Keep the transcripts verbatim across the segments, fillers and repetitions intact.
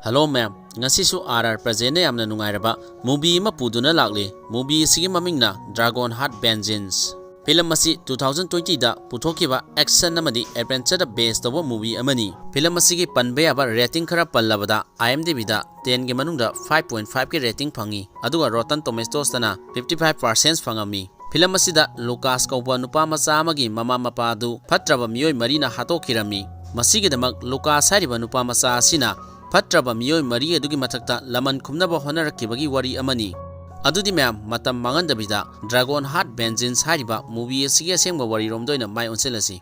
Hello ꯃꯌꯥꯝ, ꯉꯁꯤꯁꯨ R R ꯄ꯭ꯔꯖꯦꯟꯅ ꯌꯥꯝꯅ ꯅꯨꯡꯉꯥꯏꯔꯕ movie ꯑꯃ ꯄꯨꯗꯨꯅ ꯂꯥꯛꯂꯤ꯫ Movie ꯑꯁꯤꯒꯤ ꯃꯃꯤꯡꯅ Dragon Heart Vengeance꯫ Film ꯑꯁꯤ two thousand twenty ꯗ ꯄꯨꯊꯣꯛꯈꯤꯕ action ꯑꯃꯗꯤ adventure ꯗ base ꯇꯧꯕ movie ꯑꯃꯅꯤ꯫ Film ꯑꯁꯤꯒꯤ ꯄꯟꯕ ꯌꯥꯕ rating ꯈꯔ ꯄꯜꯂꯕꯗ, IMDb ꯗ ten ꯒꯤ ꯃꯅꯨꯡꯗ five point five ꯀꯤ rating ꯐꯪꯉꯤ, ꯑꯗꯨꯒ Rotten Tomatoes ꯇꯅ fifty five percent ꯐꯪꯉꯝꯃꯤ꯫ Film ꯑꯁꯤꯗ ꯂꯨꯀꯥꯁ ꯀꯧꯕ ꯅꯨꯄꯥ ꯃꯆꯥ ꯑꯃꯒꯤ ꯃꯃꯥ ꯃꯄꯥ ꯑꯗꯨ ꯐꯠꯇ꯭ꯔꯕ ꯃꯤꯑꯣꯏ ꯃꯔꯤꯅ ꯍꯥꯠꯇꯣꯛꯈꯤꯔꯝꯃꯤ꯫ ꯃꯁꯤꯒꯤꯗꯃꯛ ꯂꯨꯀꯥꯁ ꯍꯥꯏꯔꯤꯕ ꯅꯨꯄꯥ ꯃꯆꯥ ꯑꯁꯤꯅ ꯐꯠꯇ꯭ꯔꯕ ꯃꯤꯑꯣꯏ ꯃꯔꯤ ꯑꯗꯨꯒꯤ ꯃꯊꯛꯇ ꯂꯃꯟ ꯈꯨꯝꯅꯕ ꯍꯣꯠꯅꯔꯛꯈꯤꯕꯒꯤ ꯋꯥꯔꯤ ꯑꯃꯅꯤ꯫ ꯑꯗꯨꯗꯤ ꯃꯌꯥꯝ, ꯃꯇꯝ ꯃꯥꯡꯍꯟꯗꯕꯤꯗ Dragon Heart Vengeance ꯍꯥꯏꯔꯤꯕ movie ꯑꯁꯤꯒꯤ ꯑꯁꯦꯡꯕ ꯋꯥꯔꯤꯔꯣꯝꯗ ꯑꯣꯏꯅ ꯃꯥꯏ ꯑꯣꯟꯁꯤꯜꯂꯁꯤ꯫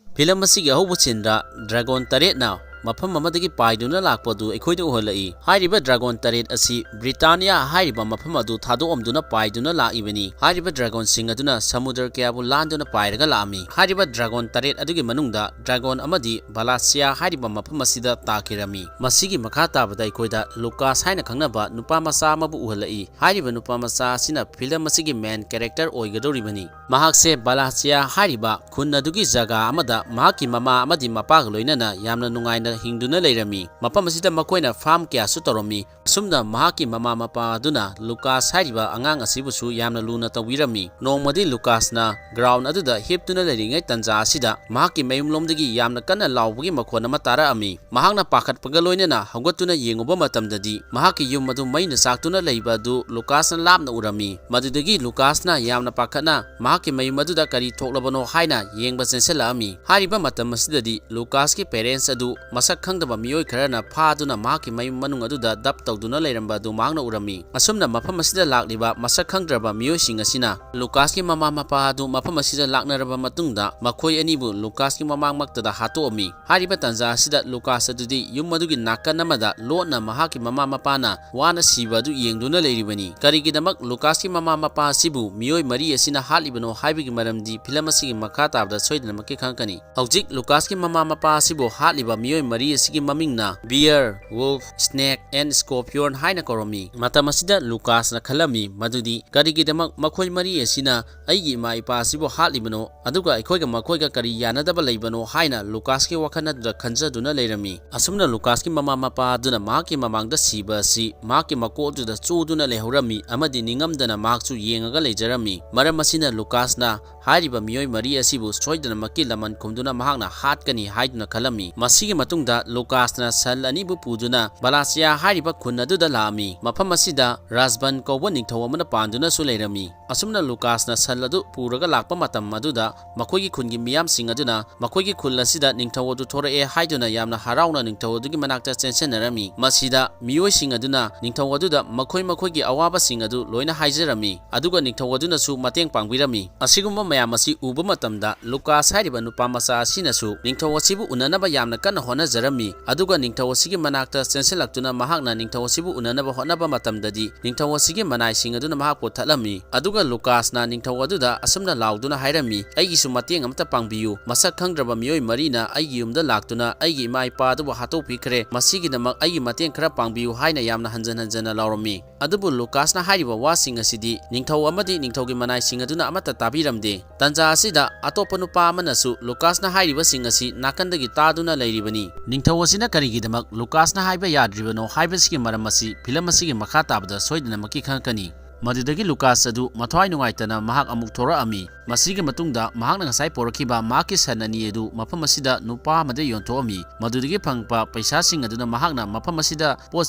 Film ꯑꯁꯤꯒꯤ ꯑꯍꯧꯕ sceneꯗ dragon ꯇꯔꯦꯠꯅ ꯃꯐꯝ ꯑꯃꯗꯒꯤ ꯄꯥꯏꯗꯨꯅ ꯂꯥꯛꯄ ꯑꯗꯨ ꯑꯩꯈꯣꯏꯗ ꯎꯍꯜꯂꯛꯏ꯫ ꯍꯥꯏꯔꯤꯕ dragon ꯇꯔꯦꯠ ꯑꯁꯤ ꯕ꯭ꯔꯤꯇꯥꯅꯤꯌꯥ ꯍꯥꯏꯔꯤꯕ ꯃꯐꯝ ꯑꯗꯨ ꯊꯥꯗꯣꯛꯑꯝꯗꯨꯅ ꯄꯥꯏꯗꯨꯅ ꯂꯥꯛꯏꯕꯅꯤ꯫ ꯍꯥꯏꯔꯤꯕ dragonꯁꯤꯡ ꯑꯗꯨꯅ ꯁꯃꯨꯗ꯭ꯔ ꯀꯌꯥꯕꯨ ꯂꯥꯟꯗꯨꯅ ꯄꯥꯏꯔꯒ ꯂꯥꯛꯑꯝꯃꯤ꯫ ꯍꯥꯏꯔꯤꯕ dragon ꯇꯔꯦꯠ ꯑꯗꯨꯒꯤ ꯃꯅꯨꯡꯗ dragon ꯑꯃꯗꯤ ꯕꯂꯥꯁꯤꯌꯥ ꯍꯥꯏꯔꯤꯕ ꯃꯐꯝ ꯑꯁꯤꯗ ꯇꯥꯈꯤꯔꯝꯃꯤ꯫ ꯃꯁꯤꯒꯤ ꯃꯈꯥ ꯇꯥꯕꯗ ꯑꯩꯈꯣꯏꯗ ꯂꯨꯀꯥꯁ ꯍꯥꯏꯅ ꯈꯪꯅꯕ ꯅꯨꯄꯥ ꯃꯆꯥ ꯑꯃꯕꯨ ꯎꯍꯜꯂꯛꯏ꯫ ꯍꯥꯏꯔꯤꯕ ꯅꯨꯄꯥ ꯃꯆꯥ ꯑꯁꯤꯅ film ꯑꯁꯤꯒꯤ main character ꯑꯣꯏꯒꯗꯧꯔꯤꯕꯅꯤ꯫ ꯃꯍꯥꯛꯁꯦ ꯕꯂꯥꯁꯤꯌꯥ ꯍꯥꯏꯔꯤꯕ ꯈꯨꯟ ꯑꯗꯨꯒꯤ ꯖꯒꯥ ꯑꯃꯗ ꯃꯍꯥꯛꯀꯤ ꯃꯃꯥ ꯑꯃꯗꯤ ꯃꯄꯥꯒ ꯂꯣꯏꯅꯅ ꯌꯥꯝꯅ ꯅꯨꯡꯉꯥꯏꯅ ꯍꯤꯡꯗꯨꯅ ꯂꯩꯔꯝꯃꯤ꯫ ꯃꯐꯝ ꯑꯁꯤꯗ ꯃꯈꯣꯏꯅ farm ꯀꯌꯥꯁꯨ ꯇꯧꯔꯝꯃꯤ꯫ ꯑꯁꯨꯝꯅ ꯃꯍꯥꯛꯀꯤ ꯃꯃꯥ ꯃꯄꯥ ꯑꯗꯨꯅ ꯂꯨꯀꯥꯁ ꯍꯥꯏꯔꯤꯕ ꯑꯉꯥꯡ ꯑꯁꯤꯕꯨꯁꯨ ꯌꯥꯝꯅ ꯂꯨꯅ ꯇꯧꯕꯤꯔꯝꯃꯤ꯫ ꯅꯣꯡꯃꯗꯤ ꯂꯨꯀꯥꯁꯅ ground ꯑꯗꯨꯗ ꯍꯤꯞꯇꯨꯅ ꯂꯩꯔꯤꯉꯩ ꯇꯟꯖꯥ ꯑꯁꯤꯗ ꯃꯍꯥꯛꯀꯤ ꯃꯌꯨꯝꯂꯣꯝꯗꯒꯤ ꯌꯥꯝꯅ ꯀꯟꯅ ꯂꯥꯎꯕꯒꯤ ꯃꯈꯣꯟ ꯑꯃ ꯇꯥꯔꯛꯑꯝꯃꯤ꯫ ꯃꯍꯥꯛꯅ ꯄꯥꯈꯠꯄꯒ ꯂꯣꯏꯅꯅ ꯍꯧꯒꯠꯇꯨꯅ ꯌꯦꯡꯉꯨꯕ ꯃꯇꯝꯗꯗꯤ ꯃꯍꯥꯛꯀꯤ ꯌꯨꯝ ꯑꯗꯨ ꯃꯩꯅ ꯆꯥꯛꯇꯨꯅ ꯂꯩꯕ ꯑꯗꯨ ꯂꯨꯀꯥꯁꯅ ꯂꯥꯞꯅ ꯎꯔꯝꯃꯤ꯫ ꯃꯗꯨꯗꯒꯤ ꯂꯨꯀꯥꯁꯅ ꯌꯥꯝꯅ ꯄꯥꯈꯠꯅ ꯃꯍꯥꯛꯀꯤ ꯃꯌꯨꯝ ꯑꯗꯨꯗ ꯀꯔꯤ ꯊꯣꯛꯂꯕꯅꯣ ꯍꯥꯏꯅ ꯌꯦꯡꯕ ꯆꯦꯟꯁꯤꯜꯂꯛꯑꯝꯃꯤ꯫ ꯍꯥꯏꯔꯤꯕ ꯃꯇꯝ ꯑꯁꯤꯗꯗꯤ ꯂꯨꯀꯥꯁꯀꯤ parents ꯑꯗꯨ ꯃꯁꯛ ꯈꯪꯗꯕ ꯃꯤꯑꯣꯏ ꯈꯔꯅ ꯐꯥꯗꯨꯅ ꯃꯍꯥꯛꯀꯤ ꯃꯌꯨꯝ ꯃꯅꯨꯡ ꯑꯗꯨꯗ dump ꯇꯧꯗꯨꯅ ꯂꯩꯔꯝꯕ ꯑꯗꯨ ꯃꯍꯥꯛꯅ ꯎꯔꯝꯃꯤ꯫ ꯑꯁꯨꯝꯅ ꯃꯐꯝ ꯑꯁꯤꯗ ꯂꯥꯛꯂꯤꯕ ꯃꯁꯛ ꯈꯪꯗ꯭ꯔꯕ ꯃꯤꯑꯣꯏꯁꯤꯡ ꯑꯁꯤꯅ ꯂꯨꯀꯥꯁꯀꯤ ꯃꯃꯥ ꯃꯄꯥ ꯑꯗꯨ ꯃꯐꯝ ꯑꯁꯤꯗ ꯂꯥꯛꯅꯔꯕ ꯃꯇꯨꯡꯗ ꯃꯈꯣꯏ ꯑꯅꯤꯕꯨ ꯂꯨꯀꯥꯁꯀꯤ ꯃꯃꯥꯡꯃꯛꯇꯗ ꯍꯥꯠꯇꯣꯛꯑꯝꯃꯤ꯫ ꯍꯥꯏꯔꯤꯕ ꯇꯥꯟꯖꯥ ꯑꯁꯤꯗ ꯂꯨꯀꯥꯁ ꯑꯗꯨꯗꯤ ꯌꯨꯝ ꯑꯗꯨꯒꯤ ꯅꯥꯀꯟ ꯑꯃꯗ ꯂꯣꯠꯅ ꯃꯍꯥꯛꯀꯤ ꯃꯃꯥ ꯃꯄꯥꯅ ꯋꯥꯅ ꯁꯤꯕ ꯑꯗꯨ ꯌꯦꯡꯗꯨꯅ ꯂꯩꯔꯤꯕꯅꯤ꯫ ꯀꯔꯤꯒꯤꯗꯃꯛ ꯂꯨꯀꯥꯁꯀꯤ ꯃꯃꯥ ꯃꯄꯥ ꯑꯁꯤꯕꯨ ꯃꯤꯑꯣꯏ ꯃꯔꯤ ꯑꯁꯤꯅ ꯍꯥꯠꯂꯤꯕꯅꯣ ꯍꯥꯏꯕꯒꯤ ꯃꯔꯝꯗꯤ film ꯑꯁꯤꯒꯤ ꯃꯈꯥ ꯇꯥꯕꯗ ꯁꯣꯏꯗꯅꯃꯛꯀꯤ ꯈꯪꯉꯛꯀꯅꯤ꯫ ꯍꯧꯖꯤꯛ ꯂꯨꯀꯥꯁꯀꯤ ꯃꯃꯥ ꯃꯄꯥ ꯑꯁꯤꯕꯨ ꯍꯥꯠꯂꯤꯕ ꯃꯤꯑꯣꯏ ꯃꯔꯤ ꯑꯁꯤꯒꯤ ꯃꯃꯤꯡꯅ Bear, Wolf, Snake and Scorpion ꯍꯥꯏꯅ ꯀꯧꯔꯝꯃꯤ꯫ ꯃꯇꯝ ꯑꯁꯤꯗ ꯂꯨꯀꯥꯁꯅ ꯈꯜꯂꯝꯃꯤ ꯃꯗꯨꯗꯤ ꯀꯔꯤꯒꯤꯗꯃꯛ ꯃꯈꯣꯏ ꯃꯔꯤ ꯑꯁꯤꯅ ꯑꯩꯒꯤ ꯏꯃꯥ ꯏꯄꯥ ꯑꯁꯤꯕꯨ ꯍꯥꯠꯂꯤꯕꯅꯣ, ꯑꯗꯨꯒ ꯑꯩꯈꯣꯏꯒ ꯃꯈꯣꯏꯒ ꯀꯔꯤ ꯌꯥꯅꯗꯕ ꯂꯩꯕꯅꯣ ꯍꯥꯏꯅ ꯂꯨꯀꯥꯁꯀꯤ ꯋꯥꯈꯜ ꯑꯗꯨꯗ ꯈꯟꯖꯗꯨꯅ ꯂꯩꯔꯝꯃꯤ꯫ ꯑꯁꯨꯝꯅ ꯂꯨꯀꯥꯁꯀꯤ ꯃꯃꯥ ꯃꯄꯥ ꯑꯗꯨꯅ ꯃꯍꯥꯛꯀꯤ ꯃꯃꯥꯡꯗ ꯁꯤꯕ ꯑꯁꯤ ꯃꯍꯥꯛꯀꯤ ꯃꯀꯣꯛ ꯑꯗꯨꯗ ꯆꯨꯗꯨꯅ ꯂꯩꯍꯧꯔꯝꯃꯤ ꯑꯃꯗꯤ ꯅꯤꯡꯉꯝꯗꯅ ꯃꯍꯥꯛꯁꯨ ꯌꯦꯡꯉꯒ ꯂꯩꯖꯔꯝꯃꯤ꯫ ꯃꯔꯝ ꯑꯁꯤꯅ ꯂꯨꯀꯥꯁꯅ ꯍꯥꯏꯔꯤꯕ ꯃꯤꯑꯣꯏ ꯃꯔꯤ ꯑꯁꯤꯕꯨ ꯁꯣꯏꯗꯅꯃꯛꯀꯤ ꯂꯃꯟ ꯈꯨꯝꯗꯨꯅ ꯃꯍꯥꯛꯅ ꯍꯥꯠꯀꯅꯤ ꯍꯥꯏꯗꯨꯅ ꯈꯜꯂꯝꯃꯤ꯫ ꯃꯁꯤꯒꯤ ꯃꯇꯨꯡꯗ ꯂꯨꯀꯥꯁꯅ ꯁꯟ ꯑꯅꯤꯕꯨ ꯄꯨꯗꯨꯅ ꯕꯂꯥꯁꯤꯌꯥ ꯍꯥꯏꯔꯤꯕ ꯈꯨꯟ ꯑꯗꯨꯗ ꯂꯥꯛꯑꯝꯃꯤ꯫ ꯃꯐꯝ ꯑꯁꯤꯗ ꯔꯥꯖꯕꯟ ꯀꯧꯕ ꯅꯤꯡꯊꯧ ꯑꯃꯅ ꯄꯥꯟꯗꯨꯅꯁꯨ ꯂꯩꯔꯝꯃꯤ꯫ ꯑꯁꯨꯝꯅ ꯂꯨꯀꯥꯁꯅ ꯁꯟ ꯑꯗꯨ ꯄꯨꯔꯒ ꯂꯥꯛꯄ ꯃꯇꯝ ꯑꯗꯨꯗ ꯃꯈꯣꯏꯒꯤ ꯈꯨꯟꯒꯤ ꯃꯤꯌꯥꯝꯁꯤꯡ ꯑꯗꯨꯅ ꯃꯈꯣꯏꯒꯤ ꯈꯨꯜ ꯑꯁꯤꯗ ꯅꯤꯡꯊꯧ ꯑꯗꯨ ꯊꯣꯔꯛꯑꯦ ꯍꯥꯏꯗꯨꯅ ꯌꯥꯝꯅ ꯍꯔꯥꯎꯅ ꯅꯤꯡꯊꯧ ꯑꯗꯨꯒꯤ ꯃꯅꯥꯛꯇ ꯆꯦꯟꯁꯤꯟꯅꯔꯝꯃꯤ꯫ ꯃꯁꯤꯗ ꯃꯤꯑꯣꯏꯁꯤꯡ ꯑꯗꯨꯅ ꯅꯤꯡꯊꯧ ꯑꯗꯨꯗ ꯃꯈꯣꯏ ꯃꯈꯣꯏꯒꯤ ꯑꯋꯥꯕꯁꯤꯡ ꯑꯗꯨ ꯂꯣꯏꯅ ꯍꯥꯏꯖꯔꯝꯃꯤ, ꯑꯗꯨꯒ ꯅꯤꯡꯊꯧ ꯑꯗꯨꯅꯁꯨ ꯃꯇꯦꯡ ꯄꯥꯡꯕꯤꯔꯝꯃꯤ꯫ ꯑꯁꯤꯒꯨꯝꯕ ꯃꯌꯥꯝ ꯑꯁꯤ ꯎꯕ ꯃꯇꯝꯗ ꯂꯨꯀꯥꯁ ꯍꯥꯏꯔꯤꯕ ꯅꯨꯄꯥ ꯃꯆꯥ ꯑꯁꯤꯅꯁꯨ ꯅꯤꯡꯊꯧ ꯑꯁꯤꯕꯨ ꯎꯅꯅꯕ ꯌꯥꯝꯅ ꯀꯟꯅ ꯍꯣꯠꯅꯖꯔꯝꯃꯤ, ꯑꯗꯨꯒ ꯅꯤꯡꯊꯧ ꯑꯁꯤꯒꯤ ꯃꯅꯥꯛꯇ ꯆꯦꯟꯁꯤꯜꯂꯛꯇꯨꯅ ꯃꯍꯥꯛꯅ ꯅꯤꯡꯊꯧ ꯑꯁꯤꯕꯨ ꯎꯅꯅꯕ ꯍꯣꯠꯅꯕ ꯃꯇꯝꯗꯗꯤ ꯅꯤꯡꯊꯧ ꯑꯁꯤꯒꯤ ꯃꯅꯥꯏꯁꯤꯡ ꯑꯗꯨꯅ ꯃꯍꯥꯛꯄꯨ ꯊꯠꯂꯝꯃꯤ꯫ ꯑꯗꯨꯒ ꯂꯨꯀꯥꯁꯅ ꯅꯤꯡꯊꯧ ꯑꯗꯨꯗ ꯑꯁꯨꯝꯅ ꯂꯥꯎꯗꯨꯅ ꯍꯥꯏꯔꯝꯃꯤ, "ꯑꯩꯒꯤꯁꯨ ꯃꯇꯦꯡ ꯑꯃꯇ ꯄꯥꯡꯕꯤꯌꯨ꯫ ꯃꯁꯛ ꯈꯪꯗ꯭ꯔꯕ ꯃꯤꯑꯣꯏ ꯃꯔꯤꯅ ꯑꯩꯒꯤ ꯌꯨꯝꯗ ꯂꯥꯛꯇꯨꯅ ꯑꯩꯒꯤ ꯏꯃꯥ ꯏꯄꯥ ꯑꯗꯨꯕꯨ ꯍꯥꯠꯇꯣꯛꯄꯤꯈ꯭ꯔꯦ꯫ ꯃꯁꯤꯒꯤꯗꯃꯛ ꯑꯩꯒꯤ ꯃꯇꯦꯡ ꯈꯔ ꯄꯥꯡꯕꯤꯌꯨ" ꯍꯥꯏꯅ ꯌꯥꯝꯅ ꯍꯟꯖꯟ ꯍꯟꯖꯟꯅ ꯂꯥꯎꯔꯝꯃꯤ꯫ ꯑꯗꯨꯕꯨ ꯂꯨꯀꯥꯁꯅ ꯍꯥꯏꯔꯤꯕ ꯋꯥꯁꯤꯡ ꯑꯁꯤꯗꯤ ꯅꯤꯡꯊꯧ ꯑꯃꯗꯤ ꯅꯤꯡꯊꯧꯒꯤ ꯃꯅꯥꯏꯁꯤꯡ ꯑꯗꯨꯅ ꯑꯃꯠꯇ ꯇꯥꯕꯤꯔꯝꯗꯦ꯫ ꯇꯟꯖꯥ ꯑꯁꯤꯗ ꯑꯇꯣꯞꯄ ꯅꯨꯄꯥ ꯑꯃꯅꯁꯨ ꯂꯨꯀꯥꯁꯅ ꯍꯥꯏꯔꯤꯕꯁꯤꯡ ꯑꯁꯤ ꯅꯥꯀꯟꯗꯒꯤ ꯇꯥꯗꯨꯅ ꯂꯩꯔꯤꯕꯅꯤ꯫ ꯅꯤꯡꯊꯧ ꯑꯁꯤꯅ ꯀꯔꯤꯒꯤꯗꯃꯛ ꯂꯨꯀꯥꯁꯅ ꯍꯥꯏꯕ ꯌꯥꯗ꯭ꯔꯤꯕꯅꯣ ꯍꯥꯏꯕꯁꯤꯒꯤ ꯃꯔꯝ ꯑꯁꯤ ꯐꯤꯂꯝ ꯑꯁꯤꯒꯤ ꯃꯈꯥ ꯇꯥꯕꯗ ꯁꯣꯏꯗꯅꯃꯛꯀꯤ ꯈꯪꯉꯛꯀꯅꯤ꯫ ꯃꯗꯨꯗꯒꯤ ꯂꯨꯀꯥꯁ ꯑꯗꯨ ꯃꯊ꯭ꯋꯥꯏ ꯅꯨꯡꯉꯥꯏꯇꯅ ꯃꯍꯥꯛ ꯑꯃꯨꯛ ꯊꯣꯔꯛꯑꯝꯃꯤ꯫ ꯃꯁꯤꯒꯤ ꯃꯇꯨꯡꯗ ꯃꯍꯥꯛꯅ ꯉꯁꯥꯏ ꯄꯣꯔꯛꯈꯤꯕ ꯃꯍꯥꯛꯀꯤ ꯁꯟ ꯑꯅꯤ ꯑꯗꯨ ꯃꯐꯝ ꯑꯁꯤꯗ ꯅꯨꯄꯥ ꯑꯃꯗ ꯌꯣꯟꯊꯣꯛꯑꯝꯃꯤ꯫ ꯃꯗꯨꯗꯒꯤ ꯐꯪꯉꯛꯄ ꯄꯩꯁꯥꯁꯤꯡ ꯑꯗꯨꯅ ꯃꯍꯥꯛꯅ ꯃꯐꯝ ꯑꯁꯤꯗ ꯄꯣꯠ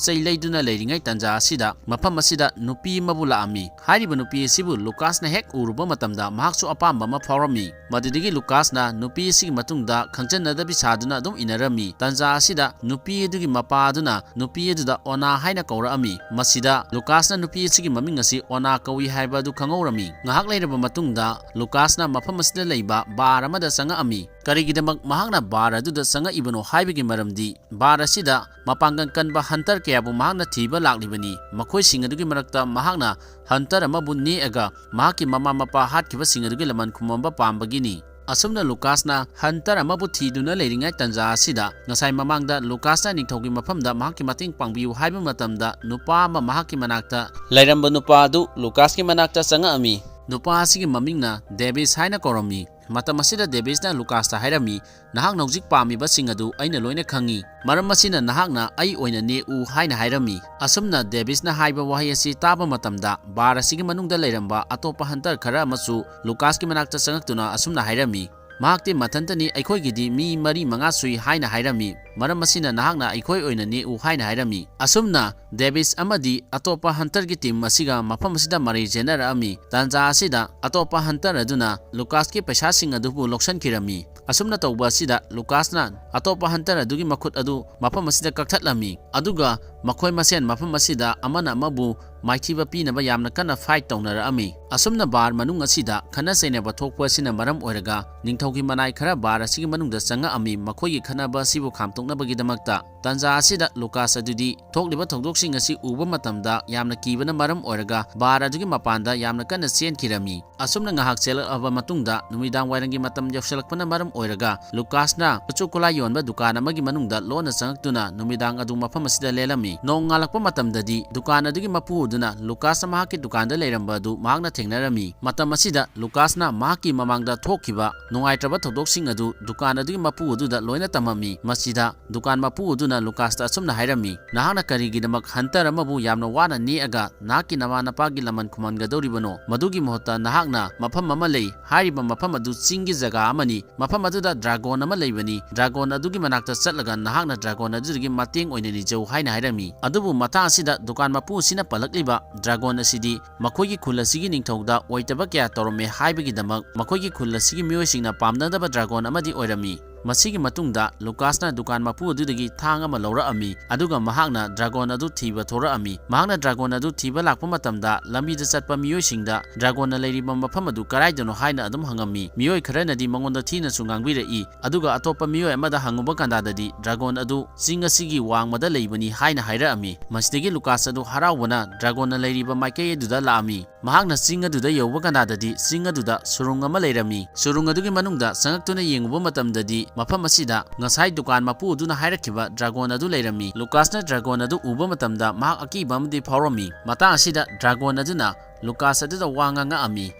ꯆꯩ ꯂꯩꯗꯨꯅ ꯂꯩꯔꯤꯉꯩ ꯇꯟꯖꯥ ꯑꯁꯤꯗ ꯃꯐꯝ ꯑꯁꯤꯗ ꯅꯨꯄꯤ ꯑꯃꯕꯨ ꯂꯥꯛꯑꯝꯃꯤ꯫ ꯍꯥꯏꯔꯤꯕ ꯅꯨꯄꯤ ꯑꯁꯤꯕꯨ ꯂꯨꯀꯥꯁꯅ ꯍꯦꯛ ꯎꯔꯨꯕ ꯃꯇꯝꯗ ꯃꯍꯥꯛꯁꯨ ꯑꯄꯥꯝꯕ ꯑꯃ ꯐꯥꯎꯔꯝꯃꯤ꯫ ꯃꯗꯨꯗꯒꯤ ꯂꯨꯀꯥꯁꯅ ꯅꯨꯄꯤ ꯑꯁꯤꯒꯤ ꯃꯇꯨꯡꯗ ꯈꯪꯖꯟꯅꯗꯕꯤ ꯁꯥꯗꯨꯅ ꯑꯗꯨꯝ ꯏꯟꯅꯔꯝꯃꯤ꯫ ꯇꯟꯖꯥ ꯑꯁꯤꯗ ꯅꯨꯄꯤ ꯑꯗꯨꯒꯤ ꯃꯄꯥ ꯑꯗꯨꯅ ꯅꯨꯄꯤ ꯑꯗꯨꯗ ꯑꯣꯅꯥ ꯍꯥꯏꯅ ꯀꯧꯔꯛꯑꯝꯃꯤ꯫ ꯃꯁꯤꯗ ꯂꯨꯀꯥꯁꯅ ꯅꯨꯄꯤ ꯑꯁꯤꯒꯤ ꯃꯃꯤꯡ ꯑꯁꯤ ꯑꯣꯅꯥ ꯀꯧꯏ ꯍꯥꯏꯕ ꯑꯗꯨ ꯈꯪꯍꯧꯔꯝꯃꯤ꯫ ꯉꯥꯏꯍꯥꯛ ꯂꯩꯔꯕ ꯃꯇꯨꯡꯗ ꯂꯨꯀꯥꯁꯅ ꯃꯐꯝ ꯑꯁꯤꯗ ꯂꯩꯕ ꯕꯥꯔ ꯑꯃꯗ ꯆꯪꯉꯛꯑꯝꯃꯤ꯫ ꯀꯔꯤꯒꯤꯗꯃꯛ ꯃꯍꯥꯛꯅ ꯕꯥꯔ ꯑꯗꯨꯗ ꯆꯪꯉꯛꯏꯕꯅꯣ ꯍꯥꯏꯕꯒꯤ ꯃꯔꯝꯗꯤ ꯕꯥꯔ ꯑꯁꯤꯗ ꯃꯄꯥꯡꯒꯜ ꯀꯟꯕ ꯍꯟꯇꯔ ꯀꯌꯥꯕꯨ ꯃꯍꯥꯛꯅ ꯊꯤꯕ ꯂꯥꯛꯂꯤꯕꯅꯤ꯫ ꯃꯈꯣꯏꯁꯤꯡ ꯑꯗꯨꯒꯤ ꯃꯔꯛꯇ ꯃꯍꯥꯛꯅ ꯍꯟꯇꯔ ꯑꯃꯕꯨ ꯅꯦꯛꯑꯒ ꯃꯍꯥꯛꯀꯤ ꯃꯃꯥ ꯃꯄꯥ ꯍꯥꯠꯈꯤꯕꯁꯤꯡ ꯑꯗꯨꯒꯤ ꯂꯃꯟ ꯈꯨꯝꯃꯝꯕ ꯄꯥꯝꯕꯒꯤꯅꯤ꯫ ꯑꯁꯨꯝꯅ ꯂꯨꯀꯥꯁꯅ ꯍꯟꯇꯔ ꯑꯃꯕꯨ ꯊꯤꯗꯨꯅ ꯂꯩꯔꯤꯉꯩ ꯇꯥꯟꯖꯥ ꯑꯁꯤꯗ, ꯉꯁꯥꯏ ꯃꯃꯥꯡꯗ ꯂꯨꯀꯥꯁꯅ ꯅꯤꯡꯊꯧꯒꯤ ꯃꯐꯝꯗ ꯃꯍꯥꯛꯀꯤ ꯃꯇꯦꯡ ꯄꯥꯡꯕꯤꯌꯨ ꯍꯥꯏꯕ ꯃꯇꯝꯗ, ꯅꯨꯄꯥ ꯑꯃ ꯃꯍꯥꯛꯀꯤ ꯃꯅꯥꯛꯇ ꯂꯩꯔꯝꯕ ꯅꯨꯄꯥ ꯑꯗꯨ ꯂꯨꯀꯥꯁꯀꯤ ꯃꯅꯥꯛꯇ ꯆꯪꯉꯛꯑꯝꯃꯤ꯫ ꯅꯨꯄꯥ ꯑꯁꯤꯒꯤ ꯃꯃꯤꯡꯅ ꯗꯦꯕꯤꯁ ꯍꯥꯏꯅ ꯀꯧꯔꯝꯃꯤ꯫ ꯃꯇꯝ ꯑꯁꯤꯗ ꯗꯦꯕꯤꯁꯅ ꯂꯨꯀꯥꯁꯇ ꯍꯥꯏꯔꯝꯃꯤ, "ꯅꯍꯥꯛꯅ ꯍꯧꯖꯤꯛ ꯄꯥꯝꯃꯤꯕꯁꯤꯡ ꯑꯗꯨ ꯑꯩꯅ ꯂꯣꯏꯅ ꯈꯪꯉꯤ꯫ ꯃꯔꯝ ꯑꯁꯤꯅ ꯅꯍꯥꯛꯅ ꯑꯩ ꯑꯣꯏꯅ ꯅꯦꯛꯎ" ꯍꯥꯏꯅ ꯍꯥꯏꯔꯝꯃꯤ꯫ ꯑꯁꯨꯝꯅ ꯗꯦꯕꯤꯁꯅ ꯍꯥꯏꯕ ꯋꯥꯍꯩ ꯑꯁꯤ ꯇꯥꯕ ꯃꯇꯝꯗ, ꯕꯥꯔ ꯑꯁꯤꯒꯤ ꯃꯅꯨꯡꯗ ꯂꯩꯔꯝꯕ ꯑꯇꯣꯞꯄ ꯍꯟꯇꯔ ꯈꯔ ꯑꯃꯁꯨ ꯂꯨꯀꯥꯁꯀꯤ ꯃꯅꯥꯛꯇ ꯆꯪꯉꯛꯇꯨꯅ ꯑꯁꯨꯝꯅ ꯍꯥꯏꯔꯝꯃꯤ, ꯃꯍꯥꯛꯇꯤ ꯃꯊꯟꯇꯅꯤ, ꯑꯩꯈꯣꯏꯒꯤꯗꯤ ꯃꯤ ꯃꯔꯤ ꯃꯉꯥ ꯁꯨꯏ ꯍꯥꯏꯅ ꯍꯥꯏꯔꯝꯃꯤ꯫ ꯃꯔꯝ ꯑꯁꯤꯅ ꯅꯍꯥꯛꯅ ꯑꯩꯈꯣꯏ ꯑꯣꯏꯅ ꯅꯦꯛꯎ ꯍꯥꯏꯅ ꯍꯥꯏꯔꯝꯃꯤ꯫ ꯑꯁꯨꯝꯅ ꯗꯦꯕꯤꯁ ꯑꯃꯗꯤ ꯑꯇꯣꯞꯄ ꯍꯟꯇꯔꯒꯤ ꯇꯤꯝ ꯑꯁꯤꯒ ꯃꯐꯝ ꯑꯁꯤꯗ ꯃꯔꯩ ꯆꯦꯟꯅꯔꯛꯑꯝꯃꯤ꯫ ꯇꯥꯟꯖꯥ ꯑꯁꯤꯗ ꯑꯇꯣꯞꯄ ꯍꯟꯇꯔ ꯑꯗꯨꯅ ꯂꯨꯀꯥꯁꯀꯤ ꯄꯩꯁꯥꯁꯤꯡ ꯑꯗꯨꯕꯨ ꯂꯧꯁꯤꯟꯈꯤꯔꯝꯃꯤ꯫ ꯑꯁꯨꯝꯅ ꯇꯧꯕ ꯑꯁꯤꯗ ꯂꯨꯀꯥꯁꯅ ꯑꯇꯣꯞꯄ ꯍꯟꯇꯔ ꯑꯗꯨꯒꯤ ꯃꯈꯨꯠ ꯑꯗꯨ ꯃꯐꯝ ꯑꯁꯤꯗ ꯀꯛꯊꯠꯂꯝꯃꯤ꯫ ꯑꯗꯨꯒ ꯃꯈꯣꯏ ꯃꯁꯦꯟ ꯃꯐꯝ ꯑꯁꯤꯗ ꯑꯃꯅ ꯑꯃꯕꯨ ꯃꯥꯏꯊꯤꯕ ꯄꯤꯅꯕ ꯌꯥꯝꯅ ꯀꯟꯅ ꯐꯥꯏꯠ ꯇꯧꯅꯔꯛꯑꯝꯃꯤ꯫ ꯑꯁꯨꯝꯅ ꯕꯥꯔ ꯃꯅꯨꯡ ꯑꯁꯤꯗ ꯈꯠꯅ ꯆꯩꯅꯕ ꯊꯣꯛꯄ ꯑꯁꯤꯅ ꯃꯔꯝ ꯑꯣꯏꯔꯒ ꯅꯤꯡꯊꯧꯒꯤ ꯃꯅꯥꯏ ꯈꯔ ꯕꯥꯔ ꯑꯁꯤꯒꯤ ꯃꯅꯨꯡꯗ ꯆꯪꯉꯛꯑꯝꯃꯤ, ꯃꯈꯣꯏꯒꯤ ꯈꯠꯅꯕ ꯑꯁꯤꯕꯨ ꯈꯥꯝꯇꯣꯛꯅꯕꯒꯤꯗꯃꯛꯇ꯫ ꯇꯥꯟꯖꯥ ꯑꯁꯤꯗ ꯂꯨꯀꯥꯁ ꯑꯗꯨꯗꯤ ꯊꯣꯛꯂꯤꯕ ꯊꯧꯗꯣꯛꯁꯤꯡ ꯑꯁꯤ ꯎꯕ ꯃꯇꯝꯗ ꯌꯥꯝꯅ ꯀꯤꯕꯅ ꯃꯔꯝ ꯑꯣꯏꯔꯒ ꯕꯥꯔ ꯑꯗꯨꯒꯤ ꯃꯄꯥꯟꯗ ꯌꯥꯝꯅ ꯀꯟꯅ ꯆꯦꯟꯈꯤꯔꯝꯃꯤ꯫ ꯑꯁꯨꯝꯅ ꯉꯥꯏꯍꯥꯛ ꯆꯦꯜꯂꯛꯂꯕ ꯃꯇꯨꯡꯗ ꯅꯨꯃꯤꯗꯥꯡ ꯋꯥꯏꯔꯝꯒꯤ ꯃꯇꯝ ꯌꯧꯁꯤꯜꯂꯛꯄꯅ ꯃꯔꯝ ꯑꯣꯏꯔꯒ ꯂꯨꯀꯥꯁꯅ ꯈꯨꯠꯁꯨ ꯈꯨꯠꯂꯥꯏ ꯌꯣꯟꯕ ꯗꯨꯀꯥꯟ ꯑꯃꯒꯤ ꯃꯅꯨꯡꯗ ꯂꯣꯟꯅ ꯆꯪꯉꯛꯇꯨꯅ ꯅꯨꯃꯤꯗꯥꯡ ꯑꯗꯨ ꯃꯐꯝ ꯑꯁꯤꯗ ꯂꯦꯜꯂꯝꯃꯤ꯫ ꯅꯣꯡꯉꯥꯜꯂꯛꯄ ꯃꯇꯝꯗꯗꯤ ꯗꯨꯀꯥꯟ ꯑꯗꯨꯒꯤ ꯃꯄꯨ ꯑꯗꯨꯅ ꯂꯨꯀꯥꯁꯅ ꯃꯍꯥꯛꯀꯤ ꯗꯨꯀꯥꯟꯗ ꯂꯩꯔꯝꯕ ꯑꯗꯨ ꯃꯍꯥꯛꯅ ꯊꯦꯡꯅꯔꯝꯃꯤ꯫ ꯃꯇꯝ ꯑꯁꯤꯗ ꯂꯨꯀꯥꯁꯅ ꯃꯍꯥꯛꯀꯤ ꯃꯃꯥꯡꯗ ꯊꯣꯛꯈꯤꯕ ꯅꯨꯡꯉꯥꯏꯇ꯭ꯔꯕ ꯊꯧꯗꯣꯛꯁꯤꯡ ꯑꯗꯨ ꯗꯨꯀꯥꯟ ꯑꯗꯨꯒꯤ ꯃꯄꯨ ꯑꯗꯨꯗ ꯂꯣꯏꯅ ꯇꯝꯃꯝꯃꯤ꯫ ꯃꯁꯤꯗ ꯗꯨꯀꯥꯟ ꯃꯄꯨ ꯑꯗꯨꯅ ꯂꯨꯀꯥꯁꯇ ꯑꯁꯨꯝꯅ ꯍꯥꯏꯔꯝꯃꯤ, "ꯅꯍꯥꯛꯅ ꯀꯔꯤꯒꯤꯗꯃꯛ ꯍꯟꯇꯔ ꯑꯃꯕꯨ ꯌꯥꯝꯅ ꯋꯥꯅ ꯅꯦꯛꯑꯒ ꯅꯍꯥꯛꯀꯤ ꯅꯃꯥ ꯅꯄꯥꯒꯤ ꯂꯃꯟ ꯈꯨꯝꯍꯟꯒꯗꯧꯔꯤꯕꯅꯣ? ꯃꯗꯨꯒꯤ ꯃꯍꯨꯠꯇ ꯅꯍꯥꯛꯅ ꯃꯐꯝ ꯑꯃ ꯂꯩ, ꯍꯥꯏꯔꯤꯕ ꯃꯐꯝ ꯑꯗꯨ ꯆꯤꯡꯒꯤ ꯖꯒꯥ ꯑꯃꯅꯤ, ꯃꯐꯝ ꯑꯗꯨꯗ ꯗ꯭ꯔꯥꯒꯣꯟ ꯑꯃ ꯂꯩꯕꯅꯤ, ꯗ꯭ꯔꯥꯒꯣꯟ ꯑꯗꯨꯒꯤ ꯃꯅꯥꯛꯇ ꯆꯠꯂꯒ ꯅꯍꯥꯛꯅ ꯗ꯭ꯔꯥꯒꯣꯟ ꯑꯗꯨꯗꯒꯤ ꯃꯇꯦꯡ ꯑꯣꯏꯅ ꯅꯤꯖꯧ" ꯍꯥꯏꯅ ꯍꯥꯏꯔꯝꯃꯤ꯫ ꯑꯗꯨꯕꯨ ꯃꯇꯥꯡ ꯑꯁꯤꯗ ꯗꯨꯀꯥꯟ ꯃꯄꯨ ꯑꯁꯤꯅ ꯄꯜꯂꯛꯂꯤꯕ ꯗ꯭ꯔꯥꯒꯣꯟ ꯑꯁꯤꯗꯤ ꯃꯈꯣꯏꯒꯤ ꯈꯨꯜ ꯑꯁꯤꯒꯤ ꯅꯤꯡꯊꯧꯗ ꯑꯣꯏꯇꯕ ꯀꯌꯥ ꯇꯧꯔꯝꯃꯦ ꯍꯥꯏꯕꯒꯤꯗꯃꯛ ꯃꯈꯣꯏꯒꯤ ꯈꯨꯜ ꯑꯁꯤꯒꯤ ꯃꯤꯑꯣꯏꯁꯤꯡꯅ ꯄꯥꯝꯅꯗꯕ ꯗ꯭ꯔꯥꯒꯣꯟ ꯑꯃꯗꯤ ꯑꯣꯏꯔꯝꯃꯤ꯫ ꯃꯁꯤꯒꯤ ꯃꯇꯨꯡꯗ ꯂꯨꯀꯥꯁꯅ ꯗꯨꯀꯥꯟ ꯃꯄꯨ ꯑꯗꯨꯗꯒꯤ ꯊꯥꯡ ꯑꯃ ꯂꯧꯔꯛꯑꯝꯃꯤ, ꯑꯗꯨꯒ ꯃꯍꯥꯛꯅ ꯗ꯭ꯔꯥꯒꯣꯟ ꯑꯗꯨ ꯊꯤꯕ ꯊꯣꯔꯛꯑꯝꯃꯤ꯫ ꯃꯍꯥꯛꯅ ꯗ꯭ꯔꯥꯒꯣꯟ ꯑꯗꯨ ꯊꯤꯕ ꯂꯥꯛꯄ ꯃꯇꯝꯗ ꯂꯝꯕꯤꯗ ꯆꯠꯄ ꯃꯤꯑꯣꯏꯁꯤꯡꯗ ꯗ꯭ꯔꯥꯒꯣꯟꯅ ꯂꯩꯔꯤꯕ ꯃꯐꯝ ꯑꯗꯨ ꯀꯗꯥꯏꯗꯅꯣ ꯍꯥꯏꯅ ꯑꯗꯨꯝ ꯍꯪꯉꯝꯃꯤ꯫ ꯃꯤꯑꯣꯏ ꯈꯔꯅꯗꯤ ꯃꯉꯣꯟꯗ ꯊꯤꯅꯁꯨ ꯉꯥꯡꯕꯤꯔꯛꯏ, ꯑꯗꯨꯒ ꯑꯇꯣꯞꯄ ꯃꯤꯑꯣꯏ ꯑꯃꯗ ꯍꯪꯉꯨꯕ ꯀꯥꯟꯗꯗꯤ ꯗ꯭ꯔꯥꯒꯣꯟ ꯑꯗꯨ ꯆꯤꯡ ꯑꯁꯤꯒꯤ ꯋꯥꯡꯃꯗ ꯂꯩꯕꯅꯤ ꯍꯥꯏꯅ ꯍꯥꯏꯔꯛꯑꯝꯃꯤ꯫ ꯃꯁꯤꯗꯒꯤ ꯂꯨꯀꯥꯁ ꯑꯗꯨ ꯍꯔꯥꯎꯕꯅ ꯗ꯭ꯔꯥꯒꯣꯟꯅ ꯂꯩꯔꯤꯕ ꯃꯥꯏꯀꯩ ꯑꯗꯨꯗ ꯂꯥꯛꯑꯝꯃꯤ꯫ ꯃꯍꯥꯛꯅ ꯆꯤꯡ ꯑꯗꯨꯗ ꯌꯧꯕ ꯀꯥꯟꯗꯗꯤ ꯆꯤꯡ ꯑꯗꯨꯗ ꯁꯨꯔꯨꯡ ꯑꯃ ꯂꯩꯔꯝꯃꯤ꯫ ꯁꯨꯔꯨꯡ ꯑꯗꯨꯒꯤ ꯃꯅꯨꯡꯗ ꯆꯪꯉꯛꯇꯨꯅ ꯌꯦꯡꯉꯨꯕ ꯃꯇꯝꯗꯗꯤ ꯃꯐꯝ ꯑꯁꯤꯗ ꯉꯁꯥꯏ ꯗꯨꯀꯥꯟ ꯃꯄꯨ ꯑꯗꯨꯅ ꯍꯥꯏꯔꯛꯈꯤꯕ ꯗ꯭ꯔꯥꯒꯣꯟ ꯑꯗꯨ ꯂꯩꯔꯝꯃꯤ꯫ ꯂꯨꯀꯥꯁꯅ ꯗ꯭ꯔꯥꯒꯣꯟ ꯑꯗꯨ ꯎꯕ ꯃꯇꯝꯗ ꯃꯍꯥꯛ ꯑꯀꯤꯕ ꯑꯃꯗꯤ ꯐꯥꯎꯔꯝꯃꯤ꯫ ꯃꯇꯥꯡ ꯑꯁꯤꯗ ꯗ꯭ꯔꯥꯒꯣꯟ ꯑꯗꯨꯅ ꯂꯨꯀꯥꯁ ꯑꯗꯨꯗ ꯋꯥ ꯉꯥꯡꯉꯛꯑꯝꯃꯤ꯫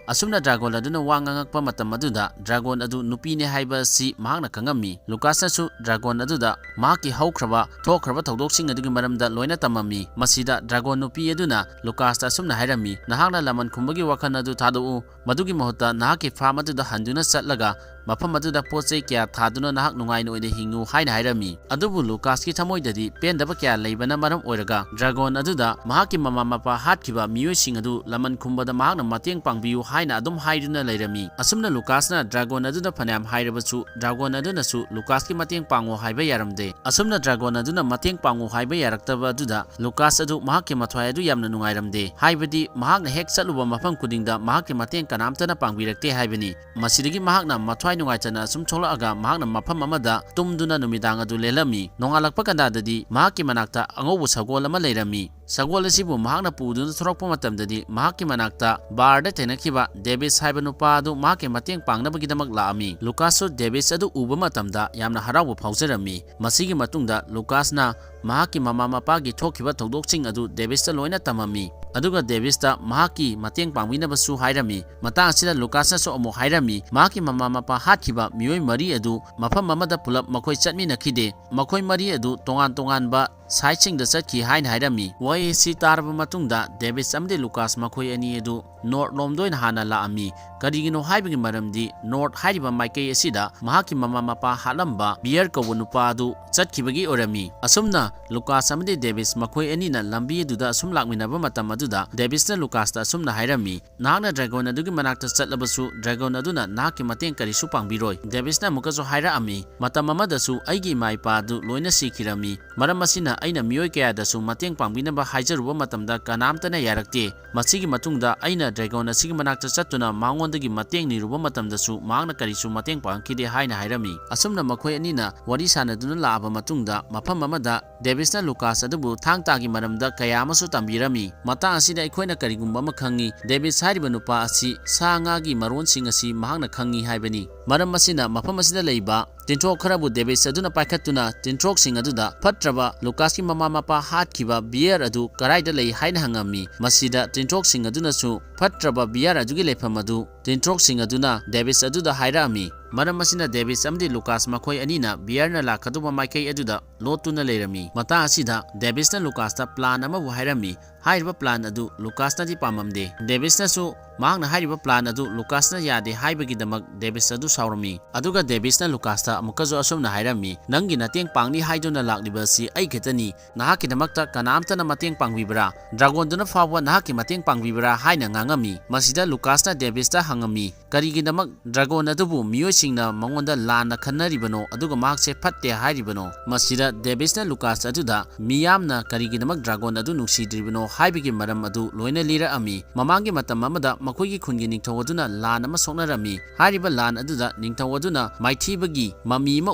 ꯑꯁꯨꯝꯅ ꯗ꯭ꯔꯥꯒꯣꯟ ꯑꯗꯨꯅ ꯋꯥ ꯉꯥꯡꯉꯛꯄ ꯃꯇꯝ ꯑꯗꯨꯗ ꯗ꯭ꯔꯥꯒꯣꯟ ꯑꯗꯨ ꯅꯨꯄꯤꯅꯦ ꯍꯥꯏꯕ ꯑꯁꯤ ꯃꯍꯥꯛꯅ ꯈꯪꯉꯝꯃꯤ꯫ ꯂꯨꯀꯥꯁꯅꯁꯨ ꯗ꯭ꯔꯥꯒꯣꯟ ꯑꯗꯨꯗ ꯃꯍꯥꯛꯀꯤ ꯍꯧꯈ꯭ꯔꯕ ꯊꯣꯛꯈ꯭ꯔꯕ ꯊꯧꯗꯣꯛꯁꯤꯡ ꯑꯗꯨꯒꯤ ꯃꯔꯝꯗ ꯂꯣꯏꯅ ꯇꯝꯃꯝꯃꯤ꯫ ꯃꯁꯤꯗ ꯗ꯭ꯔꯥꯒꯣꯟ ꯅꯨꯄꯤ ꯑꯗꯨꯅ ꯂꯨꯀꯥꯁꯇ ꯑꯁꯨꯝꯅ ꯍꯥꯏꯔꯝꯃꯤ, "ꯅꯍꯥꯛꯅ ꯂꯃꯟ ꯈꯨꯝꯕꯒꯤ ꯋꯥꯈꯜ ꯑꯗꯨ ꯊꯥꯗꯣꯛꯎ꯫ ꯃꯗꯨꯒꯤ ꯃꯍꯨꯠꯇ ꯅꯍꯥꯛꯀꯤ ꯐꯥꯔꯝ ꯑꯗꯨꯗ ꯍꯟꯗꯨꯅ ꯆꯠꯂꯒ ꯃꯐꯝ ꯑꯗꯨꯗ ꯄꯣꯠ ꯆꯩ ꯀꯌꯥ ꯊꯥꯗꯨꯅ ꯅꯍꯥꯛ ꯅꯨꯡꯉꯥꯏꯅ ꯑꯣꯏꯅ ꯍꯤꯡꯉꯨ" ꯍꯥꯏꯅ ꯍꯥꯏꯔꯝꯃꯤ꯫ ꯑꯗꯨꯕꯨ ꯂꯨꯀꯥꯁꯀꯤ ꯊꯃꯣꯏꯗꯗꯤ ꯄꯦꯟꯗꯕ ꯀꯌꯥ ꯂꯩꯕꯅ ꯃꯔꯝ ꯑꯣꯏꯔꯒ ꯗ꯭ꯔꯥꯒꯣꯟ ꯑꯗꯨꯗ ꯃꯍꯥꯛꯀꯤ ꯃꯃꯥ ꯃꯄꯥ ꯍꯥꯠꯈꯤꯕ ꯃꯤꯑꯣꯏꯁꯤꯡ ꯑꯗꯨ ꯂꯃꯟ ꯈꯨꯝꯕꯗ ꯃꯍꯥꯛꯅ ꯃꯇꯦꯡ ꯄꯥꯡꯕꯤꯌꯨ ꯍꯥꯏꯅ ꯑꯗꯨꯝ ꯍꯥꯏꯗꯨꯅ ꯂꯩꯔꯝꯃꯤ꯫ ꯑꯁꯨꯝꯅ ꯂꯨꯀꯥꯁꯅ ꯗ꯭ꯔꯥꯒꯣꯟ ꯑꯗꯨꯗ ꯐꯅꯌꯥꯝ ꯍꯥꯏꯔꯕꯁꯨ ꯗ꯭ꯔꯥꯒꯣꯟ ꯑꯗꯨꯅꯁꯨ ꯂꯨꯀꯥꯁꯀꯤ ꯃꯇꯦꯡ ꯄꯥꯡꯉꯨ ꯍꯥꯏꯕ ꯌꯥꯔꯝꯗꯦ꯫ ꯑꯁꯨꯝꯅ ꯗ꯭ꯔꯥꯒꯣꯟ ꯑꯗꯨꯅ ꯃꯇꯦꯡ ꯄꯥꯡꯉꯨ ꯍꯥꯏꯕ ꯌꯥꯔꯛꯇꯕ ꯑꯗꯨꯗ ꯂꯨꯀꯥꯁ ꯑꯗꯨ ꯃꯍꯥꯛꯀꯤ ꯃꯊ꯭ꯋꯥꯏ ꯑꯗꯨ ꯌꯥꯝꯅ ꯅꯨꯡꯉꯥꯏꯔꯝꯗꯦ꯫ ꯍꯥꯏꯕꯗꯤ ꯃꯍꯥꯛꯅ ꯍꯦꯛ ꯆꯠꯂꯨꯕ ꯃꯐꯝ ꯈꯨꯗꯤꯡꯗ ꯃꯍꯥꯛꯀꯤ ꯃꯇꯦꯡ ꯀꯅꯥꯝꯇꯅ ꯄꯥꯡꯕꯤꯔꯛꯇꯦ ꯍꯥꯏꯕꯅꯤ꯫ ꯃꯁꯤꯗꯒꯤ ꯃꯍꯥꯛꯅ ꯃꯊ꯭ꯋꯥꯏ ꯅꯨꯡꯉꯥꯏꯇꯅ ꯑꯁꯨꯝ ꯊꯣꯛꯂꯛꯑꯒ ꯃꯍꯥꯛꯅ ꯃꯐꯝ ꯑꯃꯗ ꯇꯨꯝꯗꯨꯅ ꯅꯨꯃꯤꯗꯥꯡ ꯑꯗꯨ ꯂꯦꯜꯂꯝꯃꯤ꯫ ꯅꯣꯡꯉꯥꯜꯂꯛꯄ ꯀꯥꯟꯗꯗꯤ ꯃꯍꯥꯛꯀꯤ ꯃꯅꯥꯛꯇ ꯑꯉꯧꯕ ꯁꯒꯣꯜ ꯑꯃ ꯂꯩꯔꯝꯃꯤ꯫ ꯁꯒꯣꯜ ꯑꯁꯤꯕꯨ ꯃꯍꯥꯛꯅ ꯄꯨꯗꯨꯅ ꯊꯣꯔꯛꯄ ꯃꯇꯝꯗꯗꯤ ꯃꯍꯥꯛꯀꯤ ꯃꯅꯥꯛꯇ ꯕꯥꯔꯗ ꯊꯦꯡꯅꯈꯤꯕ ꯗꯦꯕꯤꯁ ꯍꯥꯏꯕ ꯅꯨꯄꯥ ꯑꯗꯨ ꯃꯍꯥꯛꯀꯤ ꯃꯇꯦꯡ ꯄꯥꯡꯅꯕꯒꯤꯗꯃꯛ ꯂꯥꯛꯑꯝꯃꯤ꯫ ꯂꯨꯀꯥꯁꯁꯨ ꯗꯦꯕꯤꯁ ꯑꯗꯨ ꯎꯕ ꯃꯇꯝꯗ ꯌꯥꯝꯅ ꯍꯔꯥꯎꯕ ꯐꯥꯎꯖꯔꯝꯃꯤ꯫ ꯃꯁꯤꯒꯤ ꯃꯇꯨꯡꯗ ꯂꯨꯀꯥꯁꯅ ꯃꯍꯥꯛꯀꯤ ꯃꯃꯥ ꯃꯄꯥꯒꯤ ꯊꯣꯛꯈꯤꯕ ꯊꯧꯗꯣꯛꯁꯤꯡ ꯑꯗꯨ ꯗꯦꯕꯤꯁꯇ ꯂꯣꯏꯅ ꯇꯝꯃꯝꯃꯤ, ꯑꯗꯨꯒ ꯗꯦꯕꯤꯁꯇ ꯃꯍꯥꯛꯀꯤ ꯃꯇꯦꯡ ꯄꯥꯡꯕꯤꯅꯕꯁꯨ ꯍꯥꯏꯔꯝꯃꯤ꯫ ꯃꯇꯥꯡ ꯑꯁꯤꯗ ꯂꯨꯀꯥꯁꯅꯁꯨ ꯑꯃꯨꯛ ꯍꯥꯏꯔꯝꯃꯤ, ꯃꯍꯥꯛꯀꯤ ꯃꯃꯥ ꯃꯄꯥ ꯍꯥꯠꯈꯤꯕ ꯃꯤꯑꯣꯏ ꯃꯔꯤ ꯑꯗꯨ ꯃꯐꯝ ꯑꯃꯗ ꯄꯨꯂꯞ ꯃꯈꯣꯏ ꯆꯠꯃꯤꯟꯅꯈꯤꯗꯦ꯫ ꯃꯈꯣꯏ ꯃꯔꯤ ꯑꯗꯨ ꯇꯣꯉꯥꯟ ꯇꯣꯉꯥꯟꯕ ꯁꯥꯏꯠꯁꯤꯡꯗ ꯆꯠꯈꯤ ꯍꯥꯏꯅ ꯍꯥꯏꯔꯝꯃꯤ꯫ ꯋꯥꯍꯩ ꯑꯁꯤ ꯇꯥꯔꯕ ꯃꯇꯨꯡꯗ ꯗꯦꯕꯤꯁ ꯑꯃꯗꯤ ꯂꯨꯀꯥꯁ ꯃꯈꯣꯏ ꯑꯅꯤ ꯑꯗꯨ ꯅꯣꯔꯠ ꯂꯣꯝꯗ ꯑꯣꯏꯅ ꯍꯥꯟꯅ ꯂꯥꯛꯑꯝꯃꯤ꯫ ꯀꯔꯤꯒꯤꯅꯣ ꯍꯥꯏꯕꯒꯤ ꯃꯔꯝꯗꯤ ꯅꯣꯔꯠ ꯍꯥꯏꯔꯤꯕ ꯃꯥꯏꯀꯩ ꯑꯁꯤꯗ ꯃꯍꯥꯛꯀꯤ ꯃꯃꯥ ꯃꯄꯥ ꯍꯥꯠꯂꯝꯕ ꯕꯤꯌꯔ ꯀꯧꯕ ꯅꯨꯄꯥ ꯑꯗꯨ ꯆꯠꯈꯤꯕꯒꯤ ꯑꯣꯏꯔꯝꯃꯤ꯫ ꯑꯁꯨꯝꯅ ꯂꯨꯀꯥꯁ ꯑꯃꯗꯤ ꯗꯦꯕꯤꯁ ꯃꯈꯣꯏ ꯑꯅꯤꯅ ꯂꯝꯕꯤ ꯑꯗꯨꯗ ꯑꯁꯨꯝ ꯂꯥꯛꯃꯤꯟꯅꯕ ꯃꯇꯝ ꯑꯗꯨꯗ ꯗꯦꯕꯤꯁꯅ ꯂꯨꯀꯥꯁꯇ ꯑꯁꯨꯝꯅ ꯍꯥꯏꯔꯝꯃꯤ, "ꯅꯍꯥꯛꯅ ꯗ꯭ꯔꯦꯒꯣꯟ ꯑꯗꯨꯒꯤ ꯃꯅꯥꯛꯇ ꯆꯠꯂꯕꯁꯨ ꯗ꯭ꯔꯦꯒꯣꯟ ꯑꯗꯨꯅ ꯅꯍꯥꯛꯀꯤ ꯃꯇꯦꯡ ꯀꯔꯤꯁꯨ ꯄꯥꯡꯕꯤꯔꯣꯏ꯫" ꯗꯦꯕꯤꯁꯅ ꯑꯃꯨꯛꯀꯁꯨ ꯍꯥꯏꯔꯛꯑꯝꯃꯤ, "ꯃꯇꯝ ꯑꯃꯗꯁꯨ ꯑꯩꯒꯤ ꯏꯃꯥ ꯏꯄꯥ ꯑꯗꯨ ꯂꯣꯏꯅ ꯁꯤꯈꯤꯔꯝꯃꯤ꯫ ꯃꯔꯝ ꯑꯁꯤꯅ ꯑꯩꯅ ꯃꯤꯑꯣꯏ ꯀꯌꯥꯗꯁꯨ ꯃꯇꯦꯡ ꯄꯥꯡꯕꯤꯅꯕ ꯍꯥꯏꯖꯔꯨꯕ ꯃꯇꯝꯗ ꯀꯅꯥꯝꯇꯅ ꯌꯥꯔꯛꯇꯦ꯫ ꯃꯁꯤꯒꯤ ꯃꯇꯨꯡꯗ ꯑꯩꯅ ꯗ꯭ꯔꯦꯒꯣꯟ ꯑꯁꯤꯒꯤ ꯃꯅꯥꯛꯇ ꯆꯠꯇꯨꯅ ꯃꯉꯣꯟꯗꯒꯤ ꯃꯇꯦꯡ ꯅꯤꯔꯨꯕ ꯃꯇꯝꯗꯁꯨ ꯃꯍꯥꯛꯅ ꯀꯔꯤꯁꯨ ꯃꯇꯦꯡ ꯄꯥꯡꯈꯤꯗꯦ" ꯍꯥꯏꯅ ꯍꯥꯏꯔꯝꯃꯤ꯫ ꯑꯁꯨꯝꯅ ꯃꯈꯣꯏ ꯑꯅꯤꯅ ꯋꯥꯔꯤ ꯁꯥꯟꯅꯗꯨꯅ ꯂꯥꯛꯑꯕ ꯃꯇꯨꯡꯗ ꯃꯐꯝ ꯑꯃꯗ ꯗꯦꯕꯤꯁꯅ ꯂꯨꯀꯥꯁ ꯑꯗꯨꯕꯨ ꯊꯥꯡ ꯇꯥꯒꯤ ꯃꯔꯝꯗ ꯀꯌꯥ ꯑꯃꯁꯨ ꯇꯝꯕꯤꯔꯝꯃꯤ꯫ ꯃꯇꯥꯡ ꯑꯁꯤꯗ ꯑꯩꯈꯣꯏꯅ ꯀꯔꯤꯒꯨꯝꯕ ꯑꯃ ꯈꯪꯉꯤ, ꯗꯦꯕꯤꯁ ꯍꯥꯏꯔꯤꯕ ꯅꯨꯄꯥ ꯑꯁꯤ ꯁꯥ ꯉꯥꯒꯤ ꯃꯔꯣꯟꯁꯤꯡ ꯑꯁꯤ ꯃꯍꯥꯛꯅ ꯈꯪꯉꯤ ꯍꯥꯏꯕꯅꯤ꯫ ꯃꯔꯝ ꯑꯁꯤꯅ ꯃꯐꯝ ꯑꯁꯤꯗ ꯂꯩꯕ ꯇꯤꯟꯊ꯭ꯔꯣꯛ ꯈꯔꯕꯨ ꯗꯦꯕꯤꯁ ꯑꯗꯨꯅ ꯄꯥꯏꯈꯠꯇꯨꯅ ꯇꯤꯟꯊ꯭ꯔꯣꯛꯁꯤꯡ ꯑꯗꯨꯗ ꯐꯠꯇ꯭ꯔꯕ ꯂꯨꯀꯥꯁꯀꯤ ꯃꯃꯥ ꯃꯄꯥ ꯍꯥꯠꯈꯤꯕ ꯕꯤꯌꯔ ꯑꯗꯨ ꯀꯗꯥꯏꯗ ꯂꯩ ꯍꯥꯏꯅ ꯍꯪꯉꯝꯃꯤ꯫ ꯃꯁꯤꯗ ꯇꯤꯟꯊ꯭ꯔꯣꯛꯁꯤꯡ ꯑꯗꯨꯅꯁꯨ ꯐꯠꯇ꯭ꯔꯕ ꯕꯤꯌꯔ ꯑꯗꯨꯒꯤ ꯂꯩꯐꯝ ꯑꯗꯨ ꯇꯤꯟꯊ꯭ꯔꯣꯛꯁꯤꯡ ꯑꯗꯨꯅ ꯗꯦꯕꯤꯁ ꯑꯗꯨꯗ ꯍꯥꯏꯔꯛꯑꯝꯃꯤ꯫ ꯃꯔꯝ ꯑꯁꯤꯅ ꯗꯦꯕꯤꯁ ꯑꯃꯗꯤ ꯂꯨꯀꯥꯁ ꯃꯈꯣꯏ ꯑꯅꯤꯅ ꯕꯤꯌꯔꯅ ꯂꯥꯛꯀꯗꯧꯕ ꯃꯥꯏꯀꯩ ꯑꯗꯨꯗ ꯂꯣꯠꯇꯨꯅ ꯂꯩꯔꯝꯃꯤ꯫ ꯃꯇꯥꯡ ꯑꯁꯤꯗ ꯗꯦꯕꯤꯁꯅ ꯂꯨꯀꯥꯁꯇ ꯄ꯭ꯂꯥꯟ ꯑꯃꯕꯨ ꯍꯥꯏꯔꯝꯃꯤ꯫ ꯍꯥꯏꯔꯤꯕ ꯄ꯭ꯂꯥꯟ ꯑꯗꯨ ꯂꯨꯀꯥꯁꯅꯗꯤ ꯄꯥꯝꯂꯝꯗꯦ꯫ ꯗꯦꯕꯤꯁꯅꯁꯨ ꯃꯍꯥꯛꯅ ꯍꯥꯏꯔꯤꯕ ꯄ꯭ꯂꯥꯟ ꯑꯗꯨ ꯂꯨꯀꯥꯁꯅ ꯌꯥꯗꯦ ꯍꯥꯏꯕꯒꯤꯗꯃꯛ ꯗꯦꯕꯤꯁ ꯑꯗꯨ ꯁꯥꯎꯔꯝꯃꯤ꯫ ꯑꯗꯨꯒ ꯗꯦꯕꯤꯁꯅ ꯂꯨꯀꯥꯁꯇ ꯑꯃꯨꯛꯀꯁꯨ ꯑꯁꯨꯝꯅ ꯍꯥꯏꯔꯝꯃꯤ, "ꯅꯪꯒꯤ ꯃꯇꯦꯡ ꯄꯥꯡꯅꯤ ꯍꯥꯏꯗꯨꯅ ꯂꯥꯛꯂꯤꯕ ꯑꯁꯤ ꯑꯩ ꯈꯛꯇꯅꯤ꯫ ꯅꯍꯥꯛꯀꯤꯗꯃꯛꯇ ꯀꯅꯥꯝꯇꯅ ꯃꯇꯦꯡ ꯄꯥꯡꯕꯤꯕ꯭ꯔꯥ? ꯗ꯭ꯔꯥꯒꯣꯟꯗꯨꯅ ꯐꯥꯎꯕ ꯅꯍꯥꯛꯀꯤ ꯃꯇꯦꯡ ꯄꯥꯡꯕꯤꯕ꯭ꯔꯥ?" ꯍꯥꯏꯅ ꯉꯥꯡꯉꯝꯃꯤ꯫ ꯃꯁꯤꯗ ꯂꯨꯀꯥꯁꯅ ꯗꯦꯕꯤꯁꯇ ꯍꯪꯉꯝꯃꯤ, ꯀꯔꯤꯒꯤꯗꯃꯛ ꯗ꯭ꯔꯥꯒꯣꯟ ꯑꯗꯨꯕꯨ ꯃꯤꯑꯣꯏꯁꯤꯡꯅ ꯃꯉꯣꯟꯗ ꯂꯥꯟꯅ ꯈꯟꯅꯔꯤꯕꯅꯣ ꯑꯗꯨꯒ ꯃꯍꯥꯛꯁꯦ ꯐꯠꯇꯦ ꯍꯥꯏꯔꯤꯕꯅꯣ? ꯃꯁꯤꯗ ꯗꯦꯕꯤꯁꯅ ꯂꯨꯀꯥꯁ ꯑꯗꯨꯗ ꯃꯤꯌꯥꯝꯅ ꯀꯔꯤꯒꯤꯗꯃꯛ ꯗ꯭ꯔꯥꯒꯣꯟ ꯑꯗꯨ ꯅꯨꯡꯁꯤꯗ꯭ꯔꯤꯕꯅꯣ ꯍꯥꯏꯕꯒꯤ ꯃꯔꯝ ꯑꯗꯨ ꯂꯣꯏꯅ ꯂꯤꯔꯛꯑꯝꯃꯤ꯫ ꯃꯃꯥꯡꯒꯤ ꯃꯇꯝ ꯑꯃꯗ ꯃꯈꯣꯏꯒꯤ ꯈꯨꯟꯒꯤ ꯅꯤꯡꯊꯧ ꯑꯗꯨꯅ ꯂꯥꯟ ꯑꯃ ꯁꯣꯛꯅꯔꯝꯃꯤ꯫ ꯍꯥꯏꯔꯤꯕ ꯂꯥꯟ ꯑꯗꯨꯗ ꯅꯤꯡꯊꯧ ꯑꯗꯨꯅ ꯃꯥꯏꯊꯤꯕꯒꯤ ꯃꯃꯤ ꯑꯃ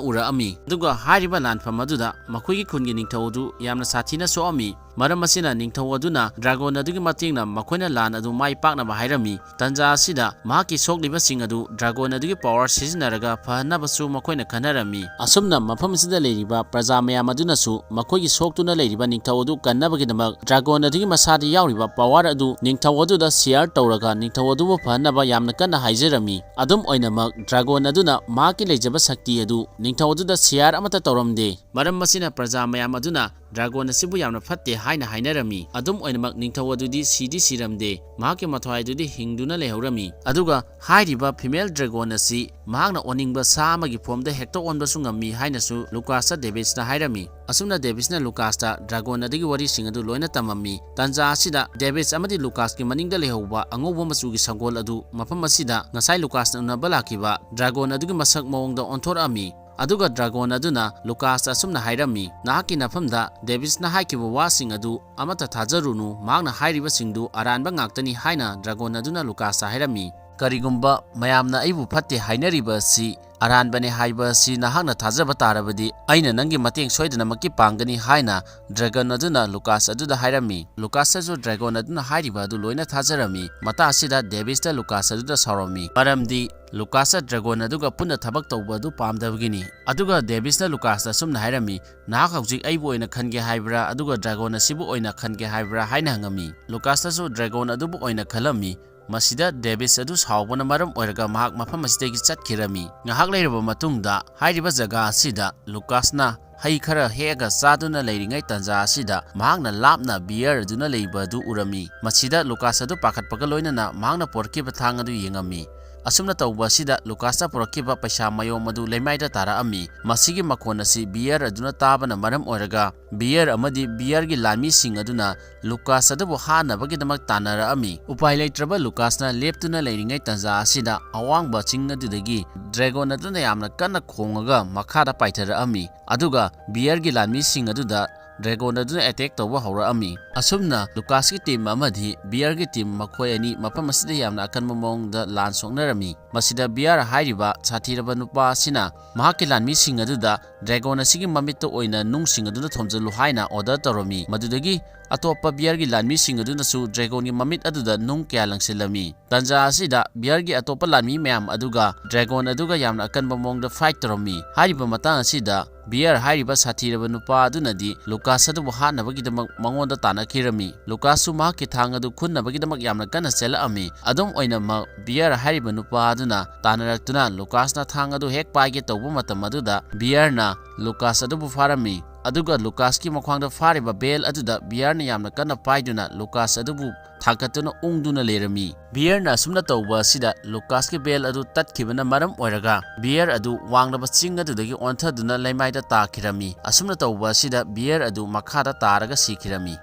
ꯎꯔꯛꯑꯝꯃꯤ꯫ ꯑꯗꯨꯒ ꯍꯥꯏꯔꯤꯕ ꯂꯥꯟꯐꯝ ꯑꯗꯨꯗ ꯃꯈꯣꯏꯒꯤ ꯈꯨꯟꯒꯤ ꯅꯤꯡꯊꯧ ꯑꯗꯨ ꯌꯥꯝꯅ ꯁꯥꯊꯤꯅ ꯁꯣꯛꯑꯝꯃꯤ꯫ ꯃꯔꯝ ꯑꯁꯤꯅ ꯅꯤꯡꯊꯧ ꯑꯗꯨꯅ ꯗ꯭ꯔꯥꯒꯣꯟ ꯑꯗꯨꯒꯤ ꯃꯇꯦꯡꯅ ꯃꯈꯣꯏꯅ ꯂꯥꯟ ꯑꯗꯨ ꯃꯥꯏ ꯄꯥꯛꯅꯕ ꯍꯥꯏꯔꯝꯃꯤ꯫ ꯇꯟꯖꯥ ꯑꯁꯤꯗ ꯃꯍꯥꯛꯀꯤ ꯁꯣꯛꯂꯤꯕꯁꯤꯡ ꯑꯗꯨ ꯗ꯭ꯔꯥꯒꯣꯟ ꯑꯗꯨꯒꯤ ꯄꯋꯥꯔ ꯁꯤꯖꯤꯟꯅꯔꯒ ꯐꯍꯟꯅꯕꯁꯨ ꯃꯈꯣꯏꯅ ꯈꯟꯅꯔꯝꯃꯤ꯫ ꯑꯁꯨꯝꯅ ꯃꯐꯝ ꯑꯁꯤꯗ ꯂꯩꯔꯤꯕ ꯄ꯭ꯔꯖꯥ ꯃꯌꯥꯝ ꯑꯗꯨꯅꯁꯨ ꯃꯈꯣꯏꯒꯤ ꯁꯣꯛꯇꯨꯅ ꯂꯩꯔꯤꯕ ꯅꯤꯡꯊꯧ ꯑꯗꯨ ꯀꯟꯅꯕꯒꯤꯗꯃꯛ ꯗ꯭ꯔꯥꯒꯣꯟ ꯑꯗꯨꯒꯤ ꯃꯁꯥꯗ ꯌꯥꯎꯔꯤꯕ ꯄꯋꯥꯔ ꯑꯗꯨ ꯅꯤꯡꯊꯧ ꯑꯗꯨꯗ ꯁꯤꯌꯥꯔ ꯇꯧꯔꯒ ꯅꯤꯡꯊꯧ ꯑꯗꯨꯕꯨ ꯐꯍꯟꯅꯕ ꯌꯥꯝꯅ ꯀꯟꯅ ꯍꯥꯏꯖꯔꯝꯃꯤ꯫ ꯑꯗꯨꯝ ꯑꯣꯏꯅꯃꯛ ꯗ꯭ꯔꯥꯒꯣꯟ ꯑꯗꯨꯅ ꯃꯍꯥꯛꯀꯤ ꯂꯩꯖꯕ ꯁꯛꯇꯤ ꯑꯗꯨ ꯅꯤꯡꯊꯧ ꯑꯗꯨꯗ ꯁꯤꯌꯥꯔ ꯑꯃꯠꯇ ꯇꯧꯔꯝꯗꯦ꯫ ꯃꯔꯝ ꯑꯁꯤꯅ ꯄ꯭ꯔꯖꯥ ꯃꯌꯥꯝ ꯑꯗꯨꯅ ꯗ꯭ꯔꯥꯒꯣꯟ ꯑꯁꯤꯕꯨ ꯌꯥꯝꯅ ꯐꯠꯇꯦ ꯍꯥꯏꯅ ꯍꯥꯏꯅꯔꯝꯃꯤ꯫ ꯑꯗꯨꯝ ꯑꯣꯏꯅꯃꯛ, ꯅꯤꯡꯊꯧ ꯑꯗꯨꯗꯤ ꯁꯤꯗꯤ ꯁꯤꯔꯝꯗꯦ, ꯃꯍꯥꯛꯀꯤ ꯃꯊ꯭ꯋꯥꯏ ꯑꯗꯨꯗꯤ ꯍꯤꯡꯗꯨꯅ ꯂꯩꯍꯧꯔꯝꯃꯤ꯫ ꯑꯗꯨꯒ ꯍꯥꯏꯔꯤꯕ female dragon ꯑꯁꯤ ꯃꯍꯥꯛꯅ ꯑꯣꯟꯅꯤꯡꯕ ꯁꯥ ꯑꯃꯒꯤ formꯗ ꯍꯦꯛꯇ ꯑꯣꯟꯕꯁꯨ ꯉꯝꯃꯤ ꯍꯥꯏꯅꯁꯨ ꯂꯨꯀꯥꯁꯇ ꯗꯦꯕꯤꯁꯅ ꯍꯥꯏꯔꯝꯃꯤ꯫ ꯑꯁꯨꯝꯅ ꯗꯦꯕꯤꯁꯅ ꯂꯨꯀꯥꯁꯇ dragon ꯑꯗꯨꯒꯤ ꯋꯥꯔꯤꯁꯤꯡ ꯑꯗꯨ ꯂꯣꯏꯅ ꯇꯝꯃꯝꯃꯤ꯫ ꯇꯟꯖꯥ ꯑꯁꯤꯗ ꯗꯦꯕꯤꯁ ꯑꯃꯗꯤ ꯂꯨꯀꯥꯁꯀꯤ ꯃꯅꯤꯡꯗ ꯂꯩꯍꯧꯕ ꯑꯉꯧꯕ ꯃꯆꯨꯒꯤ ꯁꯒꯣꯜ ꯑꯗꯨ ꯃꯐꯝ ꯑꯁꯤꯗ ꯉꯁꯥꯏ ꯂꯨꯀꯥꯁꯅ ꯎꯅꯕ ꯂꯥꯛꯈꯤꯕ dragon ꯑꯗꯨꯒꯤ ꯃꯁꯛ ꯃꯑꯣꯡꯗ ꯑꯣꯟꯊꯣꯔꯛꯑꯝꯃꯤ꯫ ꯑꯗꯨꯒ dragon ꯑꯗꯨꯅ ꯂꯨꯀꯥꯁꯇ ꯑꯁꯨꯝꯅ ꯍꯥꯏꯔꯝꯃꯤ, "ꯅꯍꯥꯛꯀꯤ ꯅꯐꯝꯗ ꯗꯦꯕꯤꯁꯅ ꯍꯥꯏꯈꯤꯕ ꯋꯥꯁꯤꯡ ꯑꯗꯨ ꯑꯃꯠꯇ ꯊꯥꯖꯔꯨꯅꯨ, ꯃꯍꯥꯛꯅ ꯍꯥꯏꯔꯤꯕꯁꯤꯡꯗꯨ ꯑꯔꯥꯟꯕ ꯉꯥꯛꯇꯅꯤ" ꯍꯥꯏꯅ dragon ꯑꯗꯨꯅ ꯂꯨꯀꯥꯁꯇ ꯍꯥꯏꯔꯝꯃꯤ꯫ "ꯀꯔꯤꯒꯨꯝꯕ ꯃꯌꯥꯝꯅ ꯑꯩꯕꯨ ꯐꯠꯇꯦ ꯍꯥꯏꯅꯔꯤꯕ ꯑꯁꯤ ꯑꯔꯥꯟꯕꯅꯦ ꯍꯥꯏꯕ ꯑꯁꯤ ꯅꯍꯥꯛꯅ ꯊꯥꯖꯕ ꯇꯥꯔꯕꯗꯤ, ꯑꯩꯅ ꯅꯪꯒꯤ ꯃꯇꯦꯡ ꯁꯣꯏꯗꯅꯃꯛꯀꯤ ꯄꯥꯡꯒꯅꯤ" ꯍꯥꯏꯅ dragon ꯑꯗꯨꯅ ꯂꯨꯀꯥꯁ ꯑꯗꯨꯗ ꯍꯥꯏꯔꯝꯃꯤ꯫ ꯂꯨꯀꯥꯁꯇꯁꯨ dragon ꯑꯗꯨꯅ ꯍꯥꯏꯔꯤꯕ ꯑꯗꯨ ꯂꯣꯏꯅ ꯊꯥꯖꯔꯝꯃꯤ꯫ ꯃꯇꯥꯡ ꯑꯁꯤꯗ ꯗꯦꯕꯤꯁꯇ ꯂꯨꯀꯥꯁ ꯑꯗꯨꯗ ꯁꯥꯎꯔꯝꯃꯤ, ꯃꯔꯝꯗꯤ ꯂꯨꯀꯥꯁꯇ dragon ꯑꯗꯨꯒ ꯄꯨꯟꯅ ꯊꯕꯛ ꯇꯧꯕ ꯑꯗꯨ ꯄꯥꯝꯗꯕꯒꯤꯅꯤ꯫ ꯑꯗꯨꯒ ꯗꯦꯕꯤꯁꯅ ꯂꯨꯀꯥꯁꯇ ꯑꯁꯨꯝꯅ ꯍꯥꯏꯔꯝꯃꯤ, "ꯅꯍꯥꯛ ꯍꯧꯖꯤꯛ ꯑꯩꯕꯨ ꯑꯣꯏꯅ ꯈꯟꯒꯦ ꯍꯥꯏꯕ꯭ꯔꯥ, ꯑꯗꯨꯒ dragon ꯑꯁꯤꯕꯨ ꯑꯣꯏꯅ ꯈꯟꯒꯦ ꯍꯥꯏꯕ꯭ꯔꯥ?" ꯍꯥꯏꯅ ꯍꯪꯉꯝꯃꯤ꯫ ꯂꯨꯀꯥꯁꯇꯁꯨ dragon ꯑꯗꯨꯕꯨ ꯑꯣꯏꯅ ꯈꯜꯂꯝꯃꯤ꯫ ꯃꯁꯤꯗ ꯗꯦꯕꯤꯁ ꯑꯗꯨ ꯁꯥꯎꯕꯅ ꯃꯔꯝ ꯑꯣꯏꯔꯒ ꯃꯍꯥꯛ ꯃꯐꯝ ꯑꯁꯤꯗꯒꯤ ꯆꯠꯈꯤꯔꯝꯃꯤ꯫ ꯉꯥꯏꯍꯥꯛ ꯂꯩꯔꯕ ꯃꯇꯨꯡꯗ ꯍꯥꯏꯔꯤꯕ ꯖꯒꯥ ꯑꯁꯤꯗ ꯂꯨꯀꯥꯁꯅ ꯍꯩ ꯈꯔ ꯍꯦꯛꯑꯒ ꯆꯥꯗꯨꯅ ꯂꯩꯔꯤꯉꯩ ꯇꯥꯟꯖꯥ ꯑꯁꯤꯗ ꯃꯍꯥꯛꯅ ꯂꯥꯞꯅ bear ꯑꯗꯨꯅ ꯂꯩꯕ ꯑꯗꯨ ꯎꯔꯝꯃꯤ꯫ ꯃꯁꯤꯗ ꯂꯨꯀꯥꯁ ꯑꯗꯨ ꯄꯥꯈꯠꯄꯒ ꯂꯣꯏꯅꯅ ꯃꯍꯥꯛꯅ ꯄꯨꯔꯛꯈꯤꯕ ꯊꯥꯡ ꯑꯗꯨ ꯌꯦꯡꯉꯝꯃꯤ꯫ ꯑꯁꯨꯝꯅ ꯇꯧꯕ ꯑꯁꯤꯗ ꯂꯨꯀꯥꯁꯅ ꯄꯨꯔꯛꯈꯤꯕ ꯄꯩꯁꯥ ꯃꯌꯣꯝ ꯑꯗꯨ ꯂꯩꯃꯥꯏꯗ ꯇꯥꯔꯛꯑꯝꯃꯤ꯫ ꯃꯁꯤꯒꯤ ꯃꯈꯣꯟ ꯑꯁꯤ bear ꯑꯗꯨꯅ ꯇꯥꯕꯅ ꯃꯔꯝ ꯑꯣꯏꯔꯒ bear ꯑꯃꯗꯤ bearꯒꯤ ꯂꯥꯟꯃꯤꯁꯤꯡ ꯑꯗꯨꯅ ꯂꯨꯀꯥꯁ ꯑꯗꯨꯕꯨ ꯍꯥꯠꯅꯕꯒꯤꯗꯃꯛ ꯇꯥꯟꯅꯔꯛꯑꯝꯃꯤ꯫ ꯎꯄꯥꯏ ꯂꯩꯇ꯭ꯔꯕ ꯂꯨꯀꯥꯁꯅ ꯂꯦꯞꯇꯨꯅ ꯂꯩꯔꯤꯉꯩ ꯇꯥꯟꯖꯥ ꯑꯁꯤꯗ ꯑꯋꯥꯡꯕ ꯆꯤꯡ ꯑꯗꯨꯗꯒꯤ dragon ꯑꯗꯨꯅ ꯌꯥꯝꯅ ꯀꯟꯅ ꯈꯣꯡꯉꯒ ꯃꯈꯥꯗ ꯄꯥꯏꯊꯔꯛꯑꯝꯃꯤ꯫ ꯑꯗꯨꯒ bearꯒꯤ ꯂꯥꯟꯃꯤꯁꯤꯡ ꯑꯗꯨꯗ dragon ꯑꯗꯨꯅ attack ꯇꯧꯕ ꯍꯧꯔꯛꯑꯝꯃꯤ꯫ ꯑꯁꯨꯝꯅ ꯂꯨꯀꯥꯁꯀꯤ team ꯑꯃꯗꯤ bearꯒꯤ team, ꯃꯈꯣꯏ ꯑꯅꯤ ꯃꯐꯝ ꯑꯁꯤꯗ ꯌꯥꯝꯅ ꯑꯀꯟꯕ ꯃꯑꯣꯡꯗ ꯂꯥꯟ ꯁꯣꯛꯅꯔꯝꯃꯤ꯫ ꯃꯁꯤꯗ bear ꯍꯥꯏꯔꯤꯕ ꯁꯥꯊꯤꯔꯕ ꯅꯨꯄꯥ ꯑꯁꯤꯅ ꯃꯍꯥꯛꯀꯤ ꯂꯥꯟꯃꯤꯁꯤꯡ ꯑꯗꯨꯗ dragon ꯑꯁꯤꯒꯤ ꯃꯃꯤꯠꯇ ꯑꯣꯏꯅ ꯅꯨꯡꯁꯤꯡ ꯑꯗꯨꯅ ꯊꯣꯝꯖꯤꯜꯂꯨ ꯍꯥꯏꯅ order ꯇꯧꯔꯝꯃꯤ꯫ ꯃꯗꯨꯗꯒꯤ ꯑꯇꯣꯞꯄ bearꯒꯤ ꯂꯥꯟꯃꯤꯁꯤꯡ ꯑꯗꯨꯅꯁꯨ dragonꯒꯤ ꯃꯃꯤꯠ ꯑꯗꯨꯗ ꯅꯨꯡ ꯀꯌꯥ ꯂꯪꯁꯤꯜꯂꯝꯃꯤ꯫ ꯇꯥꯟꯖꯥ ꯑꯁꯤꯗ bearꯒꯤ ꯑꯇꯣꯞꯄ ꯂꯥꯟꯃꯤ ꯃꯌꯥꯝ ꯑꯗꯨꯒ dragon ꯑꯗꯨꯒ ꯌꯥꯝꯅ ꯑꯀꯟꯕ ꯃꯑꯣꯡꯗ fight ꯇꯧꯔꯝꯃꯤ꯫ ꯍꯥꯏꯔꯤꯕ ꯃꯇꯥꯡ ꯑꯁꯤꯗ bear ꯍꯥꯏꯔꯤꯕ ꯁꯥꯊꯤꯔꯕ ꯅꯨꯄꯥ ꯑꯗꯨꯅꯗꯤ ꯂꯨꯀꯥꯁ ꯑꯗꯨꯕꯨ ꯍꯥꯠꯅꯕꯒꯤꯗꯃꯛ ꯃꯉꯣꯟꯗ ꯇꯥꯟꯅꯈꯤꯔꯝꯃꯤ꯫ ꯂꯨꯀꯥꯁꯁꯨ ꯃꯍꯥꯛꯀꯤ ꯊꯥꯡ ꯑꯗꯨ ꯈꯨꯟꯅꯕꯒꯤꯗꯃꯛ ꯌꯥꯝꯅ ꯀꯟꯅ ꯆꯦꯜꯂꯛꯑꯝꯃꯤ꯫ ꯑꯗꯨꯝ ꯑꯣꯏꯅꯃꯛ, bear ꯍꯥꯏꯔꯤꯕ ꯅꯨꯄꯥ ꯑꯗꯨꯅ ꯇꯥꯟꯅꯔꯛꯇꯨꯅ ꯂꯨꯀꯥꯁꯅ ꯊꯥꯡ ꯑꯗꯨ ꯍꯦꯛ ꯄꯥꯏꯒꯦ ꯇꯧꯕ ꯃꯇꯝ ꯑꯗꯨꯗ bearꯅ ꯂꯨꯀꯥꯁ ꯑꯗꯨꯕꯨ ꯐꯥꯔꯝꯃꯤ꯫ ꯑꯗꯨꯒ ꯂꯨꯀꯥꯁꯀꯤ ꯃꯈ꯭ꯋꯥꯡꯗ ꯐꯥꯔꯤꯕ ꯕꯦꯜ ꯑꯗꯨꯗ ꯕꯤꯌꯔꯅ ꯌꯥꯝꯅ ꯀꯟꯅ ꯄꯥꯏꯗꯨꯅ ꯂꯨꯀꯥꯁ ꯑꯗꯨꯕꯨ ꯊꯥꯡꯒꯠꯇꯨꯅ ꯎꯪꯗꯨꯅ ꯂꯩꯔꯝꯃꯤ꯫ ꯕꯤꯌꯔꯅ ꯑꯁꯨꯝꯅ ꯇꯧꯕ ꯑꯁꯤꯗ ꯂꯨꯀꯥꯁꯀꯤ ꯕꯦꯜ ꯑꯗꯨ ꯇꯠꯈꯤꯕꯅ ꯃꯔꯝ ꯑꯣꯏꯔꯒ ꯕꯤꯌꯔ ꯑꯗꯨ ꯋꯥꯡꯂꯕ ꯆꯤꯡ ꯑꯗꯨꯗꯒꯤ ꯑꯣꯟꯊꯗꯨꯅ ꯂꯩꯃꯥꯏꯗ ꯇꯥꯈꯤꯔꯝꯃꯤ꯫ ꯑꯁꯨꯝꯅ ꯇꯧꯕ ꯑꯁꯤꯗ ꯕꯤꯌꯔ ꯑꯗꯨ ꯃꯈꯥꯗ ꯇꯥꯔꯒ ꯁꯤꯈꯤꯔꯝꯃꯤ꯫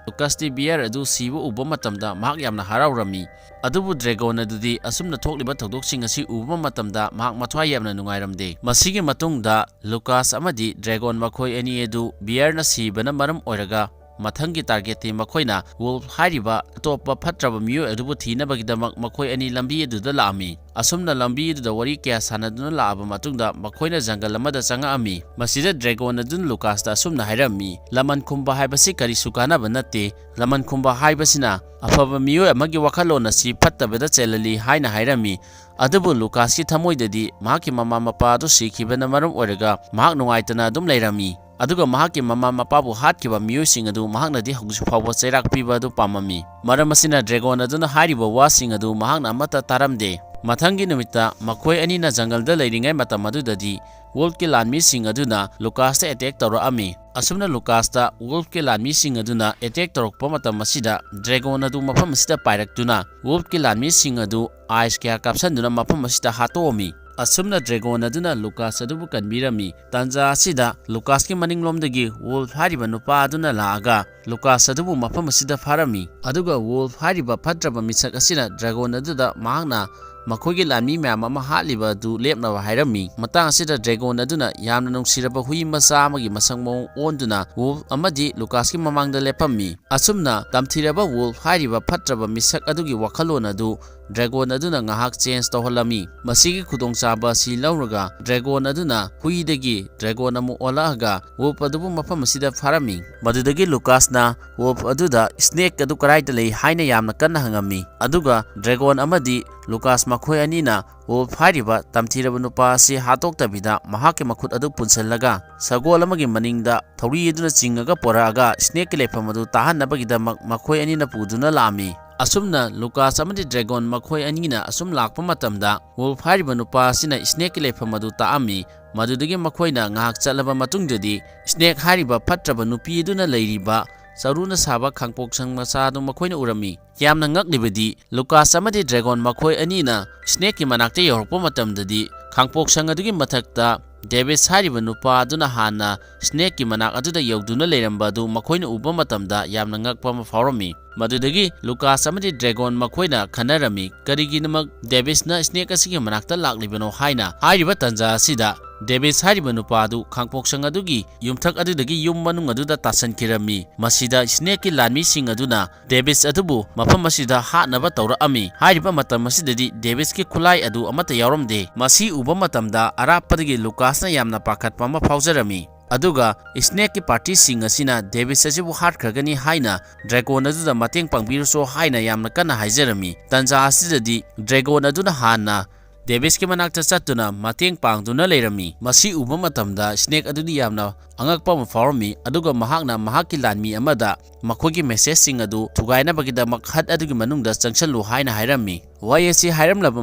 ꯂꯨꯀꯥꯁꯇꯤ ꯕꯤꯌꯔ ꯑꯗꯨ ꯁꯤꯕ ꯎꯕ ꯃꯇꯝꯗ ꯃꯍꯥꯛ ꯌꯥꯝꯅ ꯍꯔꯥꯎꯔꯝꯃꯤ꯫ ꯑꯗꯨꯕꯨ ꯗ꯭ꯔꯦꯒꯣꯟ ꯑꯗꯨꯗꯤ ꯑꯁꯨꯝꯅ ꯊꯣꯛꯂꯤꯕ ꯊꯧꯗꯣꯛꯁꯤꯡ ꯑꯁꯤ ꯎꯕ ꯃꯇꯝꯗ ꯃꯍꯥꯛ ꯃꯊ꯭ꯋꯥꯏ ꯌꯥꯝꯅ ꯅꯨꯡꯉꯥꯏꯔꯝꯗꯦ꯫ ꯃꯁꯤꯒꯤ ꯃꯇꯨꯡꯗ ꯂꯨꯀꯥꯁ ꯑꯃꯗꯤ ꯗ꯭ꯔꯦꯒꯣꯟ ꯃꯈꯣꯏ ꯑꯅꯤ ꯑꯗꯨ ꯕꯤꯌꯔꯅ ꯁꯤꯕꯅ ꯃꯔꯝ ꯑꯣꯏꯔꯒ ꯃꯊꯪꯒꯤ ꯇꯥꯔꯒꯦꯠꯇꯤ ꯃꯈꯣꯏꯅ ꯋꯨꯜꯐ ꯍꯥꯏꯔꯤꯕ ꯑꯇꯣꯞꯄ ꯐꯠꯇ꯭ꯔꯕ ꯃꯤꯑꯣꯏ ꯑꯗꯨꯕꯨ ꯊꯤꯅꯕꯒꯤꯗꯃꯛ ꯃꯈꯣꯏ ꯑꯅꯤ ꯂꯝꯕꯤ ꯑꯗꯨꯗ ꯂꯥꯛꯑꯝꯃꯤ꯫ ꯑꯁꯨꯝꯅ ꯂꯝꯕꯤ ꯑꯗꯨꯗ ꯋꯥꯔꯤ ꯀꯌꯥ ꯁꯥꯟꯅꯗꯨꯅ ꯂꯥꯛꯑꯕ ꯃꯇꯨꯡꯗ ꯃꯈꯣꯏꯅ ꯖꯪꯒꯜ ꯑꯃꯗ ꯆꯪꯉꯛꯑꯝꯃꯤ꯫ ꯃꯁꯤꯗ ꯗ꯭ꯔꯦꯒꯣꯟ ꯑꯗꯨꯅ ꯂꯨꯀꯥꯁꯇ ꯑꯁꯨꯝꯅ ꯍꯥꯏꯔꯝꯃꯤ, "ꯂꯃꯟ ꯈꯨꯝꯕ ꯍꯥꯏꯕꯁꯤ ꯀꯔꯤꯁꯨ ꯀꯥꯟꯅꯕ ꯅꯠꯇꯦ꯫ ꯂꯃꯟ ꯈꯨꯝꯕ ꯍꯥꯏꯕꯁꯤꯅ ꯑꯐꯕ ꯃꯤꯑꯣꯏ ꯑꯃꯒꯤ ꯋꯥꯈꯜꯂꯣꯟ ꯑꯁꯤ ꯐꯠꯇꯕꯗ ꯆꯦꯜꯍꯜꯂꯤ" ꯍꯥꯏꯅ ꯍꯥꯏꯔꯝꯃꯤ꯫ ꯑꯗꯨꯕꯨ ꯂꯨꯀꯥꯁꯀꯤ ꯊꯃꯣꯏꯗꯗꯤ ꯃꯍꯥꯛꯀꯤ ꯃꯃꯥ ꯃꯄꯥ ꯑꯗꯨ ꯁꯤꯈꯤꯕꯅ ꯃꯔꯝ ꯑꯣꯏꯔꯒ ꯃꯍꯥꯛ ꯅꯨꯡꯉꯥꯏꯇꯅ ꯑꯗꯨꯝ ꯂꯩꯔꯝꯃꯤ꯫ ꯑꯗꯨꯒ ꯃꯍꯥꯛꯀꯤ ꯃꯃꯥ ꯃꯄꯥꯕꯨ ꯍꯥꯠꯈꯤꯕ ꯃꯤꯑꯣꯏꯁꯤꯡ ꯑꯗꯨ ꯃꯍꯥꯛꯅꯗꯤ ꯍꯧꯖꯤꯛ ꯐꯥꯎꯕ ꯆꯩꯔꯥꯛ ꯄꯤꯕ ꯑꯗꯨ ꯄꯥꯝꯃꯝꯃꯤ꯫ ꯃꯔꯝ ꯑꯁꯤꯅ ꯗ꯭ꯔꯦꯒꯣꯟ ꯑꯗꯨꯅ ꯍꯥꯏꯔꯤꯕ ꯋꯥꯁꯤꯡ ꯑꯗꯨ ꯃꯍꯥꯛꯅ ꯑꯃꯠꯇ ꯇꯥꯔꯝꯗꯦ꯫ ꯃꯊꯪꯒꯤ ꯅꯨꯃꯤꯠꯇ ꯃꯈꯣꯏ ꯑꯅꯤꯅ ꯖꯪꯒꯜꯗ ꯂꯩꯔꯤꯉꯩ ꯃꯇꯝ ꯑꯗꯨꯗꯗꯤ ꯋꯨꯜꯐꯀꯤ ꯂꯥꯟꯃꯤꯁꯤꯡ ꯑꯗꯨꯅ ꯂꯨꯀꯥꯁꯇ ꯑꯦꯇꯦꯛ ꯇꯧꯔꯛꯑꯝꯃꯤ꯫ ꯑꯁꯨꯝꯅ ꯂꯨꯀꯥꯁꯇ ꯋꯨꯜꯐꯀꯤ ꯂꯥꯟꯃꯤꯁꯤꯡ ꯑꯗꯨꯅ ꯑꯦꯇꯦꯛ ꯇꯧꯔꯛꯄ ꯃꯇꯝ ꯑꯁꯤꯗ ꯗ꯭ꯔꯦꯒꯣꯟ ꯑꯗꯨ ꯃꯐꯝ ꯑꯁꯤꯗ ꯄꯥꯏꯔꯛꯇꯨꯅ ꯋꯨꯜꯐꯀꯤ ꯂꯥꯟꯃꯤꯁꯤꯡ ꯑꯗꯨ ꯑꯥꯏꯁ ꯀꯌꯥ ꯀꯥꯞꯁꯤꯟꯗꯨꯅ ꯃꯐꯝ ꯑꯁꯤꯗ ꯍꯥꯠꯇꯣꯛꯑꯝꯃꯤ꯫ ꯑꯁꯨꯝꯅ ꯗ꯭ꯔꯦꯒꯣꯟ ꯑꯗꯨꯅ ꯂꯨꯀꯥꯁ ꯑꯗꯨꯕꯨ ꯀꯟꯕꯤꯔꯝꯃꯤ꯫ ꯇꯥꯟꯖꯥ ꯑꯁꯤꯗ ꯂꯨꯀꯥꯁꯀꯤ ꯃꯅꯤꯡꯂꯣꯝꯗꯒꯤ ꯋꯨꯜꯐ ꯍꯥꯏꯔꯤꯕ ꯅꯨꯄꯥ ꯑꯗꯨꯅ ꯂꯥꯛꯑꯒ ꯂꯨꯀꯥꯁ ꯑꯗꯨꯕꯨ ꯃꯐꯝ ꯑꯁꯤꯗ ꯐꯥꯔꯝꯃꯤ꯫ ꯑꯗꯨꯒ ꯋꯨꯜꯐ ꯍꯥꯏꯔꯤꯕ ꯐꯠꯇ꯭ꯔꯕ ꯃꯤꯁꯛ ꯑꯁꯤꯅ ꯗ꯭ꯔꯦꯒꯣꯟ ꯑꯗꯨꯗ ꯃꯍꯥꯛꯅ ꯃꯈꯣꯏꯒꯤ ꯂꯥꯟꯃꯤ ꯃꯌꯥꯝ ꯑꯃ ꯍꯥꯠꯂꯤꯕ ꯑꯗꯨ ꯂꯦꯞꯅꯕ ꯍꯥꯏꯔꯝꯃꯤ꯫ ꯃꯇꯥꯡ ꯑꯁꯤꯗ ꯗ꯭ꯔꯦꯒꯣꯟ ꯑꯗꯨꯅ ꯌꯥꯝꯅ ꯅꯨꯡꯁꯤꯔꯕ ꯍꯨꯏ ꯃꯆꯥ ꯑꯃꯒꯤ ꯃꯁꯛ ꯃꯑꯣꯡ ꯑꯣꯟꯗꯨꯅ ꯋꯨꯜꯐ ꯑꯃꯗꯤ ꯂꯨꯀꯥꯁꯀꯤ ꯃꯃꯥꯡꯗ ꯂꯦꯞꯄꯝꯃꯤ꯫ ꯑꯁꯨꯝꯅ ꯇꯝꯊꯤꯔꯕ ꯋꯨꯜꯐ ꯍꯥꯏꯔꯤꯕ ꯐꯠꯇ꯭ꯔꯕ ꯃꯤꯁꯛ ꯑꯗꯨꯒꯤ ꯋꯥꯈꯜꯂꯣꯟ ꯑꯗꯨ ꯗ꯭ꯔꯦꯒꯣꯟ ꯑꯗꯨꯅ ꯉꯥꯏꯍꯥꯛ ꯆꯦꯟꯖ ꯇꯧꯍꯜꯂꯝꯃꯤ꯫ ꯃꯁꯤꯒꯤ ꯈꯨꯗꯣꯡꯆꯥꯕ ꯑꯁꯤ ꯂꯧꯔꯒ ꯗ꯭ꯔꯦꯒꯣꯟ ꯑꯗꯨꯅ ꯍꯨꯏꯗꯒꯤ ꯗ꯭ꯔꯦꯒꯣꯟ ꯑꯃꯨꯛ ꯑꯣꯜꯂꯛꯑꯒ ꯋꯨꯜꯐ ꯑꯗꯨꯕꯨ ꯃꯐꯝ ꯑꯁꯤꯗ ꯐꯥꯔꯝꯃꯤ꯫ ꯃꯗꯨꯗꯒꯤ ꯂꯨꯀꯥꯁꯅ ꯋꯨꯜꯐ ꯑꯗꯨꯗ ꯁ꯭ꯅꯦꯛ ꯑꯗꯨ ꯀꯗꯥꯏꯗ ꯂꯩ ꯍꯥꯏꯅ ꯌꯥꯝꯅ ꯀꯟꯅ ꯍꯪꯉꯝꯃꯤ꯫ ꯑꯗꯨꯒ ꯗ꯭ꯔꯦꯒꯣꯟ ꯑꯃꯗꯤ ꯂꯨꯀꯥꯁ ꯃꯈꯣꯏ ꯑꯅꯤꯅ ꯋꯨꯜꯐ ꯍꯥꯏꯔꯤꯕ ꯇꯝꯊꯤꯔꯕ ꯅꯨꯄꯥ ꯑꯁꯤ ꯍꯥꯠꯇꯣꯛꯇꯕꯤꯗ ꯃꯍꯥꯛꯀꯤ ꯃꯈꯨꯠ ꯑꯗꯨ ꯄꯨꯟꯁꯤꯜꯂꯒ ꯁꯒꯣꯜ ꯑꯃꯒꯤ ꯃꯅꯤꯡꯗ ꯊꯧꯔꯤ ꯑꯗꯨꯅ ꯆꯤꯡꯉꯒ ꯄꯣꯔꯛꯑꯒ ꯁ꯭ꯅꯦꯛꯀꯤ ꯂꯩꯐꯝ ꯑꯗꯨ ꯇꯥꯍꯟꯅꯕꯒꯤꯗꯃꯛ ꯃꯈꯣꯏ ꯑꯅꯤꯅ ꯄꯨꯗꯨꯅ ꯂꯥꯛꯑꯝꯃꯤ꯫ ꯑꯁꯨꯝꯅ ꯂꯨꯀꯥꯁ ꯑꯃꯗꯤ ꯗ꯭ꯔꯦꯒꯣꯟ ꯃꯈꯣꯏ ꯑꯅꯤꯅ ꯑꯁꯨꯝ ꯂꯥꯛꯄ ꯃꯇꯝꯗ, ꯋꯨꯜꯐ ꯍꯥꯏꯔꯤꯕ ꯅꯨꯄꯥ ꯑꯁꯤꯅ ꯁ꯭ꯅꯦꯛꯀꯤ ꯂꯩꯐꯝ ꯑꯗꯨ ꯇꯥꯛꯑꯝꯃꯤ꯫ ꯃꯗꯨꯗꯒꯤ ꯃꯈꯣꯏꯅ ꯉꯥꯏꯍꯥꯛ ꯆꯠꯂꯕ ꯃꯇꯨꯡꯗꯗꯤ, ꯁ꯭ꯅꯦꯛ ꯍꯥꯏꯔꯤꯕ ꯐꯠꯇ꯭ꯔꯕ ꯅꯨꯄꯤ ꯑꯗꯨꯅ ꯂꯩꯔꯤꯕ ꯆꯔꯨꯅ ꯁꯥꯕ ꯈꯥꯡꯄꯣꯛꯁꯪ ꯃꯆꯥ ꯑꯗꯨ ꯃꯈꯣꯏꯅ ꯎꯔꯝꯃꯤ꯫ ꯌꯥꯝꯅ ꯉꯛꯂꯤꯕꯗꯤ, ꯂꯨꯀꯥꯁ ꯑꯃꯗꯤ ꯗ꯭ꯔꯦꯒꯣꯟ ꯃꯈꯣꯏ ꯑꯅꯤꯅ ꯁ꯭ꯅꯦꯛꯀꯤ ꯃꯅꯥꯛꯇ ꯌꯧꯔꯛꯄ ꯃꯇꯝꯗꯗꯤ, ꯈꯥꯡꯄꯣꯛꯁꯪ ꯑꯗꯨꯒꯤ ꯃꯊꯛꯇ ꯗꯦꯕꯤꯁ ꯍꯥꯏꯔꯤꯕ ꯅꯨꯄꯥ ꯑꯗꯨꯅ ꯍꯥꯟꯅ ꯁ꯭ꯅꯦꯛꯀꯤ ꯃꯅꯥꯛ ꯑꯗꯨꯗ ꯌꯧꯗꯨꯅ ꯂꯩꯔꯝꯕ ꯑꯗꯨ ꯃꯈꯣꯏꯅ ꯎꯕ ꯃꯇꯝꯗ ꯌꯥꯝꯅ ꯉꯛꯄ ꯑꯃ ꯐꯥꯎꯔꯝꯃꯤ꯫ ꯃꯗꯨꯗꯒꯤ ꯂꯨꯀꯥꯁ ꯑꯃꯗꯤ ꯗ꯭ꯔꯦꯒꯣꯟ ꯃꯈꯣꯏꯅ ꯈꯟꯅꯔꯝꯃꯤ, ꯀꯔꯤꯒꯤꯗꯃꯛ ꯗꯦꯕꯤꯁꯅ ꯁ꯭ꯅꯦꯛ ꯑꯁꯤꯒꯤ ꯃꯅꯥꯛꯇ ꯂꯥꯛꯂꯤꯕꯅꯣ ꯍꯥꯏꯅ꯫ ꯍꯥꯏꯔꯤꯕ ꯇꯥꯟꯖꯥ ꯑꯁꯤꯗ ꯗꯦꯕꯤꯁ ꯍꯥꯏꯔꯤꯕ ꯅꯨꯄꯥ ꯑꯗꯨ ꯈꯥꯡꯄꯣꯛꯁꯪ ꯑꯗꯨꯒꯤ ꯌꯨꯝꯊꯛ ꯑꯗꯨꯗꯒꯤ ꯌꯨꯝ ꯃꯅꯨꯡ ꯑꯗꯨꯗ ꯇꯥꯁꯟꯈꯤꯔꯝꯃꯤ꯫ ꯃꯁꯤꯗ ꯁ꯭ꯅꯦꯛꯀꯤ ꯂꯥꯟꯃꯤꯁꯤꯡ ꯑꯗꯨꯅ ꯗꯦꯕꯤꯁ ꯑꯗꯨꯕꯨ ꯃꯐꯝ ꯑꯁꯤꯗ ꯍꯥꯠꯅꯕ ꯇꯧꯔꯛꯑꯝꯃꯤ꯫ ꯍꯥꯏꯔꯤꯕ ꯃꯇꯝ ꯑꯁꯤꯗꯗꯤ ꯗꯦꯕꯤꯁꯀꯤ ꯈꯨꯠꯂꯥꯏ ꯑꯗꯨ ꯑꯃꯠꯇ ꯌꯥꯎꯔꯝꯗꯦ꯫ ꯃꯁꯤ ꯎꯕ ꯃꯇꯝꯗ ꯑꯔꯥꯞꯄꯗꯒꯤ ꯂꯨꯀꯥꯁꯅ ꯌꯥꯝꯅ ꯄꯥꯈꯠꯄ ꯑꯃ ꯐꯥꯎꯖꯔꯝꯃꯤ꯫ ꯑꯗꯨꯒ ꯁ꯭ꯅꯦꯛꯀꯤ ꯄꯥꯔꯇꯤꯁꯤꯡ ꯑꯁꯤꯅ ꯗꯦꯕꯤꯁ ꯑꯁꯤꯕꯨ ꯍꯥꯠꯈ꯭ꯔꯒꯅꯤ ꯍꯥꯏꯅ ꯗ꯭ꯔꯦꯒꯣꯟ ꯑꯗꯨꯗ ꯃꯇꯦꯡ ꯄꯥꯡꯕꯤꯔꯨꯆꯣ ꯍꯥꯏꯅ ꯌꯥꯝꯅ ꯀꯟꯅ ꯍꯥꯏꯖꯔꯝꯃꯤ꯫ ꯇꯥꯟꯖꯥ ꯑꯁꯤꯗꯗꯤ ꯗ꯭ꯔꯦꯒꯣꯟ ꯑꯗꯨꯅ ꯍꯥꯟꯅ ꯗꯦꯕꯤꯁꯀꯤ ꯃꯅꯥꯛꯇ ꯆꯠꯇꯨꯅ ꯃꯇꯦꯡ ꯄꯥꯡꯗꯨꯅ ꯂꯩꯔꯝꯃꯤ꯫ ꯃꯁꯤ ꯎꯕ ꯃꯇꯝꯗ ꯁ꯭ꯅꯦꯛ ꯑꯗꯨꯗꯤ ꯌꯥꯝꯅ ꯑꯉꯛꯄ ꯑꯃ ꯐꯥꯎꯔꯝꯃꯤ, ꯑꯗꯨꯒ ꯃꯍꯥꯛꯅ ꯃꯍꯥꯛꯀꯤ ꯂꯥꯟꯃꯤ ꯑꯃꯗ ꯃꯈꯣꯏꯒꯤ ꯃꯦꯁꯦꯖꯁꯤꯡ ꯑꯗꯨ ꯊꯨꯒꯥꯏꯅꯕꯒꯤꯗꯃꯛ ꯍꯠ ꯑꯗꯨꯒꯤ ꯃꯅꯨꯡꯗ ꯆꯪꯁꯜꯂꯨ ꯍꯥꯏꯅ ꯍꯥꯏꯔꯝꯃꯤ꯫ ꯋꯥꯍꯩ ꯑꯁꯤ ꯍꯥꯏꯔꯝꯂꯕ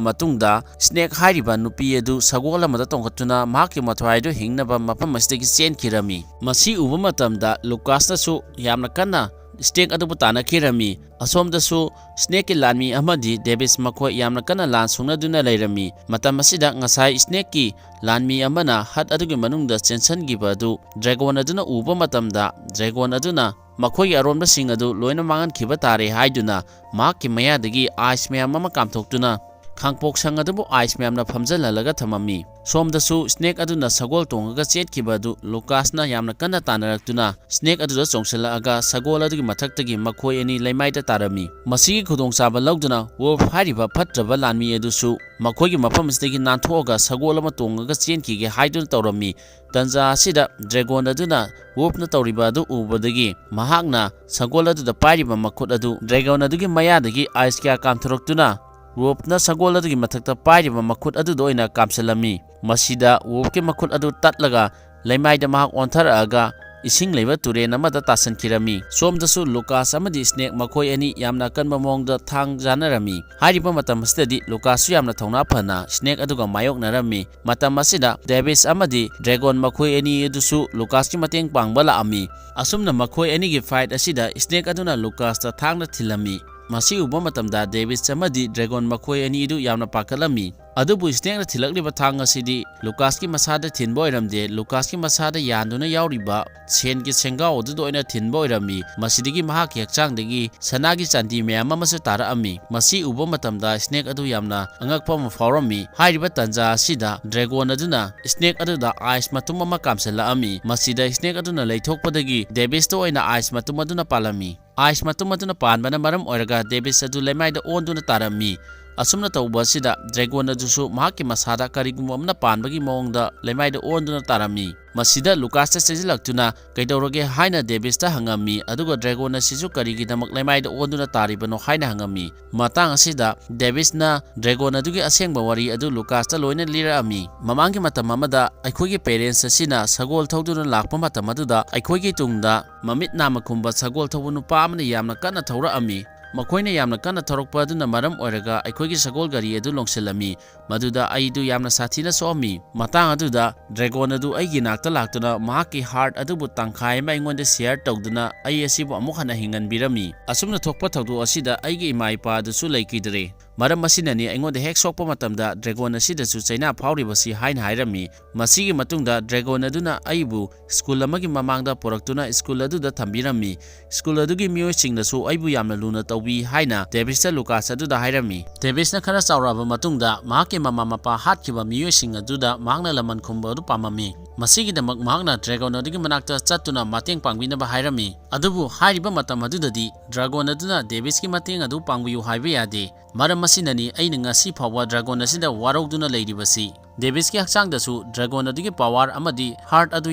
ꯃꯇꯨꯡꯗ, ꯁ꯭ꯅꯦꯛ ꯍꯥꯏꯔꯤꯕ ꯅꯨꯄꯤ ꯑꯗꯨ ꯁꯒꯣꯜ ꯑꯃꯗ ꯇꯣꯡꯈꯠꯇꯨꯅ ꯃꯍꯥꯛꯀꯤ ꯃꯊ꯭ꯋꯥꯏꯗꯨ ꯍꯤꯡꯅꯕ ꯃꯐꯝ ꯑꯁꯤꯗꯒꯤ ꯆꯦꯟꯈꯤꯔꯝꯃꯤ꯫ ꯃꯁꯤ ꯎꯕ ꯃꯇꯝꯗ ꯂꯨꯀꯥꯁꯅꯁꯨ ꯌꯥꯝꯅ ꯀꯟꯅ ꯁ꯭ꯅꯦꯛ ꯑꯗꯨꯕꯨ ꯇꯥꯟꯅꯈꯤꯔꯝꯃꯤ꯫ ꯑꯁꯣꯝꯗꯁꯨ ꯁ꯭ꯅꯦꯛꯀꯤ ꯂꯥꯟꯃꯤ ꯑꯃꯗꯤ ꯗꯦꯕꯤꯁ ꯃꯈꯣꯏ ꯌꯥꯝꯅ ꯀꯟꯅ ꯂꯥꯟ ꯁꯣꯛꯅꯗꯨꯅ ꯂꯩꯔꯝꯃꯤ꯫ ꯃꯇꯝ ꯑꯁꯤꯗ ꯉꯁꯥꯏ ꯁ꯭ꯅꯦꯛꯀꯤ ꯂꯥꯟꯃꯤ ꯑꯃꯅ ꯍꯠ ꯑꯗꯨꯒꯤ ꯃꯅꯨꯡꯗ ꯆꯦꯟꯁꯤꯟꯈꯤꯕ ꯑꯗꯨ ꯗ꯭ꯔꯦꯒꯣꯟ ꯑꯗꯨꯅ ꯎꯕ ꯃꯇꯝꯗ, ꯗ꯭ꯔꯦꯒꯣꯟ ꯑꯗꯨꯅ ꯃꯈꯣꯏꯒꯤ ꯑꯔꯣꯟꯕꯁꯤꯡ ꯑꯗꯨ ꯂꯣꯏꯅ ꯃꯥꯡꯍꯟꯈꯤꯕ ꯇꯥꯔꯦ ꯍꯥꯏꯗꯨꯅ ꯃꯍꯥꯛꯀꯤ ꯃꯌꯥꯗꯒꯤ ꯑꯥꯏꯁ ꯃꯌꯥꯝ ꯑꯃ ꯀꯥꯝꯊꯣꯛꯇꯨꯅ ꯈꯥꯡꯄꯣꯛꯁꯪ ꯑꯗꯨꯕꯨ ꯑꯥꯏꯁ ꯃꯌꯥꯝꯅ ꯐꯝꯖꯤꯜꯍꯜꯂꯒ ꯊꯝꯃꯝꯃꯤ꯫ ꯁꯣꯝꯗꯁꯨ ꯁ꯭ꯅꯦꯛ ꯑꯗꯨꯅ ꯁꯒꯣꯜ ꯇꯣꯡꯉꯒ ꯆꯦꯟꯈꯤꯕ ꯑꯗꯨ ꯂꯨꯀꯥꯁꯅ ꯌꯥꯝꯅ ꯀꯟꯅ ꯇꯥꯟꯅꯔꯛꯇꯨꯅ ꯁ꯭ꯅꯦꯛ ꯑꯗꯨꯗ ꯆꯣꯡꯁꯤꯜꯂꯛꯑꯒ ꯁꯒꯣꯜ ꯑꯗꯨꯒꯤ ꯃꯊꯛꯇꯒꯤ ꯃꯈꯣꯏ ꯑꯅꯤ ꯂꯩꯃꯥꯏꯗ ꯇꯥꯔꯝꯃꯤ꯫ ꯃꯁꯤꯒꯤ ꯈꯨꯗꯣꯡꯆꯥꯕ ꯂꯧꯗꯨꯅ ꯋꯨꯜꯐ ꯍꯥꯏꯔꯤꯕ ꯐꯠꯇ꯭ꯔꯕ ꯂꯥꯟꯃꯤ ꯑꯗꯨꯁꯨ ꯃꯈꯣꯏꯒꯤ ꯃꯐꯝ ꯑꯁꯤꯗꯒꯤ ꯅꯥꯟꯊꯣꯛꯑꯒ ꯁꯒꯣꯜ ꯑꯃ ꯇꯣꯡꯉꯒ ꯆꯦꯟꯈꯤꯒꯦ ꯍꯥꯏꯗꯨꯅ ꯇꯧꯔꯝꯃꯤ꯫ ꯇꯟꯖꯥ ꯑꯁꯤꯗ ꯗ꯭ꯔꯦꯒꯣꯟ ꯑꯗꯨꯅ ꯋꯨꯜꯐꯅ ꯇꯧꯔꯤꯕ ꯑꯗꯨ ꯎꯕꯗꯒꯤ ꯃꯍꯥꯛꯅ ꯁꯒꯣꯜ ꯑꯗꯨꯗ ꯄꯥꯏꯔꯤꯕ ꯃꯈꯨꯠ ꯑꯗꯨ ꯗ꯭ꯔꯦꯒꯣꯟ ꯑꯗꯨꯒꯤ ꯃꯌꯥꯗꯒꯤ ꯑꯥꯏꯁ ꯀꯌꯥ ꯀꯥꯝꯊꯣꯔꯛꯇꯨꯅ ꯋꯨꯜꯐꯅ ꯁꯒꯣꯜ ꯑꯗꯨꯒꯤ ꯃꯊꯛꯇ ꯄꯥꯏꯔꯤꯕ ꯃꯈꯨꯠ ꯑꯗꯨꯗ ꯑꯣꯏꯅ ꯀꯥꯝꯁꯤꯜꯂꯝꯃꯤ꯫ ꯃꯁꯤꯗ ꯋꯨꯜꯐꯀꯤ ꯃꯈꯨꯠ ꯑꯗꯨ ꯇꯠꯂꯒ ꯂꯩꯃꯥꯏꯗ ꯃꯍꯥꯛ ꯑꯣꯟꯊꯔꯛꯑꯒ ꯏꯁꯤꯡ ꯂꯩꯕ ꯇꯨꯔꯦꯟ ꯑꯃꯗ ꯇꯥꯁꯟꯈꯤꯔꯝꯃꯤ꯫ ꯁꯣꯝꯗꯁꯨ ꯂꯨꯀꯥꯁ ꯑꯃꯗꯤ ꯁ꯭ꯅꯦꯛ ꯃꯈꯣꯏ ꯑꯅꯤ ꯌꯥꯝꯅ ꯑꯀꯟꯕ ꯃꯑꯣꯡꯗ ꯊꯥꯡ ꯆꯥꯅꯔꯝꯃꯤ꯫ ꯍꯥꯏꯔꯤꯕ ꯃꯇꯝ ꯑꯁꯤꯗꯗꯤ ꯂꯨꯀꯥꯁꯁꯨ ꯌꯥꯝꯅ ꯊꯧꯅꯥ ꯐꯅ ꯁ꯭ꯅꯦꯛ ꯑꯗꯨꯒ ꯃꯥꯌꯣꯛꯅꯔꯝꯃꯤ꯫ ꯃꯇꯝ ꯑꯁꯤꯗ ꯗꯦꯕꯤꯁ ꯑꯃꯗꯤ ꯗ꯭ꯔꯦꯒꯣꯟ ꯃꯈꯣꯏ ꯑꯅꯤ ꯑꯗꯨꯁꯨ ꯂꯨꯀꯥꯁꯀꯤ ꯃꯇꯦꯡ ꯄꯥꯡꯕ ꯂꯥꯛꯑꯝꯃꯤ꯫ ꯑꯁꯨꯝꯅ ꯃꯈꯣꯏ ꯑꯅꯤꯒꯤ ꯐꯥꯏꯠ ꯑꯁꯤꯗ ꯁ꯭ꯅꯦꯛ ꯑꯗꯨꯅ ꯂꯨꯀꯥꯁꯇ ꯊꯥꯡꯅ ꯊꯤꯜꯂꯝꯃꯤ꯫ ꯃꯁꯤ ꯎꯕ ꯃꯇꯝꯗ ꯗꯦꯕꯤꯁ ꯑꯃꯗꯤ ꯗ꯭ꯔꯦꯒꯣꯟ ꯃꯈꯣꯏ ꯑꯅꯤꯗꯨ ꯌꯥꯝꯅ ꯄꯥꯈꯠꯂꯝꯃꯤ꯫ ꯑꯗꯨꯕꯨ ꯁ꯭ꯅꯦꯛꯅ ꯊꯤꯜꯂꯛꯂꯤꯕ ꯊꯥꯡ ꯑꯁꯤꯗꯤ ꯂꯨꯀꯥꯁꯀꯤ ꯃꯁꯥꯗ ꯊꯤꯟꯕ ꯑꯣꯏꯔꯝꯗꯦ, ꯂꯨꯀꯥꯁꯀꯤ ꯃꯁꯥꯗ ꯌꯥꯟꯗꯨꯅ ꯌꯥꯎꯔꯤꯕ ꯁꯦꯟꯒꯤ ꯁꯦꯡꯒꯥꯎ ꯑꯗꯨꯗ ꯑꯣꯏꯅ ꯊꯤꯟꯕ ꯑꯣꯏꯔꯝꯃꯤ꯫ ꯃꯁꯤꯗꯒꯤ ꯃꯍꯥꯛꯀꯤ ꯍꯛꯆꯥꯡꯗꯒꯤ ꯁꯅꯥꯒꯤ ꯆꯥꯟꯗꯤ ꯃꯌꯥꯝ ꯑꯃꯁꯨ ꯇꯥꯔꯛꯑꯝꯃꯤ꯫ ꯃꯁꯤ ꯎꯕ ꯃꯇꯝꯗ ꯁ꯭ꯅꯦꯛ ꯑꯗꯨ ꯌꯥꯝꯅ ꯑꯉꯛꯄ ꯑꯃ ꯐꯥꯎꯔꯝꯃꯤ꯫ ꯍꯥꯏꯔꯤꯕ ꯇꯟꯖꯥ ꯑꯁꯤꯗ ꯗ꯭ꯔꯦꯒꯣꯟ ꯑꯗꯨꯅ ꯁ꯭ꯅꯦꯛ ꯑꯗꯨꯗ ꯑꯥꯏꯁ ꯃꯇꯨꯝ ꯑꯃ ꯀꯥꯝꯁꯤꯜꯂꯛꯑꯝꯃꯤ꯫ ꯃꯁꯤꯗ ꯁ꯭ꯅꯦꯛ ꯑꯗꯨꯅ ꯂꯩꯊꯣꯛꯄꯗꯒꯤ ꯗꯦꯕꯤꯁꯇ ꯑꯣꯏꯅ ꯑꯥꯏꯁ ꯃꯇꯨꯝ ꯑꯗꯨꯅ ꯄꯥꯜꯂꯝꯃꯤ꯫ ꯑꯥꯏꯁ ꯃꯇꯨꯝ ꯑꯗꯨꯅ ꯄꯥꯟꯕꯅ ꯃꯔꯝ ꯑꯣꯏꯔꯒ ꯗꯦꯕꯤꯁ ꯑꯗꯨ ꯂꯩꯃꯥꯏꯗ ꯑꯣꯟꯗꯨꯅ ꯇꯥꯔꯝꯃꯤ꯫ ꯑꯁꯨꯝꯅ ꯇꯧꯕ ꯑꯁꯤꯗ ꯗ꯭ꯔꯦꯒꯣꯟ ꯑꯗꯨꯁꯨ ꯃꯍꯥꯛꯀꯤ ꯃꯁꯥꯗ ꯀꯔꯤꯒꯨꯝꯕ ꯑꯃꯅ ꯄꯥꯟꯕꯒꯤ ꯃꯑꯣꯡꯗ ꯂꯩꯃꯥꯏꯗ ꯑꯣꯟꯗꯨꯅ ꯇꯥꯔꯝꯃꯤ꯫ ꯃꯁꯤꯗ ꯂꯨꯀꯥꯁꯇ ꯆꯦꯟꯁꯤꯜꯂꯛꯇꯨꯅ "ꯀꯩꯗꯧꯔꯒꯦ?" ꯍꯥꯏꯅ ꯗꯦꯕꯤꯁꯇ ꯍꯪꯉꯝꯃꯤ, ꯑꯗꯨꯒ ꯗ꯭ꯔꯦꯒꯣꯟ ꯑꯁꯤꯁꯨ ꯀꯔꯤꯒꯤꯗꯃꯛ ꯂꯩꯃꯥꯏꯗ ꯑꯣꯟꯗꯨꯅ ꯇꯥꯔꯤꯕꯅꯣ ꯍꯥꯏꯅ ꯍꯪꯉꯝꯃꯤ꯫ ꯃꯇꯥꯡ ꯑꯁꯤꯗ ꯗꯦꯕꯤꯁꯅ ꯗ꯭ꯔꯦꯒꯣꯟ ꯑꯗꯨꯒꯤ ꯑꯁꯦꯡꯕ ꯋꯥꯔꯤ ꯑꯗꯨ ꯂꯨꯀꯥꯁꯇ ꯂꯣꯏꯅ ꯂꯤꯔꯛꯑꯝꯃꯤ꯫ "ꯃꯃꯥꯡꯒꯤ ꯃꯇꯝ ꯑꯃꯗ ꯑꯩꯈꯣꯏꯒꯤ ꯄꯦꯔꯦꯟꯁ ꯑꯁꯤꯅ ꯁꯒꯣꯜ ꯊꯧꯗꯨꯅ ꯂꯥꯛꯄ ꯃꯇꯝ ꯑꯗꯨꯗ ꯑꯩꯈꯣꯏꯒꯤ ꯇꯨꯡꯗ ꯃꯃꯤꯠ ꯅꯥꯝꯃ ꯈꯨꯝꯕ ꯁꯒꯣꯜ ꯊꯧꯕ ꯅꯨꯄꯥ ꯑꯃꯅ ꯌꯥꯝꯅ ꯀꯟꯅ ꯊꯧꯔꯛꯑꯝꯃꯤ꯫ ꯃꯈꯣꯏꯅ ꯌꯥꯝꯅ ꯀꯟꯅ ꯊꯧꯔꯛꯄ ꯑꯗꯨꯅ ꯃꯔꯝ ꯑꯣꯏꯔꯒ ꯑꯩꯈꯣꯏꯒꯤ ꯁꯒꯣꯜ ꯒꯥꯔꯤ ꯑꯗꯨ ꯂꯣꯡꯁꯤꯜꯂꯝꯃꯤ꯫ ꯃꯗꯨꯗ ꯑꯩꯗꯨ ꯌꯥꯝꯅ ꯁꯥꯊꯤꯅ ꯁꯣꯛꯑꯝꯃꯤ꯫ ꯃꯇꯥꯡ ꯑꯗꯨꯗ ꯗ꯭ꯔꯦꯒꯣꯟ ꯑꯗꯨ ꯑꯩꯒꯤ ꯅꯥꯛꯇ ꯂꯥꯛꯇꯨꯅ ꯃꯍꯥꯛꯀꯤ ꯍꯥꯔꯠ ꯑꯗꯨꯕꯨ ꯇꯪꯈꯥꯏ ꯑꯃ ꯑꯩꯉꯣꯟꯗ ꯁꯤꯌꯔ ꯇꯧꯗꯨꯅ ꯑꯩ ꯑꯁꯤꯕꯨ ꯑꯃꯨꯛ ꯍꯟꯅ ꯍꯤꯡꯍꯟꯕꯤꯔꯝꯃꯤ꯫ ꯑꯁꯨꯝꯅ ꯊꯣꯛꯄ ꯊꯧꯗꯣꯛ ꯑꯁꯤꯗ ꯑꯩꯒꯤ ꯏꯃꯥ ꯏꯄꯥ ꯑꯗꯨꯁꯨ ꯂꯩꯈꯤꯗ꯭ꯔꯦ꯫ ꯃꯔꯝ ꯑꯁꯤꯅꯅꯤ ꯑꯩꯉꯣꯟꯗ ꯍꯦꯛ ꯁꯣꯛꯄ ꯃꯇꯝꯗ ꯗ꯭ꯔꯦꯒꯣꯟ ꯑꯁꯤꯗꯁꯨ ꯆꯩꯅꯥ ꯐꯥꯎꯔꯤꯕꯁꯤ" ꯍꯥꯏꯅ ꯍꯥꯏꯔꯝꯃꯤ꯫ ꯃꯁꯤꯒꯤ ꯃꯇꯨꯡꯗ ꯗ꯭ꯔꯦꯒꯣꯟ ꯑꯗꯨꯅ ꯑꯩꯕꯨ ꯁ꯭ꯀꯨꯜ ꯑꯃꯒꯤ ꯃꯃꯥꯡꯗ ꯄꯨꯔꯛꯇꯨꯅ ꯁ꯭ꯀꯨꯜ ꯑꯗꯨꯗ ꯊꯝꯕꯤꯔꯝꯃꯤ꯫ ꯁ꯭ꯀꯨꯜ ꯑꯗꯨꯒꯤ ꯃꯤꯑꯣꯏꯁꯤꯡꯅꯁꯨ ꯑꯩꯕꯨ ꯌꯥꯝꯅ ꯂꯨꯅ ꯇꯧꯕꯤ ꯍꯥꯏꯅ ꯗꯦꯕꯤꯁꯇ ꯂꯨꯀꯥꯁ ꯑꯗꯨꯗ ꯍꯥꯏꯔꯝꯃꯤ꯫ ꯗꯦꯕꯤꯁꯅ ꯈꯔ ꯆꯥꯎꯔꯛꯑꯕ ꯃꯇꯨꯡꯗ ꯃꯍꯥꯛꯀꯤ ꯃꯃꯥ ꯃꯄꯥ ꯍꯥꯠꯈꯤꯕ ꯃꯤꯑꯣꯏꯁꯤꯡ ꯑꯗꯨꯗ ꯃꯍꯥꯛꯅ ꯂꯃꯟ ꯈꯨꯝꯕ ꯑꯗꯨ ꯄꯥꯝꯃꯝꯃꯤ꯫ ꯃꯁꯤꯒꯤꯗꯃꯛ ꯃꯍꯥꯛꯅ ꯗ꯭ꯔꯦꯒꯣꯟ ꯑꯗꯨꯒꯤ ꯃꯅꯥꯛꯇ ꯆꯠꯇꯨꯅ ꯃꯇꯦꯡ ꯄꯥꯡꯕꯤꯅꯕ ꯍꯥꯏꯔꯝꯃꯤ꯫ ꯑꯗꯨꯕꯨ ꯍꯥꯏꯔꯤꯕ ꯃꯇꯝ ꯑꯗꯨꯗꯗꯤ ꯗ꯭ꯔꯦꯒꯣꯟ ꯑꯗꯨꯅ ꯗꯦꯕꯤꯁꯀꯤ ꯃꯇꯦꯡ ꯑꯗꯨ ꯄꯥꯡꯕꯤꯌꯨ ꯍꯥꯏꯕ ꯌꯥꯗꯦ꯫ ꯃꯔꯝ ꯑꯁꯤꯅꯅꯤ ꯑꯩꯅ ꯉꯁꯤ ꯐꯥꯎꯕ ꯗ꯭ꯔꯦꯒꯣꯟ ꯑꯁꯤꯗ ꯋꯥꯔꯧꯗꯨꯅ ꯂꯩꯔꯤꯕꯁꯤ꯫ ꯗꯦꯕꯤꯁꯀꯤ ꯍꯛꯆꯥꯡꯗꯁꯨ ꯗ꯭ꯔꯦꯒꯣꯟ ꯑꯗꯨꯒꯤ ꯄꯥꯋꯔ ꯑꯃꯗꯤ ꯍꯥꯔꯠ ꯑꯗꯨ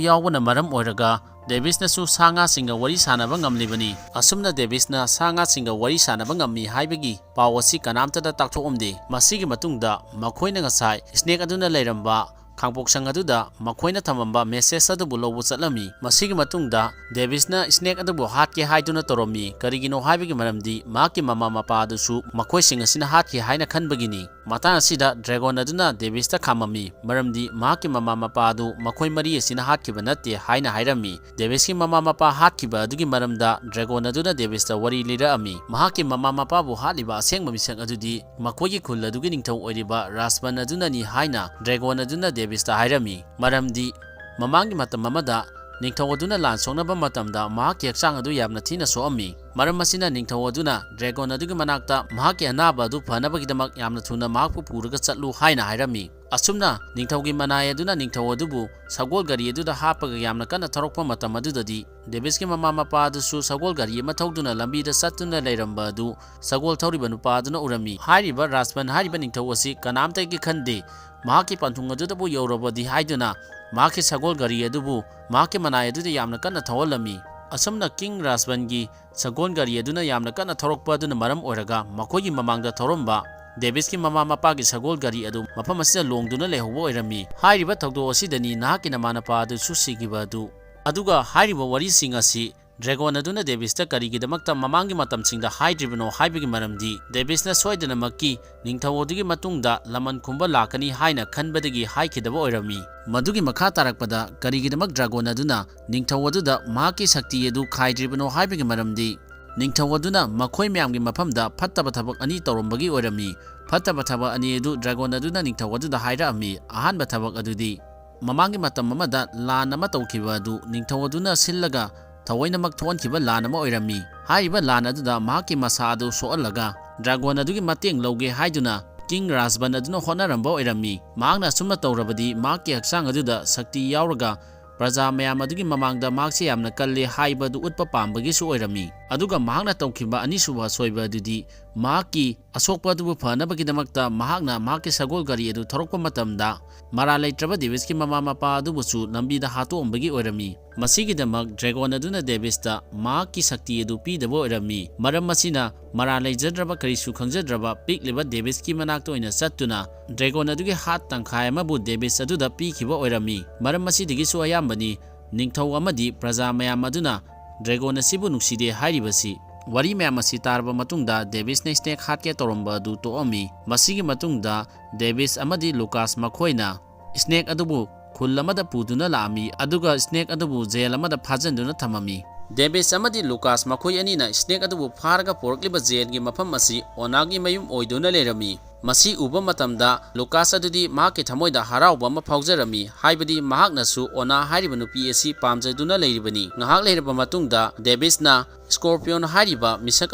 ꯌꯥꯎꯕꯅ ꯃꯔꯝ ꯑꯣꯏꯔꯒ ꯗꯦꯕꯤꯁꯅꯁꯨ ꯁꯥ ꯉꯥꯁꯤꯡꯒ ꯋꯥꯔꯤ ꯁꯥꯟꯅꯕ ꯉꯝꯂꯤꯕꯅꯤ꯫ ꯑꯁꯨꯝꯅ ꯗꯦꯕꯤꯁꯅ ꯁꯥ ꯉꯥꯁꯤꯡꯒ ꯋꯥꯔꯤ ꯁꯥꯟꯅꯕ ꯉꯝꯃꯤ ꯍꯥꯏꯕꯒꯤ ꯄꯥꯎ ꯑꯁꯤ ꯀꯅꯥꯝꯇꯗ ꯇꯥꯛꯊꯣꯛꯑꯝꯗꯦ꯫ ꯃꯁꯤꯒꯤ ꯃꯇꯨꯡꯗ ꯃꯈꯣꯏꯅ ꯉꯁꯥꯏ ꯁ꯭ꯅꯦꯛ ꯑꯗꯨꯅ ꯂꯩꯔꯝꯕ ꯈꯥꯡꯄꯣꯛꯁꯪ ꯑꯗꯨꯗ ꯃꯈꯣꯏꯅ ꯊꯝꯃꯝꯕ message ꯑꯗꯨꯕꯨ ꯂꯧꯕ ꯆꯠꯂꯝꯃꯤ꯫ ꯃꯁꯤꯒꯤ ꯃꯇꯨꯡꯗ ꯗꯦꯕꯤꯁꯅ snake ꯑꯗꯨꯕꯨ ꯍꯥꯠꯀꯦ ꯍꯥꯏꯗꯨꯅ ꯇꯧꯔꯝꯃꯤ꯫ ꯀꯔꯤꯒꯤꯅꯣ ꯍꯥꯏꯕꯒꯤ ꯃꯔꯝꯗꯤ ꯃꯍꯥꯛꯀꯤ ꯃꯃꯥ ꯃꯄꯥ ꯑꯗꯨꯁꯨ ꯃꯈꯣꯏꯁꯤꯡ ꯑꯁꯤꯅ ꯍꯥꯠꯈꯤ ꯍꯥꯏꯅ ꯈꯟꯕꯒꯤꯅꯤ꯫ ꯃꯇꯥꯡ ꯑꯁꯤꯗ ꯗ꯭ꯔꯦꯒꯣꯟ ꯑꯗꯨꯅ ꯗꯦꯕꯤꯁꯇ ꯈꯥꯝꯃꯝꯃꯤ, ꯃꯔꯝꯗꯤ ꯃꯍꯥꯛꯀꯤ ꯃꯃꯥ ꯃꯄꯥ ꯑꯗꯨ ꯃꯈꯣꯏ ꯃꯔꯤ ꯑꯁꯤꯅ ꯍꯥꯠꯈꯤꯕ ꯅꯠꯇꯦ ꯍꯥꯏꯅ ꯍꯥꯏꯔꯝꯃꯤ꯫ ꯗꯦꯕꯤꯁꯀꯤ ꯃꯃꯥ ꯃꯄꯥ ꯍꯥꯠꯈꯤꯕ ꯑꯗꯨꯒꯤ ꯃꯔꯝꯗ ꯗ꯭ꯔꯦꯒꯣꯟ ꯑꯗꯨꯅ ꯗꯦꯕꯤꯁꯇ ꯋꯥꯔꯤ ꯂꯤꯔꯛꯑꯝꯃꯤ꯫ ꯃꯍꯥꯛꯀꯤ ꯃꯃꯥ ꯃꯄꯥꯕꯨ ꯍꯥꯠꯂꯤꯕ ꯑꯁꯦꯡꯕ ꯃꯤꯁꯛ ꯑꯗꯨꯗꯤ ꯃꯈꯣꯏꯒꯤ ꯈꯨꯜ ꯑꯗꯨꯒꯤ ꯅꯤꯡꯊꯧ ꯑꯣꯏꯔꯤꯕ ꯔꯥꯖꯄꯟ ꯑꯗꯨꯅꯅꯤ ꯍꯥꯏꯅ ꯗ꯭ꯔꯦꯒꯣꯟ ꯑꯗꯨꯅ ꯗꯦꯕꯤꯁꯇ ꯍꯥꯏꯔꯝꯃꯤ, ꯃꯔꯝꯗꯤ ꯃꯃꯥꯡꯒꯤ ꯃꯇꯝ ꯑꯃꯗ ꯅꯤꯡꯊꯧ ꯑꯗꯨꯅ ꯂꯥꯟ ꯁꯣꯛꯅꯕ ꯃꯇꯝꯗ ꯃꯍꯥꯛꯀꯤ ꯍꯛꯆꯥꯡ ꯑꯗꯨ ꯌꯥꯝꯅ ꯊꯤꯅ ꯁꯣꯛꯑꯝꯃꯤ꯫ ꯃꯔꯝ ꯑꯁꯤꯅ ꯅꯤꯡꯊꯧ ꯑꯗꯨꯅ ꯗ꯭ꯔꯦꯒꯣꯟ ꯑꯗꯨꯒꯤ ꯃꯅꯥꯛꯇ ꯃꯍꯥꯛꯀꯤ ꯑꯅꯥꯕ ꯑꯗꯨ ꯐꯅꯕꯒꯤꯗꯃꯛ ꯌꯥꯝꯅ ꯊꯨꯅ ꯃꯍꯥꯛꯄꯨ ꯄꯨꯔꯒ ꯆꯠꯂꯨ ꯍꯥꯏꯅ ꯍꯥꯏꯔꯝꯃꯤ꯫ ꯑꯁꯨꯝꯅ ꯅꯤꯡꯊꯧꯒꯤ ꯃꯅꯥꯏ ꯑꯗꯨꯅ ꯅꯤꯡꯊꯧ ꯑꯗꯨꯕꯨ ꯁꯒꯣꯜ ꯒꯥꯔꯤ ꯑꯗꯨꯗ ꯍꯥꯞꯄꯒ ꯌꯥꯝꯅ ꯀꯟꯅ ꯊꯧꯔꯛꯄ ꯃꯇꯝ ꯑꯗꯨꯗꯗꯤ ꯗꯦꯕꯤꯁꯀꯤ ꯃꯃꯥ ꯃꯄꯥ ꯑꯗꯨꯁꯨ ꯁꯒꯣꯜ ꯒꯥꯔꯤ ꯑꯃ ꯊꯧꯗꯨꯅ ꯂꯝꯕꯤꯗ ꯆꯠꯇꯨꯅ ꯂꯩꯔꯝꯕ ꯑꯗꯨ ꯁꯒꯣꯜ ꯊꯧꯔꯤꯕ ꯅꯨꯄꯥ ꯑꯗꯨꯅ ꯎꯔꯝꯃꯤ꯫ ꯍꯥꯏꯔꯤꯕ ꯔꯥꯖꯄꯟ ꯍꯥꯏꯔꯤꯕ ꯅꯤꯡꯊꯧ ꯑꯁꯤ ꯀꯅꯥꯝꯇꯒꯤ ꯈꯟꯗꯦ꯫ ꯃꯍꯥꯛꯀꯤ ꯄꯟꯊꯨꯡ ꯑꯗꯨꯗꯕꯨ ꯌꯧꯔꯕꯗꯤ ꯍꯥꯏꯗꯨꯅ ꯃꯍꯥꯛꯀꯤ ꯁꯒꯣꯜ ꯒꯥꯔꯤ ꯑꯗꯨꯕꯨ ꯃꯍꯥꯛꯀꯤ ꯃꯅꯥꯏ ꯑꯗꯨꯗ ꯌꯥꯝꯅ ꯀꯟꯅ ꯊꯧꯍꯜꯂꯝꯃꯤ꯫ ꯑꯁꯨꯝꯅ ꯀꯤꯡ ꯔꯥꯖꯄꯟꯒꯤ ꯁꯒꯣꯜ ꯒꯥꯔꯤ ꯑꯗꯨꯅ ꯌꯥꯝꯅ ꯀꯟꯅ ꯊꯧꯔꯛꯄ ꯑꯗꯨꯅ ꯃꯔꯝ ꯑꯣꯏꯔꯒ ꯃꯈꯣꯏꯒꯤ ꯃꯃꯥꯡꯗ ꯊꯧꯔꯝꯕ ꯗꯦꯕꯤꯁꯀꯤ ꯃꯃꯥ ꯃꯄꯥꯒꯤ ꯁꯒꯣꯜ ꯒꯥꯔꯤ ꯑꯗꯨ ꯃꯐꯝ ꯑꯁꯤꯗ ꯂꯣꯡꯗꯨꯅ ꯂꯩꯍꯧꯕ ꯑꯣꯏꯔꯝꯃꯤ꯫ ꯍꯥꯏꯔꯤꯕ ꯊꯧꯗꯣꯛ ꯑꯁꯤꯗꯅꯤ ꯅꯍꯥꯛꯀꯤ ꯅꯃꯥ ꯅꯄꯥ ꯑꯗꯨꯁꯨ ꯁꯤꯈꯤꯕ ꯑꯗꯨ꯫ ꯑꯗꯨꯒ ꯍꯥꯏꯔꯤꯕ ꯋꯥꯔꯤꯁꯤꯡ ꯑꯁꯤ ꯗ꯭ꯔꯦꯒꯣꯟ ꯑꯗꯨꯅ ꯗꯦꯕꯤꯁꯇ ꯀꯔꯤꯒꯤꯗꯃꯛꯇ ꯃꯃꯥꯡꯒꯤ ꯃꯇꯝꯁꯤꯡꯗ ꯍꯥꯏꯗ꯭ꯔꯤꯕꯅꯣ ꯍꯥꯏꯕꯒꯤ ꯃꯔꯝꯗꯤ ꯗꯦꯕꯤꯁꯅ ꯁꯣꯏꯗꯅꯃꯛꯀꯤ ꯅꯤꯡꯊꯧ ꯑꯗꯨꯒꯤ ꯃꯇꯨꯡꯗ ꯂꯃꯟ ꯈꯨꯝꯕ ꯂꯥꯛꯀꯅꯤ ꯍꯥꯏꯅ ꯈꯟꯕꯗꯒꯤ ꯍꯥꯏꯈꯤꯗꯕ ꯑꯣꯏꯔꯝꯃꯤ꯫ ꯃꯗꯨꯒꯤ ꯃꯈꯥ ꯇꯥꯔꯛꯄꯗ ꯀꯔꯤꯒꯤꯗꯃꯛ ꯗ꯭ꯔꯦꯒꯣꯟ ꯑꯗꯨꯅ ꯅꯤꯡꯊꯧ ꯑꯗꯨꯗ ꯃꯍꯥꯛꯀꯤ ꯁꯛꯇꯤ ꯑꯗꯨ ꯈꯥꯏꯗ꯭ꯔꯤꯕꯅꯣ ꯍꯥꯏꯕꯒꯤ ꯃꯔꯝꯗꯤ ꯅꯤꯡꯊꯧ ꯑꯗꯨꯅ ꯃꯈꯣꯏ ꯃꯌꯥꯝꯒꯤ ꯃꯐꯝꯗ ꯐꯠꯇꯕ ꯊꯕꯛ ꯑꯅꯤ ꯇꯧꯔꯝꯕꯒꯤ ꯑꯣꯏꯔꯝꯃꯤ꯫ ꯐꯠꯇꯕ ꯊꯕꯛ ꯑꯅꯤ ꯑꯗꯨ ꯗ꯭ꯔꯦꯒꯣꯟ ꯑꯗꯨꯅ ꯅꯤꯡꯊꯧ ꯑꯗꯨꯗ ꯍꯥꯏꯔꯛꯑꯝꯃꯤ꯫ ꯑꯍꯥꯟꯕ ꯊꯕꯛ ꯑꯗꯨꯗꯤ ꯃꯃꯥꯡꯒꯤ ꯃꯇꯝ ꯑꯃꯗ ꯂꯥꯟ ꯑꯃ ꯇꯧꯈꯤꯕ ꯑꯗꯨ ꯅꯤꯡꯊꯧ ꯑꯗꯨꯅ ꯁꯤꯜꯂꯒ ꯊꯑꯣꯏꯅꯃꯛ ꯊꯣꯛꯍꯟꯈꯤꯕ ꯂꯥꯟ ꯑꯃ ꯑꯣꯏꯔꯝꯃꯤ꯫ ꯍꯥꯏꯔꯤꯕ ꯂꯥꯟ ꯑꯗꯨꯗ ꯃꯍꯥꯛꯀꯤ ꯃꯁꯥ ꯑꯗꯨ ꯁꯣꯛꯍꯜꯂꯒ ꯗ꯭ꯔꯦꯒꯣꯟ ꯑꯗꯨꯒꯤ ꯃꯇꯦꯡ ꯂꯧꯒꯦ ꯍꯥꯏꯗꯨꯅ ꯀꯤꯡ ꯔꯥꯖꯕꯟ ꯑꯗꯨꯅ ꯍꯣꯠꯅꯔꯝꯕ ꯑꯣꯏꯔꯝꯃꯤ꯫ ꯃꯍꯥꯛꯅ ꯑꯁꯨꯝꯅ ꯇꯧꯔꯕꯗꯤ ꯃꯍꯥꯛꯀꯤ ꯍꯛꯆꯥꯡ ꯑꯗꯨꯗ ꯁꯛꯇꯤ ꯌꯥꯎꯔꯒ ꯄ꯭ꯔꯖꯥ ꯃꯌꯥꯝ ꯑꯗꯨꯒꯤ ꯃꯃꯥꯡꯗ ꯃꯍꯥꯛꯁꯦ ꯌꯥꯝꯅ ꯀꯜꯂꯤ ꯍꯥꯏꯕ ꯑꯗꯨ ꯎꯠꯄ ꯄꯥꯝꯕꯒꯤꯁꯨ ꯑꯣꯏꯔꯝꯃꯤ꯫ ꯑꯗꯨꯒ ꯃꯍꯥꯛꯅ ꯇꯧꯈꯤꯕ ꯑꯅꯤꯁꯨꯕ ꯑꯁꯣꯏꯕ ꯑꯗꯨꯗꯤ ꯃꯍꯥꯛꯀꯤ ꯑꯁꯣꯛꯄ ꯑꯗꯨꯕꯨ ꯐꯅꯕꯒꯤꯗꯃꯛꯇ ꯃꯍꯥꯛꯅ ꯃꯍꯥꯛꯀꯤ ꯁꯒꯣꯜ ꯒꯥꯔꯤ ꯑꯗꯨ ꯊꯧꯔꯛꯄ ꯃꯇꯝꯗ ꯃꯔꯥꯜ ꯂꯩꯇ꯭ꯔꯕ ꯗꯦꯕꯤꯁꯀꯤ ꯃꯃꯥ ꯃꯄꯥ ꯑꯗꯨꯕꯨꯁꯨ ꯂꯝꯕꯤꯗ ꯍꯥꯠꯇꯣꯛꯑꯝꯕꯒꯤ ꯑꯣꯏꯔꯝꯃꯤ꯫ ꯃꯁꯤꯒꯤꯗꯃꯛ ꯗ꯭ꯔꯦꯒꯣꯟ ꯑꯗꯨꯅ ꯗꯦꯕꯤꯁꯇ ꯃꯍꯥꯛꯀꯤ ꯁꯛꯇꯤ ꯑꯗꯨ ꯄꯤꯗꯕ ꯑꯣꯏꯔꯝꯃꯤ꯫ ꯃꯔꯝ ꯑꯁꯤꯅ ꯃꯔꯥꯜ ꯂꯩꯖꯗ꯭ꯔꯕ, ꯀꯔꯤꯁꯨ ꯈꯪꯖꯗ꯭ꯔꯕ ꯄꯤꯛꯂꯤꯕ ꯗꯦꯕꯤꯁꯀꯤ ꯃꯅꯥꯛꯇ ꯑꯣꯏꯅ ꯆꯠꯇꯨꯅ ꯗ꯭ꯔꯦꯒꯣꯟ ꯑꯗꯨꯒꯤ ꯍꯥꯠ ꯇꯪꯈꯥꯏ ꯑꯃꯕꯨ ꯗꯦꯕꯤꯁ ꯑꯗꯨꯗ ꯄꯤꯈꯤꯕ ꯑꯣꯏꯔꯝꯃꯤ꯫ ꯃꯔꯝ ꯑꯁꯤꯗꯒꯤꯁꯨ ꯑꯌꯥꯝꯕꯅꯤ ꯅꯤꯡꯊꯧ ꯑꯃꯗꯤ ꯄ꯭ꯔꯖꯥ ꯃꯌꯥꯝ ꯑꯗꯨꯅ ꯗ꯭ꯔꯦꯒꯣꯟ ꯑꯁꯤꯕꯨ ꯅꯨꯡꯁꯤꯗꯦ ꯍꯥꯏꯔꯤꯕꯁꯤ꯫ ꯋꯥꯔꯤ ꯃꯌꯥꯝ ꯑꯁꯤ ꯇꯥꯔꯕ ꯃꯇꯨꯡꯗ ꯗꯦꯕꯤꯁꯅ ꯁ꯭ꯅꯦꯛ ꯍꯥꯠꯀꯦ ꯇꯧꯔꯝꯕ ꯑꯗꯨ ꯇꯣꯛꯑꯝꯃꯤ꯫ ꯃꯁꯤꯒꯤ ꯃꯇꯨꯡꯗ ꯗꯦꯕꯤꯁ ꯑꯃꯗꯤ ꯂꯨꯀꯥꯁ ꯃꯈꯣꯏꯅ ꯁ꯭ꯅꯦꯛ ꯑꯗꯨꯕꯨ ꯈꯨꯜ ꯑꯃꯗ ꯄꯨꯗꯨꯅ ꯂꯥꯛꯑꯝꯃꯤ, ꯑꯗꯨꯒ ꯁ꯭ꯅꯦꯛ ꯑꯗꯨꯕꯨ ꯖꯦꯜ ꯑꯃꯗ ꯐꯥꯖꯤꯟꯗꯨꯅ ꯊꯝꯃꯝꯃꯤ꯫ ꯗꯦꯕꯤꯁ ꯑꯃꯗꯤ ꯂꯨꯀꯥꯁ ꯃꯈꯣꯏ ꯑꯅꯤꯅ ꯁ꯭ꯅꯦꯛ ꯑꯗꯨꯕꯨ ꯐꯥꯔꯒ ꯄꯨꯔꯛꯂꯤꯕ ꯖꯦꯜꯒꯤ ꯃꯐꯝ ꯑꯁꯤ ꯑꯣꯅꯥꯒꯤ ꯃꯌꯨꯝ ꯑꯣꯏꯗꯨꯅ ꯂꯩꯔꯝꯃꯤ꯫ ꯃꯁꯤ ꯎꯕ ꯃꯇꯝꯗ ꯂꯨꯀꯥꯁ ꯑꯗꯨꯗꯤ ꯃꯍꯥꯛꯀꯤ ꯊꯃꯣꯏꯗ ꯍꯔꯥꯎꯕ ꯑꯃ ꯐꯥꯎꯖꯔꯝꯃꯤ, ꯍꯥꯏꯕꯗꯤ ꯃꯍꯥꯛꯅꯁꯨ ꯑꯣꯅꯥ ꯍꯥꯏꯔꯤꯕ ꯅꯨꯄꯤ ꯑꯁꯤ ꯄꯥꯝꯖꯗꯨꯅ ꯂꯩꯔꯤꯕꯅꯤ꯫ ꯉꯥꯏꯍꯥꯛ ꯂꯩꯔꯕ ꯃꯇꯨꯡꯗ ꯗꯦꯕꯤꯁꯅ ꯁ꯭ꯀꯣꯔꯄꯤꯌꯣꯟ ꯍꯥꯏꯔꯤꯕ ꯃꯤꯁꯛ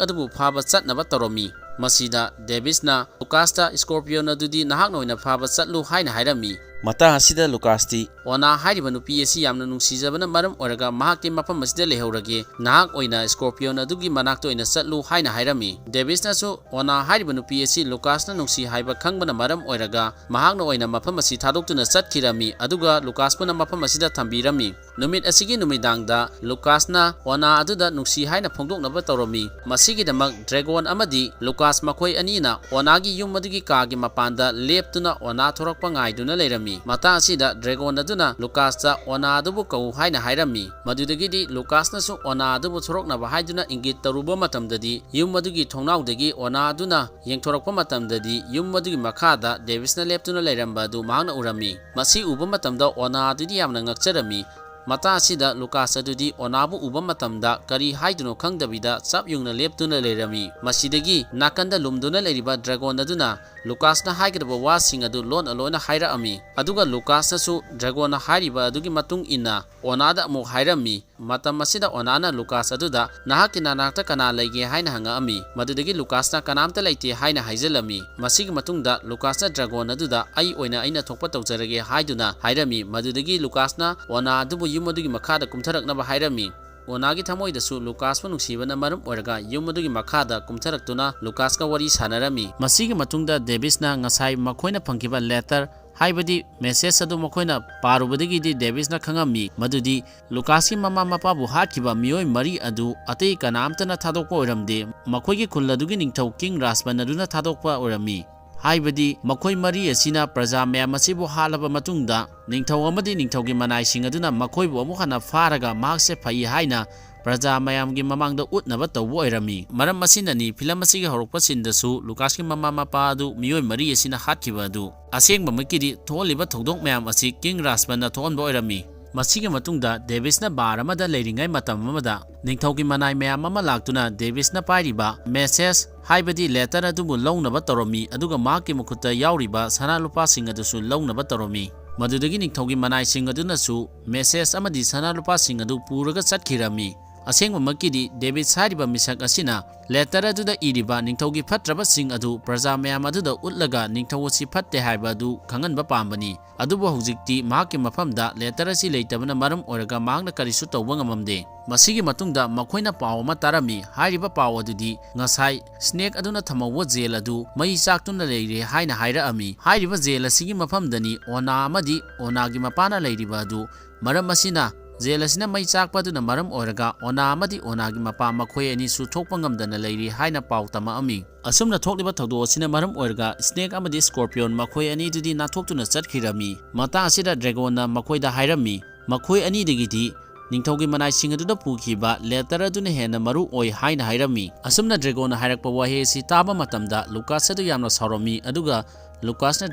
ꯑꯗꯨꯕꯨ ꯐꯥꯕ ꯆꯠꯅꯕ ꯇꯧꯔꯝꯃꯤ꯫ ꯃꯁꯤꯗ ꯗꯦꯕꯤꯁꯅ ꯂꯨꯀꯥꯁꯇ ꯁ꯭ꯀꯣꯔꯄꯤꯌꯣꯟ ꯑꯗꯨꯗꯤ ꯅꯍꯥꯛꯅ ꯑꯣꯏꯅ ꯐꯥꯕ ꯆꯠꯂꯨ ꯍꯥꯏꯅ ꯍꯥꯏꯔꯝꯃꯤ꯫ ꯃꯇꯥꯡ ꯑꯁꯤꯗ ꯂꯨꯀꯥꯁꯇꯤ ꯑꯣꯅꯥ ꯍꯥꯏꯔꯤꯕ ꯅꯨꯄꯤ ꯑꯁꯤ ꯌꯥꯝꯅ ꯅꯨꯡꯁꯤꯖꯕꯅ ꯃꯔꯝ ꯑꯣꯏꯔꯒ ꯃꯍꯥꯛꯇꯤ ꯃꯐꯝ ꯑꯁꯤꯗ ꯂꯩꯍꯧꯔꯒꯦ, ꯅꯍꯥꯛ ꯑꯣꯏꯅ ꯁ꯭ꯀꯣꯔꯄꯤꯌꯣꯟ ꯑꯗꯨꯒꯤ ꯃꯅꯥꯛꯇ ꯑꯣꯏꯅ ꯆꯠꯂꯨ ꯍꯥꯏꯅ ꯍꯥꯏꯔꯝꯃꯤ꯫ ꯗꯦꯕꯤꯁꯅꯁꯨ ꯑꯣꯅꯥ ꯍꯥꯏꯔꯤꯕ ꯅꯨꯄꯤ ꯑꯁꯤ ꯂꯨꯀꯥꯁꯅ ꯅꯨꯡꯁꯤ ꯍꯥꯏꯕ ꯈꯪꯕꯅ ꯃꯔꯝ ꯑꯣꯏꯔꯒ ꯃꯍꯥꯛꯅ ꯑꯣꯏꯅ ꯃꯐꯝ ꯑꯁꯤ ꯊꯥꯗꯣꯛꯇꯨꯅ ꯆꯠꯈꯤꯔꯝꯃꯤ, ꯑꯗꯨꯒ ꯂꯨꯀꯥꯁꯄꯨꯅ ꯃꯐꯝ ꯑꯁꯤꯗ ꯊꯝꯕꯤꯔꯝꯃꯤ꯫ ꯅꯨꯃꯤꯠ ꯑꯁꯤꯒꯤ ꯅꯨꯃꯤꯗꯥꯡꯗ ꯂꯨꯀꯥꯁꯅ ꯑꯣꯅꯥ ꯑꯗꯨꯗ ꯅꯨꯡꯁꯤ ꯍꯥꯏꯅ ꯐꯣꯡꯗꯣꯛꯅꯕ ꯇꯧꯔꯝꯃꯤ꯫ ꯃꯁꯤꯒꯤꯗꯃꯛ ꯗ꯭ꯔꯦꯒꯣꯟ ꯑꯃꯗꯤ ꯂꯨꯀꯥꯁ ꯃꯈꯣꯏ ꯑꯅꯤꯅ ꯑꯣꯅꯥꯒꯤ ꯌꯨꯝ ꯑꯗꯨꯒꯤ ꯀꯥꯒꯤ ꯃꯄꯥꯟꯗ ꯂꯦꯞꯇꯨꯅ ꯑꯣꯅꯥ ꯊꯣꯔꯛꯄ ꯉꯥꯏꯗꯨꯅ ꯂꯩꯔꯝꯃꯤ꯫ ꯃꯇꯥꯡ ꯑꯁꯤꯗ ꯗ꯭ꯔꯦꯒꯣꯟ ꯑꯗꯨꯅ ꯂꯨꯀꯥꯁꯇ ꯑꯣꯅꯥ ꯑꯗꯨꯕꯨ ꯀꯧ ꯍꯥꯏꯅ ꯍꯥꯏꯔꯝꯃꯤ꯫ ꯃꯗꯨꯗꯒꯤꯗꯤ ꯂꯨꯀꯥꯁꯅꯁꯨ ꯑꯣꯅꯥ ꯑꯗꯨꯕꯨ ꯊꯣꯔꯛꯅꯕ ꯍꯥꯏꯗꯨꯅ ꯏꯪꯒꯤꯠ ꯇꯧꯔꯨꯕ ꯃꯇꯝꯗꯗꯤ ꯌꯨꯝ ꯑꯗꯨꯒꯤ ꯊꯣꯡꯅꯥꯎꯗꯒꯤ ꯑꯣꯅꯥ ꯑꯗꯨꯅ ꯌꯦꯡꯊꯣꯔꯛꯄ ꯃꯇꯝꯗꯗꯤ ꯌꯨꯝ ꯑꯗꯨꯒꯤ ꯃꯈꯥꯗ ꯗꯦꯕꯤꯁꯅ ꯂꯦꯞꯇꯨꯅ ꯂꯩꯔꯝꯕ ꯑꯗꯨ ꯃꯍꯥꯛꯅ ꯎꯔꯝꯃꯤ꯫ ꯃꯁꯤ ꯎꯕ ꯃꯇꯝꯗ ꯑꯣꯅꯥ ꯑꯗꯨꯗꯤ ꯌꯥꯝꯅ ꯉꯛꯆꯔꯝꯃꯤ꯫ ꯃꯇꯥꯡ ꯑꯁꯤꯗ ꯂꯨꯀꯥꯁ ꯑꯗꯨꯗꯤ ꯑꯣꯅꯥꯕꯨ ꯎꯕ ꯃꯇꯝꯗ ꯀꯔꯤ ꯍꯥꯏꯗꯨꯅꯣ ꯈꯪꯗꯕꯤꯗ ꯆꯞ ꯌꯨꯡꯅ ꯂꯦꯞꯇꯨꯅ ꯂꯩꯔꯝꯃꯤ꯫ ꯃꯁꯤꯗꯒꯤ ꯅꯥꯀꯟꯗ ꯂꯨꯝꯗꯨꯅ ꯂꯩꯔꯤꯕ ꯗ꯭ꯔꯦꯒꯣꯟ ꯑꯗꯨꯅ ꯂꯨꯀꯥꯁꯅ ꯍꯥꯏꯒꯗꯕ ꯋꯥꯁꯤꯡ ꯑꯗꯨ ꯂꯣꯟꯅ ꯂꯣꯟꯅ ꯍꯥꯏꯔꯛꯑꯝꯃꯤ꯫ ꯑꯗꯨꯒ ꯂꯨꯀꯥꯁꯅꯁꯨ ꯗ꯭ꯔꯦꯒꯣꯟꯅ ꯍꯥꯏꯔꯤꯕ ꯑꯗꯨꯒꯤ ꯃꯇꯨꯡ ꯏꯟꯅ ꯑꯣꯅꯥꯗ ꯑꯃꯨꯛ ꯍꯥꯏꯔꯝꯃꯤ꯫ ꯃꯇꯝ ꯑꯁꯤꯗ ꯑꯣꯅꯥꯅ ꯂꯨꯀꯥꯁ ꯑꯗꯨꯗ, "ꯅꯍꯥꯛꯀꯤ ꯅꯅꯥꯛꯇ ꯀꯅꯥ ꯂꯩꯒꯦ?" ꯍꯥꯏꯅ ꯍꯪꯉꯛꯑꯝꯃꯤ꯫ ꯃꯗꯨꯗꯒꯤ ꯂꯨꯀꯥꯁꯅ, "ꯀꯅꯥꯝꯇ ꯂꯩꯇꯦ" ꯍꯥꯏꯅ ꯍꯥꯏꯖꯤꯜꯂꯝꯃꯤ꯫ ꯃꯁꯤꯒꯤ ꯃꯇꯨꯡꯗ ꯂꯨꯀꯥꯁꯅ ꯗ꯭ꯔꯦꯒꯣꯟ ꯑꯗꯨꯗ, "ꯑꯩ ꯑꯣꯏꯅ ꯑꯩꯅ ꯊꯣꯛꯄ ꯇꯧꯖꯔꯒꯦ" ꯍꯥꯏꯗꯨꯅ ꯍꯥꯏꯔꯝꯃꯤ꯫ ꯃꯗꯨꯗꯒꯤ ꯂꯨꯀꯥꯁꯅ ꯑꯣꯅꯥ ꯑꯗꯨꯕꯨ ꯌꯨꯝ ꯑꯗꯨꯒꯤ ꯃꯈꯥꯗ ꯀꯨꯝꯊꯔꯛꯅꯕ ꯍꯥꯏꯔꯝꯃꯤ꯫ ꯑꯣꯅꯥꯒꯤ ꯊꯃꯣꯏꯗꯁꯨ ꯂꯨꯀꯥꯁꯄꯨ ꯅꯨꯡꯁꯤꯕꯅ ꯃꯔꯝ ꯑꯣꯏꯔꯒ ꯌꯨꯝ ꯑꯗꯨꯒꯤ ꯃꯈꯥꯗ ꯀꯨꯝꯊꯔꯛꯇꯨꯅ ꯂꯨꯀꯥꯁꯀ ꯋꯥꯔꯤ ꯁꯥꯟꯅꯔꯝꯃꯤ꯫ ꯃꯁꯤꯒꯤ ꯃꯇꯨꯡꯗ ꯗꯦꯕꯤꯁꯅ ꯉꯁꯥꯏ ꯃꯈꯣꯏꯅ ꯐꯪꯈꯤꯕ letter, ꯍꯥꯏꯕꯗꯤ message ꯑꯗꯨ ꯃꯈꯣꯏꯅ ꯄꯥꯔꯨꯕꯗꯒꯤꯗꯤ ꯗꯦꯕꯤꯁꯅ ꯈꯪꯉꯝꯃꯤ ꯃꯗꯨꯗꯤ ꯂꯨꯀꯥꯁꯀꯤ ꯃꯃꯥ ꯃꯄꯥꯕꯨ ꯍꯥꯠꯈꯤꯕ ꯃꯤꯑꯣꯏ ꯃꯔꯤ ꯑꯗꯨ ꯑꯇꯩ ꯀꯅꯥꯝꯇꯅ ꯊꯥꯗꯣꯛꯄ ꯑꯣꯏꯔꯝꯗꯦ꯫ ꯃꯈꯣꯏꯒꯤ ꯈꯨꯜ ꯑꯗꯨꯒꯤ ꯅꯤꯡꯊꯧ ꯀꯤꯡ ꯔꯥꯖꯄꯟ ꯑꯗꯨꯅ ꯊꯥꯗꯣꯛꯄ ꯑꯣꯏꯔꯝꯃꯤ꯫ ꯍꯥꯏꯕꯗꯤ ꯃꯈꯣꯏ ꯃꯔꯤ ꯑꯁꯤꯅ ꯄ꯭ꯔꯖꯥ ꯃꯌꯥꯝ ꯑꯁꯤꯕꯨ ꯍꯥꯠꯂꯕ ꯃꯇꯨꯡꯗ ꯅꯤꯡꯊꯧ ꯑꯃꯗꯤ ꯅꯤꯡꯊꯧꯒꯤ ꯃꯅꯥꯏꯁꯤꯡ ꯑꯗꯨꯅ ꯃꯈꯣꯏꯕꯨ ꯑꯃꯨꯛ ꯍꯟꯅ ꯐꯥꯔꯒ ꯃꯍꯥꯛꯁꯦ ꯐꯩ ꯍꯥꯏꯅ ꯄ꯭ꯔꯖꯥ ꯃꯌꯥꯝꯒꯤ ꯃꯃꯥꯡꯗ ꯎꯠꯅꯕ ꯇꯧꯕ ꯑꯣꯏꯔꯝꯃꯤ꯫ ꯃꯔꯝ ꯑꯁꯤꯅꯅꯤ ꯐꯤꯂꯝ ꯑꯁꯤꯒꯤ ꯍꯧꯔꯛꯄ sceneꯗꯁꯨ ꯂꯨꯀꯥꯁꯀꯤ ꯃꯃꯥ ꯃꯄꯥ ꯑꯗꯨ ꯃꯤꯑꯣꯏ ꯃꯔꯤ ꯑꯁꯤꯅ ꯍꯥꯠꯈꯤꯕ ꯑꯗꯨ꯫ ꯑꯁꯦꯡꯕꯃꯛꯀꯤꯗꯤ ꯊꯣꯛꯍꯜꯂꯤꯕ ꯊꯧꯗꯣꯛ ꯃꯌꯥꯝ ꯑꯁꯤ ꯀꯤꯡ ꯔꯥꯖꯄꯟꯅ ꯊꯣꯛꯍꯟꯕ ꯑꯣꯏꯔꯝꯃꯤ꯫ ꯃꯁꯤꯒꯤ ꯃꯇꯨꯡꯗ ꯗꯦꯕꯤꯁꯅ bar ꯑꯃꯗ ꯂꯩꯔꯤꯉꯩ ꯃꯇꯝ ꯑꯃꯗ ꯅꯤꯡꯊꯧꯒꯤ ꯃꯅꯥꯏ ꯃꯌꯥꯝ ꯑꯃ ꯂꯥꯛꯇꯨꯅ ꯗꯦꯕꯤꯁꯅ ꯄꯥꯏꯔꯤꯕ message, ꯍꯥꯏꯕꯗꯤ letter ꯑꯗꯨꯕꯨ ꯂꯧꯅꯕ ꯇꯧꯔꯝꯃꯤ, ꯑꯗꯨꯒ ꯃꯍꯥꯛꯀꯤ ꯃꯈꯨꯠꯇ ꯌꯥꯎꯔꯤꯕ ꯁꯅꯥ ꯂꯨꯄꯥꯁꯤꯡ ꯑꯗꯨꯁꯨ ꯂꯧꯅꯕ ꯇꯧꯔꯝꯃꯤ꯫ ꯃꯗꯨꯗꯒꯤ ꯅꯤꯡꯊꯧꯒꯤ ꯃꯅꯥꯏꯁꯤꯡ ꯑꯗꯨꯅꯁꯨ message ꯑꯃꯗꯤ ꯁꯅꯥ ꯂꯨꯄꯥꯁꯤꯡ ꯑꯗꯨ ꯄꯨꯔꯒ ꯆꯠꯈꯤꯔꯝꯃꯤ꯫ ꯑꯁꯦꯡꯕꯃꯛꯀꯤꯗꯤ ꯗꯦꯕꯤꯁ ꯍꯥꯏꯔꯤꯕ ꯃꯤꯁꯛ ꯑꯁꯤꯅ letter ꯑꯗꯨꯗ ꯏꯔꯤꯕ ꯅꯤꯡꯊꯧꯒꯤ ꯐꯠꯇ꯭ꯔꯕꯁꯤꯡ ꯑꯗꯨ ꯄ꯭ꯔꯖꯥ ꯃꯌꯥꯝ ꯑꯗꯨꯗ ꯎꯠꯂꯒ ꯅꯤꯡꯊꯧ ꯑꯁꯤ ꯐꯠꯇꯦ ꯍꯥꯏꯕ ꯑꯗꯨ ꯈꯪꯍꯟꯕ ꯄꯥꯝꯕꯅꯤ꯫ ꯑꯗꯨꯕꯨ ꯍꯧꯖꯤꯛꯇꯤ ꯃꯍꯥꯛꯀꯤ ꯃꯐꯝꯗ letter ꯑꯁꯤ ꯂꯩꯇꯕꯅ ꯃꯔꯝ ꯑꯣꯏꯔꯒ ꯃꯍꯥꯛꯅ ꯀꯔꯤꯁꯨ ꯇꯧꯕ ꯉꯝꯃꯝꯗꯦ꯫ ꯃꯁꯤꯒꯤ ꯃꯇꯨꯡꯗ ꯃꯈꯣꯏꯅ ꯄꯥꯎ ꯑꯃ ꯇꯥꯔꯝꯃꯤ꯫ ꯍꯥꯏꯔꯤꯕ ꯄꯥꯎ ꯑꯗꯨꯗꯤ ꯉꯁꯥꯏ snake ꯑꯗꯨꯅ ꯊꯝꯍꯧꯕ jail ꯑꯗꯨ ꯃꯩ ꯆꯥꯛꯇꯨꯅ ꯂꯩꯔꯦ ꯍꯥꯏꯅ ꯍꯥꯏꯔꯛꯑꯝꯃꯤ꯫ ꯍꯥꯏꯔꯤꯕ jail ꯑꯁꯤꯒꯤ ꯃꯐꯝꯗꯅꯤ ꯑꯣꯅꯥ ꯑꯃꯗꯤ ꯑꯣꯅꯥꯒꯤ ꯃꯄꯥꯅ ꯂꯩꯔꯤꯕ ꯑꯗꯨ꯫ ꯃꯔꯝ ꯑꯁꯤꯅ jail ꯑꯁꯤꯅ ꯃꯩ ꯆꯥꯛꯄ ꯑꯗꯨꯅ ꯃꯔꯝ ꯑꯣꯏꯔꯒ ꯑꯣꯅꯥ ꯑꯃꯗꯤ ꯑꯣꯅꯥꯒꯤ ꯃꯄꯥ ꯃꯈꯣꯏ ꯑꯅꯤꯁꯨ ꯊꯣꯛꯄ ꯉꯝꯗꯅ ꯂꯩꯔꯤ ꯍꯥꯏꯅ ꯄꯥꯎ ꯇꯝꯃꯛꯑꯝꯃꯤ꯫ ꯑꯁꯨꯝꯅ ꯊꯣꯛꯂꯤꯕ ꯊꯧꯗꯣꯛ ꯑꯁꯤꯅ ꯃꯔꯝ ꯑꯣꯏꯔꯒ snake ꯑꯃꯗꯤ scorpion ꯃꯈꯣꯏ ꯑꯅꯤꯗꯨꯗꯤ ꯅꯥꯟꯊꯣꯛꯇꯨꯅ ꯆꯠꯈꯤꯔꯝꯃꯤ꯫ ꯃꯇꯥꯡ ꯑꯁꯤꯗ dragonꯅ ꯃꯈꯣꯏꯗ ꯍꯥꯏꯔꯝꯃꯤ, ꯃꯈꯣꯏ ꯑꯅꯤꯗꯒꯤꯗꯤ ꯅꯤꯡꯊꯧꯒꯤ ꯃꯅꯥꯏꯁꯤꯡ ꯑꯗꯨꯗ ꯄꯨꯈꯤꯕ letter ꯑꯗꯨꯅ ꯍꯦꯟꯅ ꯃꯔꯨ ꯑꯣꯏ ꯍꯥꯏꯅ ꯍꯥꯏꯔꯝꯃꯤ꯫ ꯑꯁꯨꯝꯅ dragonꯅ ꯍꯥꯏꯔꯛꯄ ꯋꯥꯍꯩ ꯑꯁꯤ ꯇꯥꯕ ꯃꯇꯝꯗ ꯂꯨꯀꯥꯁ ꯑꯗꯨ ꯌꯥꯝꯅ ꯁꯥꯎꯔꯝꯃꯤ, ꯑꯗꯨꯒ ꯂꯨꯀꯥꯁꯅ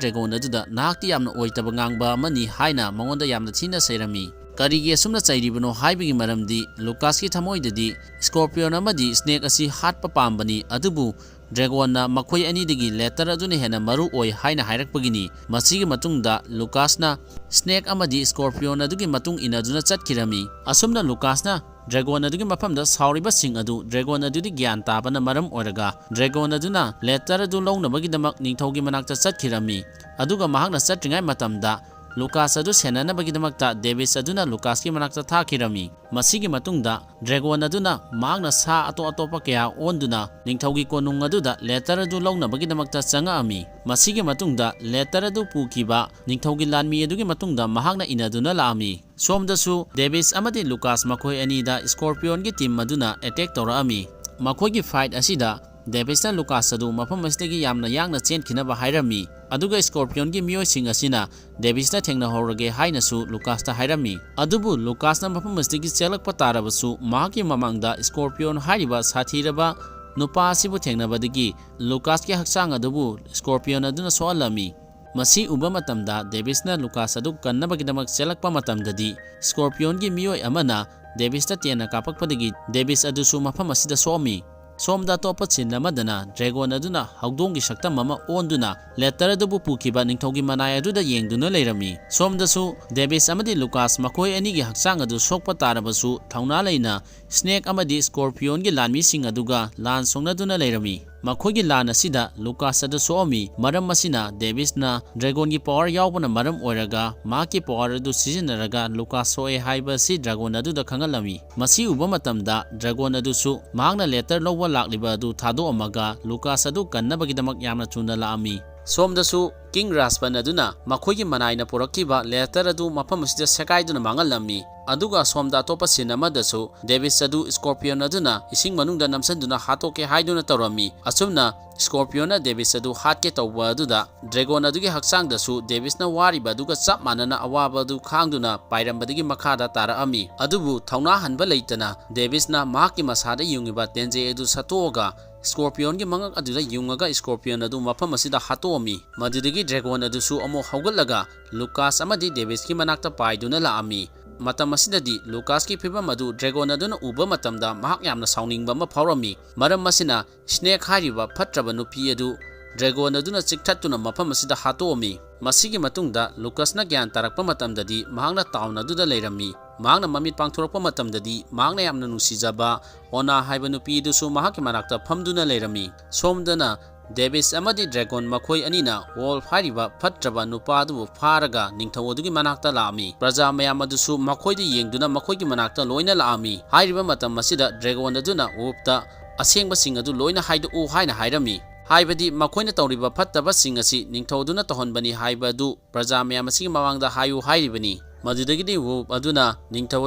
dragon ꯑꯗꯨꯗ "ꯅꯍꯥꯛꯇꯤ ꯌꯥꯝꯅ ꯑꯣꯏꯇꯕ ꯉꯥꯡꯕ ꯑꯃꯅꯤ" ꯍꯥꯏꯅ ꯃꯉꯣꯟꯗ ꯌꯥꯝꯅ ꯊꯤꯅ ꯆꯩꯔꯝꯃꯤ꯫ ꯀꯔꯤꯒꯤ ꯑꯁꯨꯝꯅ ꯆꯩꯔꯤꯕꯅꯣ ꯍꯥꯏꯕꯒꯤ ꯃꯔꯝꯗꯤ ꯂꯨꯀꯥꯁꯀꯤ ꯊꯃꯣꯏꯗꯗꯤ scorpion ꯑꯃꯗꯤ snake ꯑꯁꯤ ꯍꯥꯠꯄ ꯄꯥꯝꯕꯅꯤ, ꯑꯗꯨꯕꯨ dragonꯅ ꯃꯈꯣꯏ ꯑꯅꯤꯗꯒꯤ letter ꯑꯗꯨꯅ ꯍꯦꯟꯅ ꯃꯔꯨ ꯑꯣꯏ ꯍꯥꯏꯅ ꯍꯥꯏꯔꯛꯄꯒꯤꯅꯤ꯫ ꯃꯁꯤꯒꯤ ꯃꯇꯨꯡꯗ ꯂꯨꯀꯥꯁꯅ snake ꯑꯃꯗꯤ scorpion ꯑꯗꯨꯒꯤ ꯃꯇꯨꯡ ꯏꯟꯅꯗꯨꯅ ꯆꯠꯈꯤꯔꯝꯃꯤ꯫ ꯑꯁꯨꯝꯅ ꯂꯨꯀꯥꯁꯅ dragon ꯑꯗꯨꯒꯤ ꯃꯐꯝꯗ ꯁꯥꯎꯔꯤꯕꯁꯤꯡ ꯑꯗꯨ dragon ꯑꯗꯨꯗꯤ ꯒ꯭ꯌꯥꯟ ꯇꯥꯕꯅ ꯃꯔꯝ ꯑꯣꯏꯔꯒ dragon ꯑꯗꯨꯅ letter ꯑꯗꯨ ꯂꯧꯅꯕꯒꯤꯗꯃꯛ ꯅꯤꯡꯊꯧꯒꯤ ꯃꯅꯥꯛꯇ ꯆꯠꯈꯤꯔꯝꯃꯤ꯫ ꯑꯗꯨꯒ ꯃꯍꯥꯛꯅ ꯆꯠꯇ꯭ꯔꯤꯉꯩ ꯃꯇꯝꯗ ꯂꯨꯀꯥꯁ ꯑꯗꯨ ꯁꯦꯟꯅꯅꯕꯒꯤꯗꯃꯛꯇ ꯗꯦꯕꯤꯁ ꯑꯗꯨꯅ ꯂꯨꯀꯥꯁꯀꯤ ꯃꯅꯥꯛꯇ ꯊꯥꯈꯤꯔꯝꯃꯤ꯫ ꯃꯁꯤꯒꯤ ꯃꯇꯨꯡꯗ ꯗ꯭ꯔꯦꯒꯣꯟ ꯑꯗꯨꯅ ꯃꯍꯥꯛꯅ ꯁꯥ ꯑꯇꯣꯞ ꯑꯇꯣꯞꯄ ꯀꯌꯥ ꯑꯣꯟꯗꯨꯅ ꯅꯤꯡꯊꯧꯒꯤ ꯀꯣꯅꯨꯡ ꯑꯗꯨꯗ ꯂꯦꯇꯔ ꯑꯗꯨ ꯂꯧꯅꯕꯒꯤꯗꯃꯛꯇ ꯆꯪꯉꯛꯑꯝꯃꯤ꯫ ꯃꯁꯤꯒꯤ ꯃꯇꯨꯡꯗ ꯂꯦꯇꯔ ꯑꯗꯨ ꯄꯨꯈꯤꯕ ꯅꯤꯡꯊꯧꯒꯤ ꯂꯥꯟꯃꯤ ꯑꯗꯨꯒꯤ ꯃꯇꯨꯡꯗ ꯃꯍꯥꯛꯅ ꯏꯅꯗꯨꯅ ꯂꯥꯛꯑꯝꯃꯤ꯫ ꯁꯣꯝꯗꯁꯨ ꯗꯦꯕꯤꯁ ꯑꯃꯗꯤ ꯂꯨꯀꯥꯁ ꯃꯈꯣꯏ ꯑꯅꯤꯗ ꯁ꯭ꯀꯣꯔꯄꯤꯌꯣꯟꯒꯤ ꯇꯤꯝ ꯑꯗꯨꯅ ꯑꯦꯇꯦꯛ ꯇꯧꯔꯛꯑꯝꯃꯤ꯫ ꯃꯈꯣꯏꯒꯤ ꯐꯥꯏꯠ ꯑꯁꯤꯗ ꯗꯦꯕꯤꯁꯅ ꯂꯨꯀꯥꯁ ꯑꯗꯨ ꯃꯐꯝ ꯑꯁꯤꯗꯒꯤ ꯌꯥꯝꯅ ꯌꯥꯡꯅ ꯆꯦꯟꯈꯤꯅꯕ ꯍꯥꯏꯔꯝꯃꯤ, ꯑꯗꯨꯒ ꯁ꯭ꯀꯣꯔꯄꯤꯌꯣꯟꯒꯤ ꯃꯤꯑꯣꯏꯁꯤꯡ ꯑꯁꯤꯅ ꯗꯦꯕꯤꯁꯅ ꯊꯦꯡꯅꯍꯧꯔꯒꯦ ꯍꯥꯏꯅꯁꯨ ꯂꯨꯀꯥꯁꯇ ꯍꯥꯏꯔꯝꯃꯤ꯫ ꯑꯗꯨꯕꯨ ꯂꯨꯀꯥꯁꯅ ꯃꯐꯝ ꯑꯁꯤꯗꯒꯤ ꯆꯦꯜꯂꯛꯄ ꯇꯥꯔꯕꯁꯨ ꯃꯍꯥꯛꯀꯤ ꯃꯃꯥꯡꯗ ꯁ꯭ꯀꯣꯔꯄꯤꯌꯣꯟ ꯍꯥꯏꯔꯤꯕ ꯁꯥꯊꯤꯔꯕ ꯅꯨꯄꯥ ꯑꯁꯤꯕꯨ ꯊꯦꯡꯅꯕꯗꯒꯤ ꯂꯨꯀꯥꯁꯀꯤ ꯍꯛꯆꯥꯡ ꯑꯗꯨꯕꯨ ꯁ꯭ꯀꯣꯔꯄꯤꯌꯣꯟ ꯑꯗꯨꯅ ꯁꯣꯛꯍꯜꯂꯝꯃꯤ꯫ ꯃꯁꯤ ꯎꯕ ꯃꯇꯝꯗ ꯗꯦꯕꯤꯁꯅ ꯂꯨꯀꯥꯁ ꯑꯗꯨ ꯀꯟꯅꯕꯒꯤꯗꯃꯛ ꯆꯦꯜꯂꯛꯄ ꯃꯇꯝꯗꯗꯤ ꯁ꯭ꯀꯣꯔꯄꯤꯌꯣꯟꯒꯤ ꯃꯤꯑꯣꯏ ꯑꯃꯅ ꯗꯦꯕꯤꯁꯇ ꯇꯦꯟꯅ ꯀꯥꯞꯄꯛꯄꯗꯒꯤ ꯗꯦꯕꯤꯁ ꯑꯗꯨꯁꯨ ꯃꯐꯝ ꯑꯁꯤꯗ ꯁꯣꯛꯑꯝꯃꯤ꯫ ꯁꯣꯝꯗ ꯑꯇꯣꯞꯄ ꯁꯤꯟ ꯑꯃꯗꯅ ꯗ꯭ꯔꯦꯒꯣꯟ ꯑꯗꯨꯅ ꯍꯧꯗꯣꯡꯒꯤ ꯁꯛꯇꯝ ꯑꯃ ꯑꯣꯟꯗꯨꯅ ꯂꯦꯇꯔ ꯑꯗꯨꯕꯨ ꯄꯨꯈꯤꯕ ꯅꯤꯡꯊꯧꯒꯤ ꯃꯅꯥꯏ ꯑꯗꯨꯗ ꯌꯦꯡꯗꯨꯅ ꯂꯩꯔꯝꯃꯤ꯫ ꯁꯣꯝꯗꯁꯨ ꯗꯦꯕꯤꯁ ꯑꯃꯗꯤ ꯂꯨꯀꯥꯁ ꯃꯈꯣꯏ ꯑꯅꯤꯒꯤ ꯍꯛꯆꯥꯡ ꯑꯗꯨ ꯁꯣꯛꯄ ꯇꯥꯔꯕꯁꯨ ꯊꯧꯅꯥ ꯂꯩꯅ ꯁ꯭ꯅꯦꯛ ꯑꯃꯗꯤ ꯁ꯭ꯀꯣꯔꯄꯤꯌꯣꯟꯒꯤ ꯂꯥꯟꯃꯤꯁꯤꯡ ꯑꯗꯨꯒ ꯂꯥꯟ ꯁꯣꯛꯅꯗꯨꯅ ꯂꯩꯔꯝꯃꯤ꯫ ꯃꯈꯣꯏꯒꯤ ꯂꯥꯟ ꯑꯁꯤꯗ ꯂꯨꯀꯥꯁ ꯑꯗꯨ ꯁꯣꯛꯑꯝꯃꯤ꯫ ꯃꯔꯝ ꯑꯁꯤꯅ ꯗꯦꯕꯤꯁꯅ ꯗ꯭ꯔꯦꯒꯣꯟꯒꯤ ꯄꯋꯥꯔ ꯌꯥꯎꯕꯅ ꯃꯔꯝ ꯑꯣꯏꯔꯒ ꯃꯍꯥꯛꯀꯤ ꯄꯋꯥꯔ ꯑꯗꯨ ꯁꯤꯖꯤꯟꯅꯔꯒ ꯂꯨꯀꯥꯁ ꯁꯣꯛꯑꯦ ꯍꯥꯏꯕ ꯑꯁꯤ ꯗ꯭ꯔꯦꯒꯣꯟ ꯑꯗꯨꯗ ꯈꯪꯍꯜꯂꯝꯃꯤ꯫ ꯃꯁꯤ ꯎꯕ ꯃꯇꯝꯗ ꯗ꯭ꯔꯦꯒꯣꯟ ꯑꯗꯨꯁꯨ ꯃꯍꯥꯛꯅ ꯂꯦꯇꯔ ꯂꯧꯕ ꯂꯥꯛꯂꯤꯕ ꯑꯗꯨ ꯊꯥꯗꯣꯛꯑꯝꯃꯒ ꯂꯨꯀꯥꯁ ꯑꯗꯨ ꯀꯟꯅꯕꯒꯤꯗꯃꯛ ꯌꯥꯝꯅ ꯊꯨꯅ ꯂꯥꯛꯑꯝꯃꯤ꯫ ꯁꯣꯝꯗꯁꯨ ꯀꯤꯡ ꯔꯥꯁꯄꯟ ꯑꯗꯨꯅ ꯃꯈꯣꯏꯒꯤ ꯃꯅꯥꯏꯅ ꯄꯨꯔꯛꯈꯤꯕ ꯂꯦꯇꯔ ꯑꯗꯨ ꯃꯐꯝ ꯑꯁꯤꯗ ꯁꯦꯒꯥꯏꯗꯨꯅ ꯃꯥꯡꯍꯜꯂꯝꯃꯤ꯫ ꯑꯗꯨꯒ ꯑꯁꯣꯝꯗ ꯑꯇꯣꯞꯄ ꯁꯤꯟ ꯑꯃꯗꯁꯨ ꯗꯦꯕꯤꯁ ꯑꯗꯨ ꯁ꯭ꯀꯣꯔꯄꯤꯌꯟ ꯑꯗꯨꯅ ꯏꯁꯤꯡ ꯃꯅꯨꯡꯗ ꯅꯝꯁꯤꯟꯗꯨꯅ ꯍꯥꯠꯇꯣꯛꯀꯦ ꯍꯥꯏꯗꯨꯅ ꯇꯧꯔꯝꯃꯤ꯫ ꯑꯁꯨꯝꯅ ꯁ꯭ꯀꯣꯔꯄꯤꯌꯟꯅ ꯗꯦꯕꯤꯁ ꯑꯗꯨ ꯍꯥꯠꯀꯦ ꯇꯧꯕ ꯑꯗꯨꯗ ꯗ꯭ꯔꯦꯒꯣꯟ ꯑꯗꯨꯒꯤ ꯍꯛꯆꯥꯡꯗꯁꯨ ꯗꯦꯕꯤꯁꯅ ꯋꯥꯔꯤꯕ ꯑꯗꯨꯒ ꯆꯞ ꯃꯥꯟꯅꯅ ꯑꯋꯥꯕ ꯑꯗꯨ ꯈꯥꯡꯗꯨꯅ ꯄꯥꯏꯔꯝꯕꯗꯒꯤ ꯃꯈꯥꯗ ꯇꯥꯔꯛꯑꯝꯃꯤ꯫ ꯑꯗꯨꯕꯨ ꯊꯧꯅꯥ ꯍꯟꯕ ꯂꯩꯇꯅ ꯗꯦꯕꯤꯁꯅ ꯃꯍꯥꯛꯀꯤ ꯃꯁꯥꯗ ꯌꯨꯡꯉꯤꯕ ꯇꯦꯟꯖꯩ ꯑꯗꯨ ꯁꯠꯇꯣꯛꯑꯒ ꯁ꯭ꯀꯣꯔꯄꯤꯌꯟꯒꯤ ꯃꯉꯛ ꯑꯗꯨꯗ ꯌꯨꯡꯉꯒ ꯁ꯭ꯀꯣꯔꯄꯤꯌꯟ ꯑꯗꯨ ꯃꯐꯝ ꯑꯁꯤꯗ ꯍꯥꯠꯇꯣꯛꯑꯝꯃꯤ꯫ ꯃꯗꯨꯗꯒꯤ ꯗ꯭ꯔꯦꯒꯣꯟ ꯑꯗꯨꯁꯨ ꯑꯃꯨꯛ ꯍꯧꯒꯠꯂꯒ ꯂꯨꯀꯥꯁ ꯑꯃꯗꯤ ꯗꯦꯕꯤꯁꯀꯤ ꯃꯅꯥꯛꯇ ꯄꯥꯏꯗꯨꯅ ꯂꯥꯛꯑꯝꯃꯤ꯫ ꯃꯇꯝ ꯑꯁꯤꯗꯗꯤ ꯂꯨꯀꯥꯁꯀꯤ ꯐꯤꯕꯝ ꯑꯗꯨ ꯗ꯭ꯔꯦꯒꯣꯟ ꯑꯗꯨꯅ ꯎꯕ ꯃꯇꯝꯗ ꯃꯍꯥꯛ ꯌꯥꯝꯅ ꯁꯥꯎꯅꯤꯡꯕ ꯑꯃ ꯐꯥꯎꯔꯝꯃꯤ꯫ ꯃꯔꯝ ꯑꯁꯤꯅ ꯁ꯭ꯅꯦꯛ ꯍꯥꯏꯔꯤꯕ ꯐꯠꯇ꯭ꯔꯕ ꯅꯨꯄꯤ ꯑꯗꯨ ꯗ꯭ꯔꯦꯒꯣꯟ ꯑꯗꯨꯅ ꯆꯤꯛꯊꯠꯇꯨꯅ ꯃꯐꯝ ꯑꯁꯤꯗ ꯍꯥꯠꯇꯣꯛꯑꯝꯃꯤ꯫ ꯃꯁꯤꯒꯤ ꯃꯇꯨꯡꯗ ꯂꯨꯀꯥꯁꯅ ꯒ꯭ꯌꯥꯟ ꯇꯥꯔꯛꯄ ꯃꯇꯝꯗꯗꯤ ꯃꯍꯥꯛꯅ ꯇꯥꯎꯟ ꯑꯗꯨꯗ ꯂꯩꯔꯝꯃꯤ꯫ ꯃꯍꯥꯛꯅ ꯃꯃꯤꯠ ꯄꯥꯡꯊꯣꯔꯛꯄ ꯃꯇꯝꯗꯗꯤ ꯃꯍꯥꯛꯅ ꯌꯥꯝꯅ ꯅꯨꯡꯁꯤꯖꯕ ꯑꯣꯅꯥ ꯍꯥꯏꯕ ꯅꯨꯄꯤ ꯑꯗꯨꯁꯨ ꯃꯍꯥꯛꯀꯤ ꯃꯅꯥꯛꯇ ꯐꯝꯗꯨꯅ ꯂꯩꯔꯝꯃꯤ꯫ ꯁꯣꯝꯗꯅ ꯗꯦꯕꯤꯁ ꯑꯃꯗꯤ ꯗ꯭ꯔꯦꯒꯣꯟ ꯃꯈꯣꯏ ꯑꯅꯤꯅ ꯋꯣꯜꯐ ꯍꯥꯏꯔꯤꯕ ꯐꯠꯇ꯭ꯔꯕ ꯅꯨꯄꯥ ꯑꯗꯨꯕꯨ ꯐꯥꯔꯒ ꯅꯤꯡꯊꯧ ꯑꯗꯨꯒꯤ ꯃꯅꯥꯛꯇ ꯂꯥꯛꯑꯝꯃꯤ꯫ ꯄ꯭ꯔꯖꯥ ꯃꯌꯥꯝ ꯑꯗꯨꯁꯨ ꯃꯈꯣꯏꯗ ꯌꯦꯡꯗꯨꯅ ꯃꯈꯣꯏꯒꯤ ꯃꯅꯥꯛꯇ ꯂꯣꯏꯅ ꯂꯥꯛꯑꯝꯃꯤ꯫ ꯍꯥꯏꯔꯤꯕ ꯃꯇꯝ ꯑꯁꯤꯗ ꯗ꯭ꯔꯦꯒꯣꯟ ꯑꯗꯨꯅ ꯋꯨꯜꯐꯇ ꯑꯁꯦꯡꯕꯁꯤꯡ ꯑꯗꯨ ꯂꯣꯏꯅ ꯍꯥꯏꯗꯣꯛꯎ ꯍꯥꯏꯅ ꯍꯥꯏꯔꯝꯃꯤ꯫ ꯍꯥꯏꯕꯗꯤ ꯃꯈꯣꯏꯅ ꯇꯧꯔꯤꯕ ꯐꯠꯇꯕꯁꯤꯡ ꯑꯁꯤ ꯅꯤꯡꯊꯧ ꯑꯗꯨꯅ ꯇꯧꯍꯟꯕꯅꯤ ꯍꯥꯏꯕ ꯑꯗꯨ ꯄ꯭ꯔꯖꯥ ꯃꯌꯥꯝ ꯑꯁꯤꯒꯤ ꯃꯃꯥꯡꯗ ꯍꯥꯏꯌꯨ ꯍꯥꯏꯔꯤꯕꯅꯤ꯫ ꯃꯗꯨꯗꯒꯤꯗꯤ ꯋꯨꯜꯐ ꯑꯗꯨꯅ ꯅꯤꯡꯊꯧ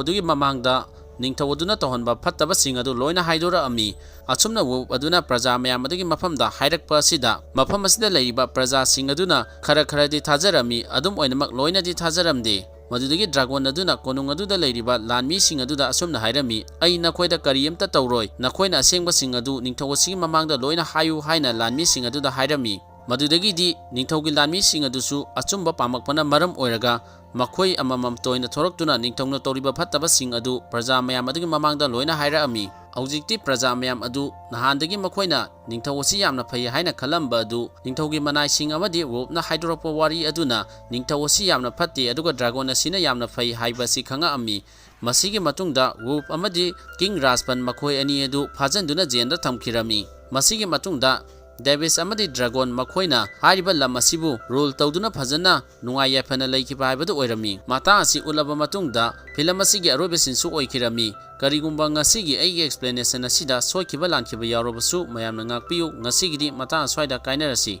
ꯑꯗꯨꯒꯤ ꯃꯃꯥꯡꯗ ꯅꯤꯡꯊꯧ ꯑꯗꯨꯅ ꯇꯧꯍꯟꯕ ꯐꯠꯇꯕꯁꯤꯡ ꯑꯗꯨ ꯂꯣꯏꯅ ꯍꯥꯏꯗꯣꯔꯛꯑꯝꯃꯤ꯫ ꯑꯁꯨꯝꯅ ꯋꯨꯜꯐ ꯑꯗꯨꯅ ꯄ꯭ꯔꯖꯥ ꯃꯌꯥꯝ ꯑꯗꯨꯒꯤ ꯃꯐꯝꯗ ꯍꯥꯏꯔꯛꯄ ꯑꯁꯤꯗ ꯃꯐꯝ ꯑꯁꯤꯗ ꯂꯩꯔꯤꯕ ꯄ꯭ꯔꯖꯥꯁꯤꯡ ꯑꯗꯨꯅ ꯈꯔ ꯈꯔꯗꯤ ꯊꯥꯖꯔꯝꯃꯤ, ꯑꯗꯨꯝ ꯑꯣꯏꯅꯃꯛ ꯂꯣꯏꯅꯗꯤ ꯊꯥꯖꯔꯝꯗꯦ꯫ ꯃꯗꯨꯗꯒꯤ ꯗ꯭ꯔꯥꯒꯣꯟ ꯑꯗꯨꯅ ꯀꯣꯅꯨꯡ ꯑꯗꯨꯗ ꯂꯩꯔꯤꯕ ꯂꯥꯟꯃꯤꯁꯤꯡ ꯑꯗꯨꯗ ꯑꯁꯨꯝꯅ ꯍꯥꯏꯔꯝꯃꯤ, "ꯑꯩ ꯅꯈꯣꯏꯗ ꯀꯔꯤꯝꯇ ꯇꯧꯔꯣꯏ, ꯅꯈꯣꯏꯅ ꯑꯁꯦꯡꯕꯁꯤꯡ ꯑꯗꯨ ꯅꯤꯡꯊꯧ ꯑꯁꯤꯒꯤ ꯃꯃꯥꯡꯗ ꯂꯣꯏꯅ ꯍꯥꯏꯌꯨ" ꯍꯥꯏꯅ ꯂꯥꯟꯃꯤꯁꯤꯡ ꯑꯗꯨꯗ ꯍꯥꯏꯔꯝꯃꯤ꯫ ꯃꯗꯨꯗꯒꯤꯗꯤ ꯅꯤꯡꯊꯧꯒꯤ ꯂꯥꯟꯃꯤꯁꯤꯡ ꯑꯗꯨꯁꯨ ꯑꯆꯨꯝꯕ ꯄꯥꯝꯃꯛꯄꯅ ꯃꯔꯝ ꯑꯣꯏꯔꯒ ꯃꯈꯣꯏ ꯑꯃꯃꯝꯇ ꯑꯣꯏꯅ ꯊꯣꯔꯛꯇꯨꯅ ꯅꯤꯡꯊꯧꯅ ꯇꯧꯔꯤꯕ ꯐꯠꯇꯕꯁꯤꯡ ꯑꯗꯨ ꯄ꯭ꯔꯖꯥ ꯃꯌꯥꯝ ꯑꯗꯨꯒꯤ ꯃꯃꯥꯡꯗ ꯂꯣꯏꯅ ꯍꯥꯏꯔꯛꯑꯝꯃꯤ꯫ ꯍꯧꯖꯤꯛꯇꯤ ꯄ꯭ꯔꯖꯥ ꯃꯌꯥꯝ ꯑꯗꯨ ꯅꯍꯥꯟꯗꯒꯤ ꯃꯈꯣꯏꯅ ꯅꯤꯡꯊꯧ ꯑꯁꯤ ꯌꯥꯝꯅ ꯐꯩ ꯍꯥꯏꯅ ꯈꯜꯂꯝꯕ ꯑꯗꯨ ꯅꯤꯡꯊꯧꯒꯤ ꯃꯅꯥꯏꯁꯤꯡ ꯑꯃꯗꯤ ꯋꯨꯜꯐꯅ ꯍꯥꯏꯗꯣꯔꯛꯄ ꯋꯥꯔꯤ ꯑꯗꯨꯅ ꯅꯤꯡꯊꯧ ꯑꯁꯤ ꯌꯥꯝꯅ ꯐꯠꯇꯦ ꯑꯗꯨꯒ ꯗ꯭ꯔꯥꯒꯣꯟ ꯑꯁꯤꯅ ꯌꯥꯝꯅ ꯐꯩ ꯍꯥꯏꯕ ꯑꯁꯤ ꯈꯪꯉꯛꯑꯝꯃꯤ꯫ ꯃꯁꯤꯒꯤ ꯃꯇꯨꯡꯗ ꯋꯨꯜꯐ ꯑꯃꯗꯤ ꯀꯤꯡ ꯔꯥꯖꯄꯟ ꯃꯈꯣꯏ ꯑꯅꯤ ꯑꯗꯨ ꯐꯥꯖꯤꯟꯗꯨꯅ ꯖꯦꯜꯗ ꯊꯝꯈꯤꯔꯝꯃꯤ꯫ ꯃꯁꯤꯒꯤ ꯃꯇꯨꯡꯗ ꯗꯦꯕꯤꯁ ꯑꯃꯗꯤ ꯗ꯭ꯔꯥꯒꯣꯟ ꯃꯈꯣꯏꯅ ꯍꯥꯏꯔꯤꯕ ꯂꯝ ꯑꯁꯤꯕꯨ ꯔꯨꯜ ꯇꯧꯗꯨꯅ ꯐꯖꯅ ꯅꯨꯡꯉꯥꯏ ꯌꯥꯏꯐꯅ ꯂꯩꯈꯤꯕ ꯍꯥꯏꯕꯗꯨ ꯑꯣꯏꯔꯝꯃꯤ꯫ ꯃꯇꯥꯡ ꯑꯁꯤ ꯎꯠꯂꯕ ꯃꯇꯨꯡꯗ ꯐꯤꯂꯝ ꯑꯁꯤꯒꯤ ꯑꯔꯣꯏꯕ ꯁꯤꯟꯁꯨ ꯑꯣꯏꯈꯤꯔꯝꯃꯤ꯫ ꯀꯔꯤꯒꯨꯝꯕ ꯉꯁꯤꯒꯤ ꯑꯩꯒꯤ ꯑꯦꯛꯁꯄ꯭ꯂꯦꯅꯦꯁꯟ ꯑꯁꯤꯗ ꯁꯣꯏꯈꯤꯕ ꯂꯥꯟꯈꯤꯕ ꯌꯥꯎꯔꯕꯁꯨ ꯃꯌꯥꯝꯅ ꯉꯥꯛꯄꯤꯌꯨ꯫ ꯉꯁꯤꯒꯤꯗꯤ ꯃꯇꯥꯡ ꯑꯁ꯭ꯋꯥꯏꯗ ꯀꯥꯏꯅꯔꯁꯤ꯫